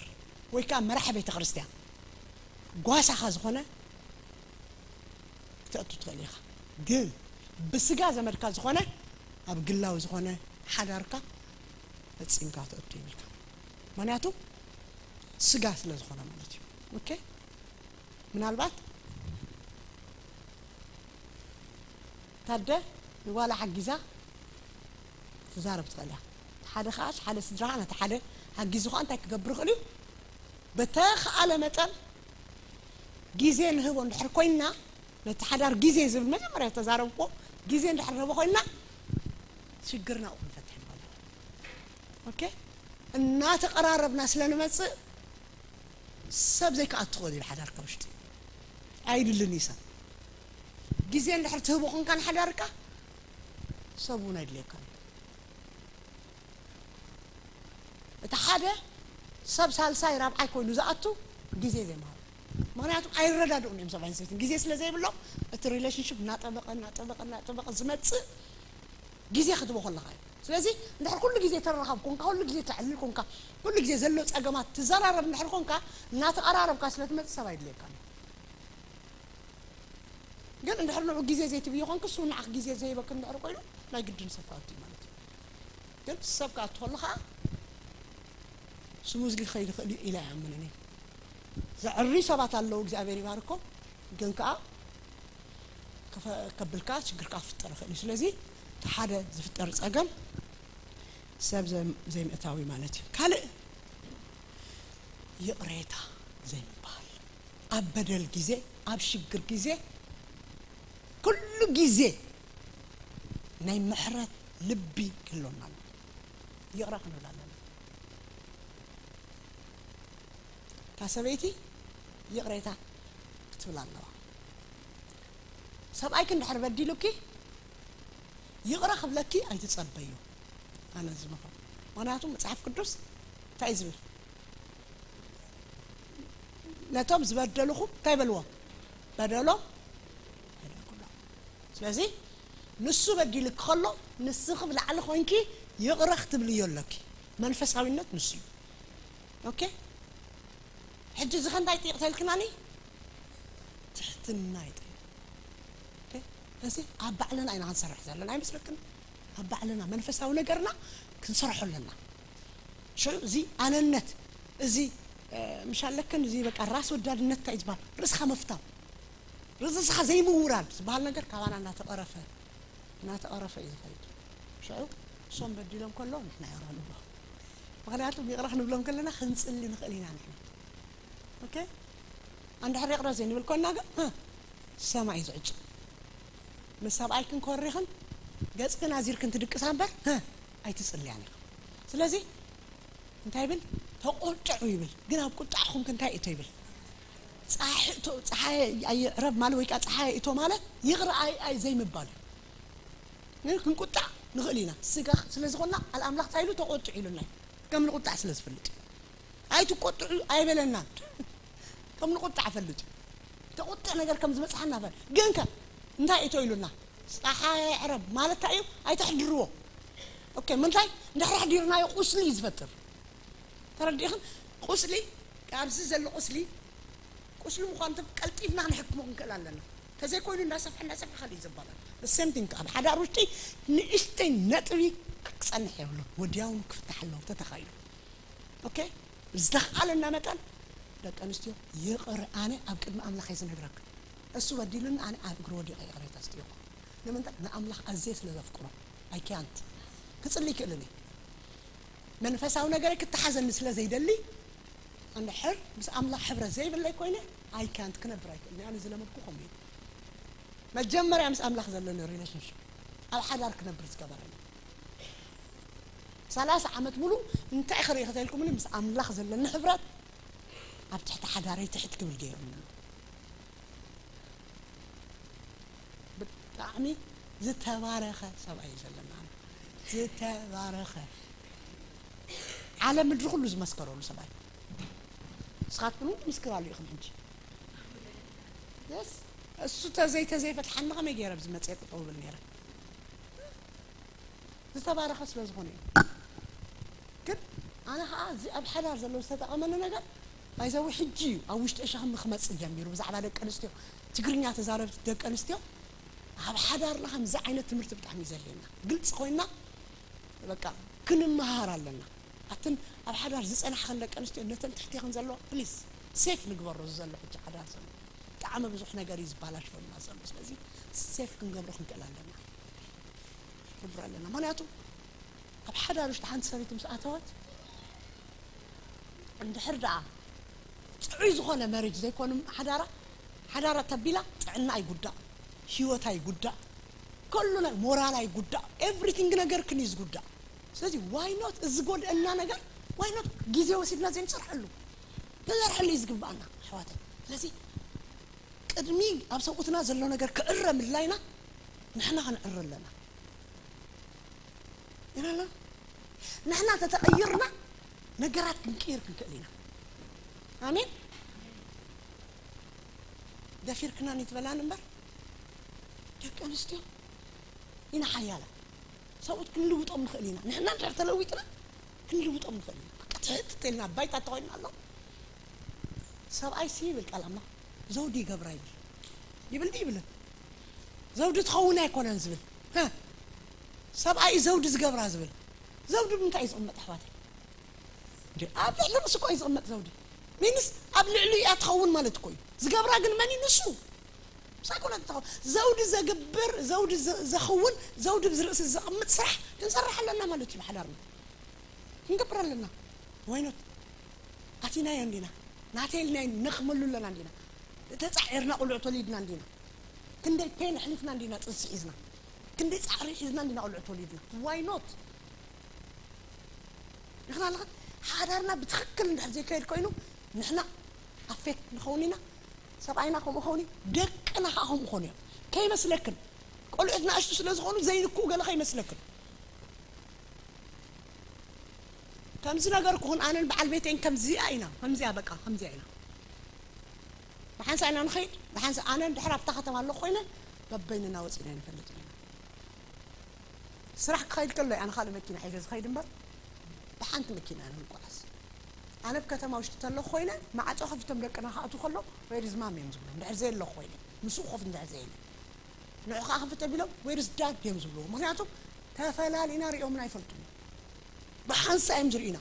ወይ ከዓ መራሒ ቤተ ክርስቲያን ጓሳኻ ዝኾነ ክተእቱ ትኽእል ኢኻ። ግን ብስጋ ዘመድካ ዝኾነ ኣብ ግላዊ ዝኾነ ሓዳርካ ፈጺምካ ክተእቱ ይብልካ። ምኽንያቱ ስጋ ስለ ዝኾነ ማለት እዩ። ኦኬ? ምናልባት ታደ ንጓላ ሓጊዛ ትዛረብ ትኽእል እያ። ሓደ ከኣ ሓደ ስድራ ነቲ ሓደ ሓጊዙ ከኣ እንታይ ክገብር ይኽእል እዩ? በተኸኣለ መጠን ግዜ ንህቦ እንድሕር ኮይንና፣ ነቲ ሓዳር ግዜ ዝብል መጀመርያ ዝተዛረብኩዎ ግዜ እንድሕር ንህቦ ኮይንና፣ ሽግርና ኣብኡ ክንፈትሕ ንኽእል ኢና። ኦኬ? እናተቐራረብና ስለ ንመጽእ፣ ሰብ ዘይከኣቱ ክእል እዩ ሓዳርካ ውሽጢ ኣይድልን እዩ ሰብ ግዜ እንድሕር ትህቦ ኮንካ ንሓዳርካ ሰብ እውን ኣይድልየካ እቲ ሓደ ሰብ ሳልሳይ ራብዓይ ኮይኑ ዝኣቱ ግዜ ዘይምሃሩ ምክንያቱ ኣይረዳድኡን እዮም ሰብኣይን ሰበይትን ግዜ ስለ ዘይብሎም እቲ relationship እናጠበቐ እናጠበቐ እናጠበቐ ዝመፅእ ግዜ ክትቦ ከለካ እዩ ስለዚ እንድሕር ኩሉ ግዜ ተራኻብ ኮንካ ኩሉ ግዜ ተዕልል ኮንካ ኩሉ ግዜ ዘሎ ፀገማት ትዘራረብ እንድሕር ኮንካ እናተቐራረብካ ስለ ትመፅእ ሰብ ኣይድልየካ ግን እንድሕር ንዑ ግዜ ዘይትብዮ ኮንክ እሱ ንዓኽ ግዜ ዘይበክ እንድሕር ኮይኑ ናይ ግድን ሰብ ክኣቱ እዩ ማለት እዩ ግን ሰብ ክኣቱ ከሎ ከዓ smoothly ክኸይድ ይኽእል እዩ ኢለ ኣይኣምንን እየ ዘዕሪ ሰባት ኣለዉ እግዚኣብሔር ይባርኮ ግን ከዓ ከብልካ ችግርካ ክፍጠር ይኽእል እዩ ስለዚ እቲ ሓደ ዝፍጠር ፀገም ሰብ ዘይምእታዊ ማለት እዩ ካልእ ይቕሬታ ዘይምበሃል ኣብ በደል ግዜ ኣብ ሽግር ግዜ ኩሉ ግዜ ናይ ምሕረት ልቢ ክህልወና ኣሎ ይቕረ ክንብል ኣለና እታ ሰበይቲ ይቕሬታ ክትብል ኣለዋ ሰብኣይኪ እንድሕር በዲሉኪ ይቕረ ክብለኪ ኣይትጸበዩ ኣነ ዝመኽሮ ምክንያቱ መጽሓፍ ቅዱስ እንታይ ዝብል ነቶም ዝበደልኹም እንታይ በልዎም በደሎም ስለዚ ንሱ በዲሉ ክኸሎ ንስኺ ብላዕሊ ኮንኪ ይቕረ ክትብልዮ ኣለኪ መንፈሳዊነት ንሱ እዩ ኦኬ ሕጂ እዚ ከንታይ ጥይቕ ተልክናኒ ትሕትና ይጠይቕ እዚ ኣብ ባዕልና ኢና ክንሰርሕ ዘለና ኣይመስለክን ኣብ ባዕልና መንፈሳዊ ነገርና ክንሰርሖ ኣለና ሽዑ እዚ ኣነነት እዚ ምሽ ኣለክን እዚ በቃ ራስ ወዳድነት እንታይ ዝበሃል ርእስኻ ምፍታው ርእስኻ ዘይምውራድ ዝበሃል ነገር ካባና እናተቐረፈ እናተቐረፈ እዩ ዝኸይድ ሽዑ እሶም በዲሎም ከለዉ ንሕና ይቕረ ንብሎ ምክንያቱ ይቕረ ክንብሎም ከለና ክንፅሊ ንኽእል ኢና ንሕና ኦኬ እንድሕር ይቕረ ዘይንብል ኮና ግን ሰማይ እዩ ዝዕጭ ምስ ሰብኣይክን ኮሪኽን ገፅክን ኣዚርክን ትድቅሳ እምበር ኣይትፅልያን ኢኻ ስለዚ እንታይ ይብል ተቆጥዑ ይብል ግን ኣብ ቁጣዕኹም ክንታይ እቶ ይብል ፀሓይ እቶ ፀሓይ ኣይዕረብ ማለት ወይ ከዓ ፀሓይ እቶ ማለት ይቕረ ኣይ ኣይ ዘይምባል እዩ ግን ክንቁጣዕ ንኽእል ኢና ስጋ ስለ ዝኾንና ኣልኣምላኽ እንታይ ኢሉ ተቆጥዑ ኢሉና እዩ ከም ንቁጣዕ ስለ ዝፈልጥ እዩ ኣይትቆጥዑ ኣይበለናን ከም ንቁጣዕ ፈልጥ እዩ ተቁጥዕ ነገር ከም ዝበፅሓና ፈል ግን ከ እንታይ እቶ ኢሉና ፀሓይ ዕረብ ማለት እንታይ እዩ ኣይተሕድርዎ ኦኬ ምንታይ እንድሕር ኣሕዲርናዮ ቁስሊ እዩ ዝፈጥር ተረዲእኽን ቁስሊ ኣብዚ ዘሎ ቁስሊ ቁስሊ ምዃኑ ቀልጢፍና ክንሕክሞ ክንክእል ኣለና ተዘይኮይኑ እንዳሰፍሐ እንዳሰፍሐ ካልእ እዩ ዘባላል the same thing ኣብ ሓዳር ውሽጢ ንእሽተይ ነጥቢ ክፀንሕ የብሉ ወዲያውኑ ክፍታሕ ኣለዎ ተተኻኢሉ ኦኬ ዝተኽኣለና መጠን ደቂ ኣንስትዮ ይቕር ኣነ ኣብ ቅድሚ ኣምላኽ እየ ዝነግረካ እሱ በዲሉኒ ኣነ ኣብ እግሪ ወዲቐ ይቕሬታ ዝጥየቆ ንምንታይ ንኣምላኽ ኣዝየ ስለ ዘፍቅሮ ኣይኪያንት ክፅሊ ይክእልን እዩ መንፈሳዊ ነገረይ ክተሓዘኒ ስለ ዘይደሊ እንድሕር ምስ ኣምላኽ ሕብረት ዘይብለይ ኮይነ ኣይካንት ክነብር ኣይክእልን ኣነ ዝለመድኩ ከምኡ እዩ መጀመርያ ምስ ኣምላኽ ዘለኒ ሪሌሽንሽፕ ኣብ ሓዳር ክነብር ዝገበረኒ ሰላሳ ዓመት ሙሉ እንታይ ክርኢ ከተልኩምኒ ምስ ኣምላኽ ዘለኒ ሕብረት ኣብ ትሕቲ ሓዳረይ ትሕት ክብል ገይሩኒ ብጣዕሚ ዝተባረኸ ሰብኣይ እዩ ዘለና ዝተባረኸ ዓለም ምድሪ ኩሉ ዝመስከረሉ ሰብኣይ ንስኻትኩም እውን ትምስክራሉ ኢኹም ሕጂ የስ እሱ ተዘይ ተዘይፈትሓኒ ከመይ ገይረ ኣብዚ መፅየ ጠጠው ብል ነይረ ዝተባረኸ ስለ ዝኾነ እዩ ግን ኣነ ከዓ እዚ ኣብ ሓዳር ዘሎ ዝተጠቐመኒ ነገር ባይዘዊ ሕጂ እዩ ኣብ ውሽጢ ሸኽሚ ክመፅእ ጀሚሩ ብዛዕባ ደቂ ኣንስትዮ ትግርኛ ተዛረብቲ ደቂ ኣንስትዮ ኣብ ሓዳርና ከምዚ ዓይነት ትምህርቲ ብጣዕሚ እዩ ዘድልየና ግልፂ ኮይና በቃ ክንመሃር ኣለና ኣትን ኣብ ሓዳር ዝፀናሕኸን ደቂ ኣንስትዮ ነተን ትሕቴኽን ዘለዋ ፕሊስ ሴፍ ንግበሮ እዚ ዘሎ ሕጂ ሓዳር ዘሎ ብጣዕሚ ብዙሕ ነገር እዩ ዝበላሽወና ዘሎ ስለዚ ሴፍ ክንገብሮ ክንክእል ኣለና ክብር ኣለና ምክንያቱ ኣብ ሓዳር ውሽጢ ሓንቲ ሰበይቲ ምስ ኣተወት እንድሕር ደኣ ጥዑይ ዝኾነ መሬጅ ዘይኮኑ ሓዳራ ሓዳራ ተቢላ ጥዕና ኣይጉዳእ ህይወት ኣይጉዳእ ከሉ ናይ ሞራል ኣይጉዳእ ኤቭሪቲንግ ነገር ክን እዩ ዝጉዳእ ስለዚ ዋይ ኖት እዚ ጎድአና ነገር ዋይ ኖት ግዜ ወሲድና ዘይንሰርሐሉ ክሰርሐሉ እዩ ዝግባኣና ኣሕዋተይ። ስለዚ ቅድሚ ኣብ ሰብኡትና ዘሎ ነገር ክእረ ምድላይና ንሕና ክንዕረ ኣለና። ኢና ንሕና ተተቐይርና ነገራት ክንቅይር ክንክእል ኢና። ኣሜን። ደፊርክና ንትበላን እምበር ደቂ ኣንስትዮ ኢና ሓያላ። ሰብኡት ክንልውጦም ንኽእል ኢና። ንሕና እንድሕር ተለዊጥና ክንልውጦም ንኽእል ኢና። በቃ ትሕት ተልና ባይታ ተኾይና ኣሎ። ሰብኣይ ሲ ይብል ቃል ኣምላኽ፣ ዘውዲ ይገብራ ይብል። ይብል ዲ ይብልን? ዘውዲ ትኸውን ኣይኮነን ዝብል። ሰብኣይ ዘውዲ ዝገብራ ዝብል። ዘውዲ ብምንታይ እዩ ዝቕመጥ ኣሕዋተይ? ኣብ ልዕሊ ርእሱ እኮ እዩ ዝቕመጥ ዘውዲ። ሚንስ ኣብ ልዕሊ እያ ትኸውን ማለት እኮ እዩ። ዝገብራ ግን መን እዩ? ንሱ። ሳይኮሎጂ ተኸው ዘውዲ ዘግብር፣ ዘውዲ ዘኸውን፣ ዘውዲ ብዝርእሲ ዘቕምጥ ስራሕ ክንሰርሕ ኣለና ማለት እዩ። ብሓዳርና ክንገብር ኣለና። ዋይኖት ኣቲናዮ እንዲና፣ ናተይ ኢልና ነኽመሉ ኣለና እንዲና፣ ተጻዒርና ቁልዑ ተወሊድና እንዲና፣ ክንደይ ፔን ኣሕሊፍና እንዲና፣ ጥንሲ ሒዝና ክንደይ ጻዕሪ ሒዝና እንዲና ቁልዑ ተወሊድና። ዋይኖት ንሕና ኣለኻ ሓዳርና ብትኽክል እንድሕር ዘይከይድ ኮይኑ ንሕና ኣፌክት ንኸውን ኢና። ሰብኣይና ከምኡ ኸውን እዩ፣ ደቅና ከዓ ከምኡ ኾኑ እዮም። ከይመስለክን ቆልዑት ናእሽቱ ስለ ዝኾኑ ዘይንክኡ ገለ ከይመስለክን። ከምዚ ነገርኩኹን ኣነን በዓል ቤተይን ከምዚኣ ኢና፣ ከምዚኣ በቃ ከምዚኣ ኢና። ብሓንሳ ኢና ንኸይድ። ብሓንሳ ኣነ ድሕር ኣብታ ከተማ ኣለኹ ኮይነ በበይንና ወፂና ይንፈልጥ ኢና። ስራሕ ክኸይድ ከሎ ኣነ ካልእ መኪና ሒዘ ዝኸይድ እምበር ብሓንቲ መኪና ኢና ንጓዓዝ። ኣነ ብከተማ ውሽጢ ተለኹ ኮይነ ማዕፆ ከፊቶም ደቅና ክኣትዉ ከሎ ወይ ርዝማም እዮም ዝብሉ። እንድሕር ዘየለኹ ኮይነ ምስኡ ኮፍ እንድሕር ዘየለ ንዑ ከዓ ክፍት ኣቢሎም ወይ ርዝዳድ እዮም ዝብልዎ። ምክንያቱ ተፈላሊና ሪኦምና ኣይፈልጡን። ብሓንሳ እዮም ዝርእዩና።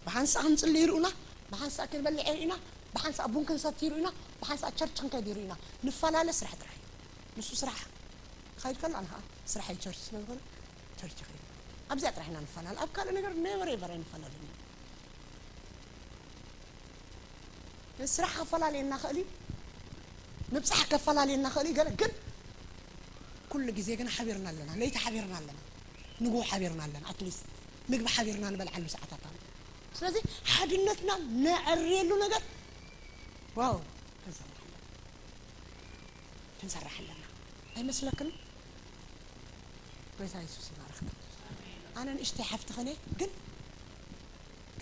ብሓንሳ ክንፅሊ ይርእዩና፣ ብሓንሳ ክንበልዕ ይርእዩና፣ ብሓንሳ ቡን ክንሰቲ ይርእዩና፣ ብሓንሳ ቸርች ክንከይድ ይርእዩና። ንፈላለ ስራሕ ጥራሕ እዩ። ንሱ ስራሕ ክኸይድ ከሎ ኣነ ከዓ ስራሕ ቸርች ስለ ዝኾነ ቸርች ይኸይድ። ኣብዚኣ ጥራሕ ኢና ንፈላለ። ኣብ ካልእ ነገር ኔቨር ኤቨር ኣይንፈላለን ኢና። ስራሕ ከፈላለየና ኽእል እዩ፣ ምብፃሕ ከፈላለየና ኽእል እዩ። ገለ ግን ኩሉ ግዜ ግን ሓቢርና ኣለና። ለይቲ ሓቢርና ኣለና፣ ንግሆ ሓቢርና ኣለና። ኣትሊስት ምግቢ ሓቢርና ንበልዓሉ ሰዓታት ኣሎ። ስለዚ ሓድነትና ነዕርየሉ ነገር ዋው ክንሰርሕ ኣለና፣ ክንሰርሕ ኣለና ኣይመስለክን? ጎይታ የሱስ ይባርክ። ኣነ ንእሽተይ ሓፍቲ ኸነ ግን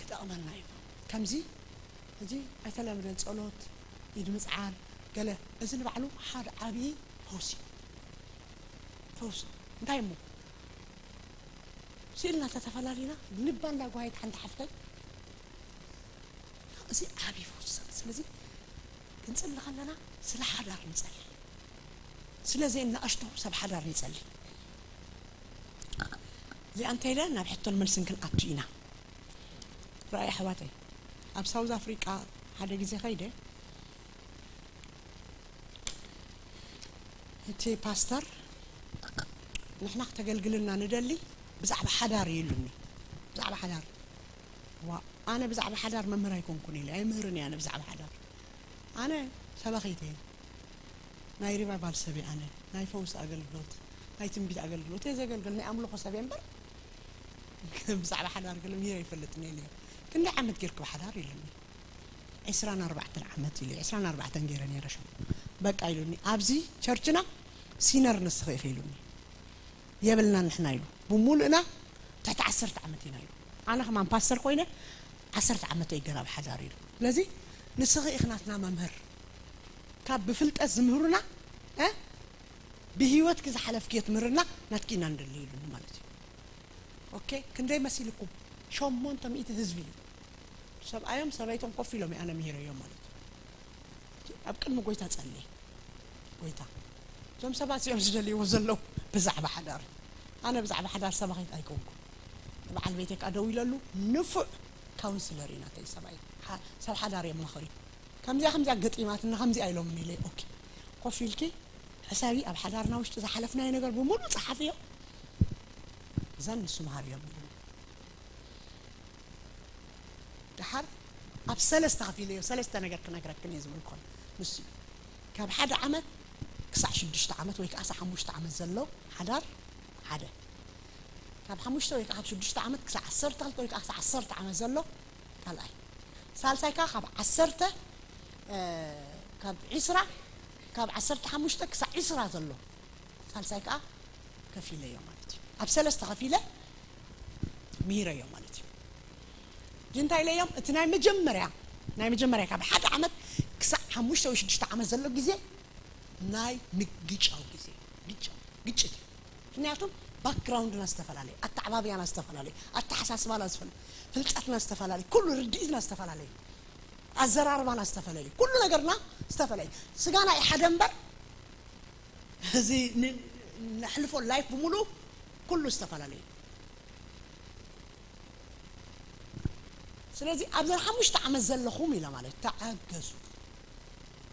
ክጠቕመና እዩ። ከምዚ እዚ ኣይተለምደን ጸሎት፣ ኢድ ምጽዓን፣ ገለ እዚ ንባዕሉ ሓደ ዓብዪ ፈውሲ እዩ። ፈውሲ እንታይ እሞ ስኢልና ተተፈላሊና ንባ እንዳጓየት ሓንቲ ሓፍተይ እዚ ዓብዪ ፈውሲ። ስለዚ ክንጽሊ ከለና ስለ ሓዳር ንጸሊ፣ ስለ ዘየናእሽቱ ሰብ ሓዳር ንጸሊ። እዚኣ እንተ ኢለ ናብ ሕቶን መልስን ክንኣቱ ኢና። ረኣይ ኣሕዋተይ፣ ኣብ ሳውዝ ኣፍሪቃ ሓደ ግዜ ኸይደ እቲ ፓስተር ንሕና ክተገልግልና ንደሊ ብዛዕባ ሓዳር እዩ ኢሉኒ። ብዛዕባ ሓዳር ዋ ኣነ ብዛዕባ ሓዳር መምህር ኣይኮንኩን ኢለ ኣይምህርን እየ። ኣነ ብዛዕባ ሓዳር ኣነ ሰባኺት እየ። ናይ ሪቫይቫል ሰብ እየ ኣነ። ናይ ፈውሲ ኣገልግሎት ናይ ትንቢት ኣገልግሎት እየ ዘገልግል። ናይ ኣምልኾ ሰብ እየ እምበር ብዛዕባ ሓዳር ገለ ምሂር ኣይፈልጥን እየ ኢለ። ክንደይ ዓመት ጌርክ ብሓዳር ኢሉኒ። ዕስራን ኣርባዕተን ዓመት ኢሉ። ዕስራን ኣርባዕተን ገይረ ነይረ ሽዑ። በቃ ኢሉኒ። ኣብዚ ቸርችና ሲነር ንስኺ ኢኺ ኢሉኒ። የብልና ንሕና ኢሉ። ብሙሉእና ትሕቲ ዓሰርተ ዓመት ኢና ኢሉ። ኣነ ከማን ፓስተር ኮይነ ዓሰርተ ዓመት እዩ ገና ብሓዳር ኢሉ። ስለዚ ንስኺ ኢኺ ናትና መምህር። ካብ ብፍልጠት ዝምህሩና እ ብህይወትኪ ዝሓለፍክዮ ትምህርና ናትኪ ኢና ንደሊ ኢሉኒ ማለት እዩ። ኦኬ ክንደይ መሲልኩም? ሸሞንተ ሚእቲ ህዝቢ እዩ። ሰብኣዮም ሰበይቶም ኮፍ ኢሎም እዩ ኣነ ምሂረዮም ማለት እዩ። ኣብ ቅድሚ ጎይታ ጸሊ። ጎይታ እዞም ሰባት እዮም ዝደልይዎ ዘለዉ ብዛዕባ ሓዳር። ኣነ ብዛዕባ ሓዳር ሰባኺት ኣይኮንኩ። በዓል ቤተይ ከዓ ደው ኢለሉ ንፉዕ ካውንስለር እዩ ናተይ ሰብኣይ። ሓ- ሰብ ሓዳር እዮም መኸሪ። ከምዚኣ ከምዚኣ ገጢማትና ከምዚኣ ኢሎም ኢለ ኦኬ ኮፍ ኢልኪ ሕሳቢ ኣብ ሓዳርና ውሽጢ ዝሓለፍናዮ ነገር ብምሉ ፀሓፍዮ። እዘን ንሱ መሃርዮም ኢሉ። ደሓር ኣብ ሰለስተ ከፊለዮ ሰለስተ ነገር ክነግረክን እየ ዝብል ኮን ንሱ እዩ። ካብ ሓደ ዓመት ክሳዕ ሽዱሽተ ዓመት ወይ ከዓ ሓሙሽተ ዓመት ዘሎ ሓዳር ሓደ። ካብ ሓሙሽተ ወይ ከዓ ካብ ሽዱሽተ ዓመት ክሳዕ ዓሰርተ ክልተ ወይ ከዓ ክሳዕ ዓሰርተ ዓመት ዘሎ ካልኣይ። ሳልሳይ ከዓ ካብ ዓሰርተ ካብ ዒስራ ካብ ዓሰርተ ሓሙሽተ ክሳብ ዒስራ ዘሎ ሳልሳይ ከዓ ከፊለዮ ማለት እዩ። ኣብ ሰለስተ ከፊለ ምሂረዮ ማለት እዩ። እንታይ ኢለዮም? እቲ ናይ መጀመርያ ናይ መጀመርያ ካብ ሓደ ዓመት ክሳብ ሓሙሽተ ወይ ሽዱሽተ ዓመት ዘሎ ግዜ ናይ ምግጫው ግዜ ግጫው ግጭት እዩ። ምክንያቱም ባክግራውንድና ዝተፈላለየ፣ ኣተዓባብያና ዝተፈላለየ፣ ኣተሓሳስባና ዝፈለ፣ ፍልጠትና ዝተፈላለየ፣ ኩሉ ርድኢትና ዝተፈላለየ፣ ኣዘራርባና ዝተፈላለየ፣ ኩሉ ነገርና ዝተፈላለየ። ስጋና እዩ ሓደ እምበር እዚ ን- ነሕልፎ ላይፍ ብምሉ ኩሉ ዝተፈላለየ። ስለዚ ኣብዘን ሓሙሽተ ዓመት ዘለኹም ኢለ ማለት ተዓገሱ፣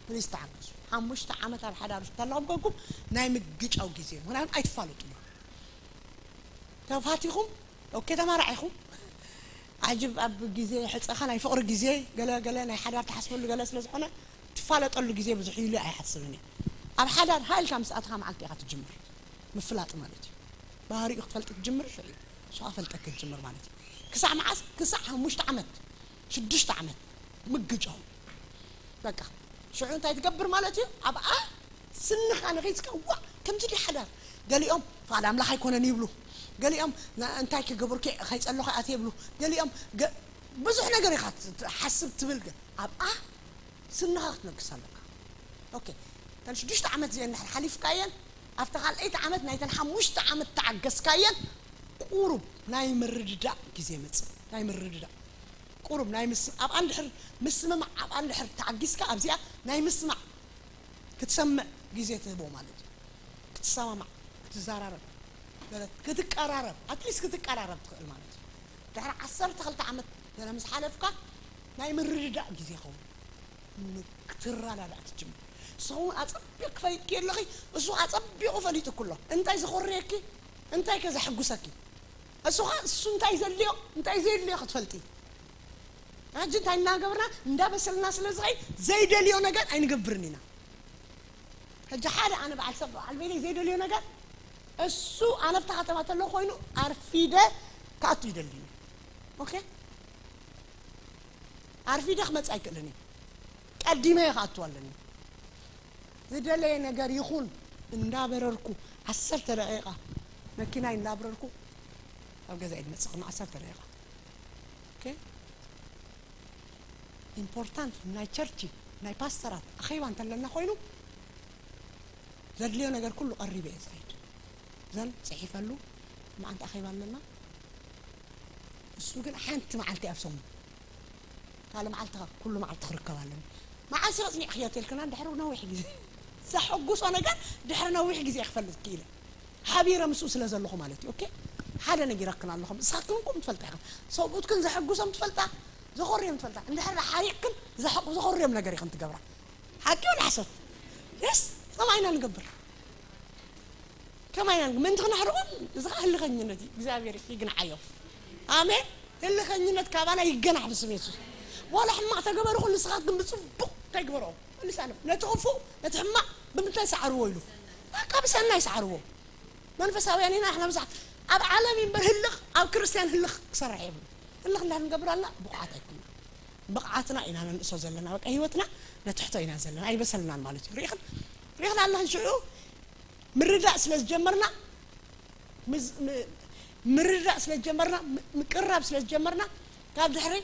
ፕሊስ ተዓገሱ። ሓሙሽተ ዓመት ኣብ ሓዳር ውሽጢ ኣለኹም ኮንኩም ናይ ምግጫው ግዜ ምክንያቱም ኣይትፋለጡ ተፋቲኹም ኦኬ ተማራዒኹም ዓጅብ ኣብ ግዜ ሕፀኻ ናይ ፍቕሪ ግዜ ገለ ገለ ናይ ሓዳር ትሓስበሉ ገለ ስለ ዝኾነ ትፋለጠሉ ግዜ ብዙሕ ኢሉ ኣይሓስብን እየ። ኣብ ሓዳር ሃይልካ ምስ ኣትኻ መዓልቲ ኢኻ ትጅምር ምፍላጥ ማለት እዩ። ባህሪኡ ክትፈልጥ ትጅምር ሽዑ እዩ። ንሱ ኸኣ ፈልጠክ ትጅምር ማለት እዩ። ክሳዕ መዓስ? ክሳዕ ሓሙሽተ ዓመት ሽዱሽተ ዓመት ምግጫው በቃ ሽዑ እንታይ ትገብር ማለት እዩ? ኣብኣ ስንኻ ንኺስካ ዋ ከምዚ ድዩ ሓዳር? ገሊኦም ፍቓድ ኣምላኽ ኣይኮነን ይብሉ። ገሊኦም ና- እንታይ ክገብሩ ከ- ከይጸለኹ ኣት ይብሉ። ገሊኦም ገ- ብዙሕ ነገር ኢኻ ት- ትሓስብ ትብል ግን ኣብኣ ስንኻ ክትነግስ ኣለካ። ኦኬ እተን ሽዱሽተ ዓመት እዚአን እንድሕር ሓሊፍካየን ኣብቲ ካልኣይቲ ዓመት ናይተን ሓሙሽተ ዓመት ተዓገስካየን ቁሩብ ናይ ምርድዳእ ግዜ መጽእ ናይ ምርድዳእ ቁሩብ ናይ ምስ ኣብኣ እንድሕር ምስምማዕ ኣብኣ እንድሕር ተዓጊስካ ኣብዚኣ ናይ ምስማዕ ክትሰምዕ ግዜ ትህቦ ማለት እዩ። ክትሰማማዕ ክትዘራረብ ገለ ክትቀራረብ ኣትሊስት ክትቀራረብ ትኽእል ማለት እዩ። ድሕሪ ዓሰርተ ክልተ ዓመት ገለ ምስ ሓለፍካ ናይ ምርድዳእ ግዜ ይኸውን ክትረዳዳእ ትጅምር። ንስኻ እውን ኣጸቢቕ ክፈልጥኪ ኣለኺ እሱ ኣጸቢቑ ፈሊጡ ኩሎ እንታይ ዘኾርየኪ እንታይ ከ ዘሐጉሰኪ እሱ ኸ እሱ እንታይ ዘድልዮ እንታይ ዘየድልዮ ክትፈልጢ ሕጂ እንታይ እናገብርና እንዳበሰልና ስለ ዝኸይ ዘይደልዮ ነገር ኣይንገብርን ኢና። ሕጂ ሓደ ኣነ በዓል ሰብ በዓል ቤለይ ዘይደልዮ ነገር እሱ ኣነ ኣብታ ከተማ ተሎ ኮይኑ ኣርፊደ ክኣቱ ይደሊ እዩ። ኦኬ ኣርፊደ ክመጽእ ኣይክእልን እዩ። ቀዲመ እየ ክኣቱ ኣለኒ። ዝደለየ ነገር ይኹን እንዳበረርኩ ዓሰርተ ደቂቃ መኪናይ እንዳብረርኩ ኣብ ገዛ እየ ዝመጽእ ቅድሚ ዓሰርተ ደቂቃ። ኦኬ ኢምፖርታንት ናይ ቸርች ናይ ፓስተራት ኣኼባ እንተለና ኮይኑ ዘድልዮ ነገር ኩሉ ቀሪበ እየ ዝኸይድ። ዘን ጽሒፈሉ መዓንተ ኣኼባ ኣለና። እሱ ግን ሓንቲ መዓልቲ ኣብ ሰሙን ካልእ መዓልቲ ኩሉ መዓልቲ ክርከብ ኣለኒ። መዓስ ኢኻ ጽኒዕክዮ ተልክና ድሕሪ ነዊሕ ግዜ ዘሐጉሶ ነገር ድሕሪ ነዊሕ ግዜ ክፈልጥ ክኢለ ሓቢረ ምስኡ ስለ ዘለኹ ማለት እዩ። ኦኬ ሓደ ነጊረክን ኣለኹም እስኻትኩም ትፈልጣ ኢኻ ሰብኡትክን ዘሐጉሶም ትፈልጣ ዘኾርዮም ትፈልጣ እንድሕር ሓሪቕክን ዘሐ- ዘኾርዮም ነገር ኢኽን ትገብራ ሓቂ ወላ ሓሶት የስ ከማይ ኢና ንገብር ከማይ ኢና ንገብር ምእንቲ ክነሕርቖም እዚ ኸዓ ህልኸኝነት እዩ እግዚኣብሔር ይግንዓዮ ኣሜን ህልኸኝነት ካባና ይገናሕ ብስም የሱስ ዋላ ሕማቕ ተገበርኹ ንስኻትኩም ብፅቡቕ እንታይ ግበርኦ መልሳሎም ነቲ ክፉእ ነቲ ሕማቕ ብምንታይ ሰዓርዎ ኢሉ በቃ ብሰናይ ሰዓርዎ መንፈሳውያን ኢና ንሕና ብዙሓት ኣብ ዓለም እዩ እምበር ህልኽ ኣብ ክርስትያን ህልኽ ክሰርሕ የብሉ ህልኽ እንዳንገብር ኣለና ብቑዓት ኣይኮና ብቕዓትና ኢና ነንእሶ ዘለና በቃ ህይወትና ነትሕቶ ኢና ዘለና ኣይበሰልናን ማለት እዩ ርኢኽን ርኢኽን ኣለኽን ሽዑ ምርዳእ ስለ ዝጀመርና ምዝ- ም- ምርዳእ ስለ ዝጀመርና ም- ምቅራብ ስለ ዝጀመርና ካብ ድሕሪ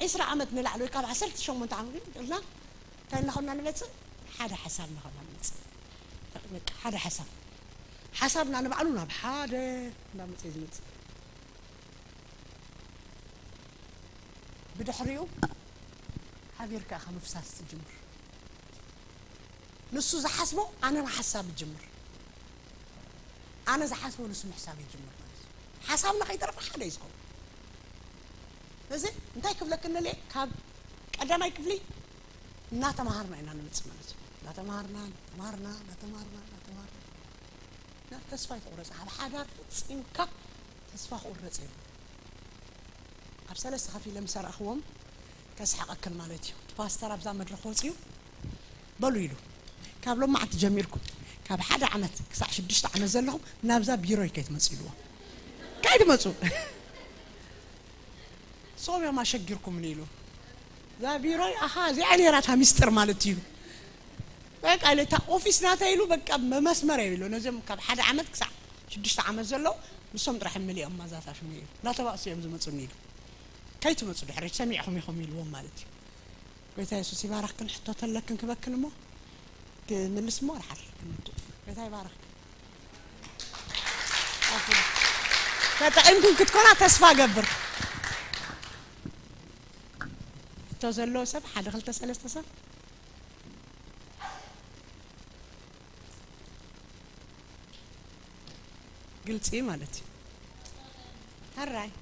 ዒስራ ዓመት ንላዕሊ ወይ ካብ ዓሰርተ ሸሞንተ ዓመት ግን ኢልና እንታይ እናኾንና ንመፅእ ሓደ ሓሳብ እናኾንና ንመፅእ በቃ ሓደ ሓሳብ ሓሳብና ንባዕሉ ናብ ሓደ እንዳመፀ እዩ ዝመፅእ ብድሕሪኡ ሓቢርካ ኢኻ ምፍሳስ ትጅምር ንሱ ዝሓስቦ ኣነ ምሓሳብ ይጅምር ኣነ ዝሓስቦ ንሱ ምሕሳብ ይጅምር ማለት እዩ ሓሳብና ከይተረፈ ሓደ እዩ ዝኸውን እዚ እንታይ ክብለክን እየ ካብ ቀዳማይ ክፍሊ እናተምሃርና ኢና ንምፅእ ማለት እዩ እናተምሃርና እናተምሃርና እናተምሃርና እናተምሃርና እና ተስፋ ይተቑረፀ ኣብ ሓዳር ፈፂምካ ተስፋ ክቑረፅ የብሉ ኣብ ሰለስተ ከፊለ ምስ ኣርኣኽዎም ከስሕቐክን ማለት እዩ እቲ ፓስተር ኣብዛ መድረኽ ወፂኡ በሉ ኢሉ ካብ ሎማዓንቲ ጀሚርኩም ካብ ሓደ ዓመት ክሳዕ ሽዱሽተ ዓመት ዘለኹም ናብዛ ቢሮይ ከይትመፁ ኢልዎ ከይትመፁ ሶም እዮም ኣሸጊርኩምኒ ኢሉ እዛ ቢሮይ ኣሃ እዚኣ ነይራ እታ ሚስጥር ማለት እዩ። በቃ ኢለ እታ ኦፊስ ናተይ ኢሉ በቃ መመስመር የብሎ። ነዞም ካብ ሓደ ዓመት ክሳዕ ሽዱሽተ ዓመት ዘለዉ ንሶም ጥራሕ እምልኦም ማዛታሽ እዩ። እንዳተባእሱ እዮም ዝመፁኒ ኢሉ። ከይትመፁ ድሕሪ ሰሚዕኹም ኢኹም ኢልዎም ማለት እዩ። ጎይታ የሱስ ይባረኽክን። ሕቶ ተለክን ክበክን እሞ ክምልስ እሞ ርሓት ክንዱ። ጎይታ ይባረኽክን። ተጠቒምክን ክትኮና ተስፋ ገብር። ሕቶ ዘለዎ ሰብ ሓደ ክልተ ሰለስተ ሰብ ግልፂ ማለት እዩ። ሕራይ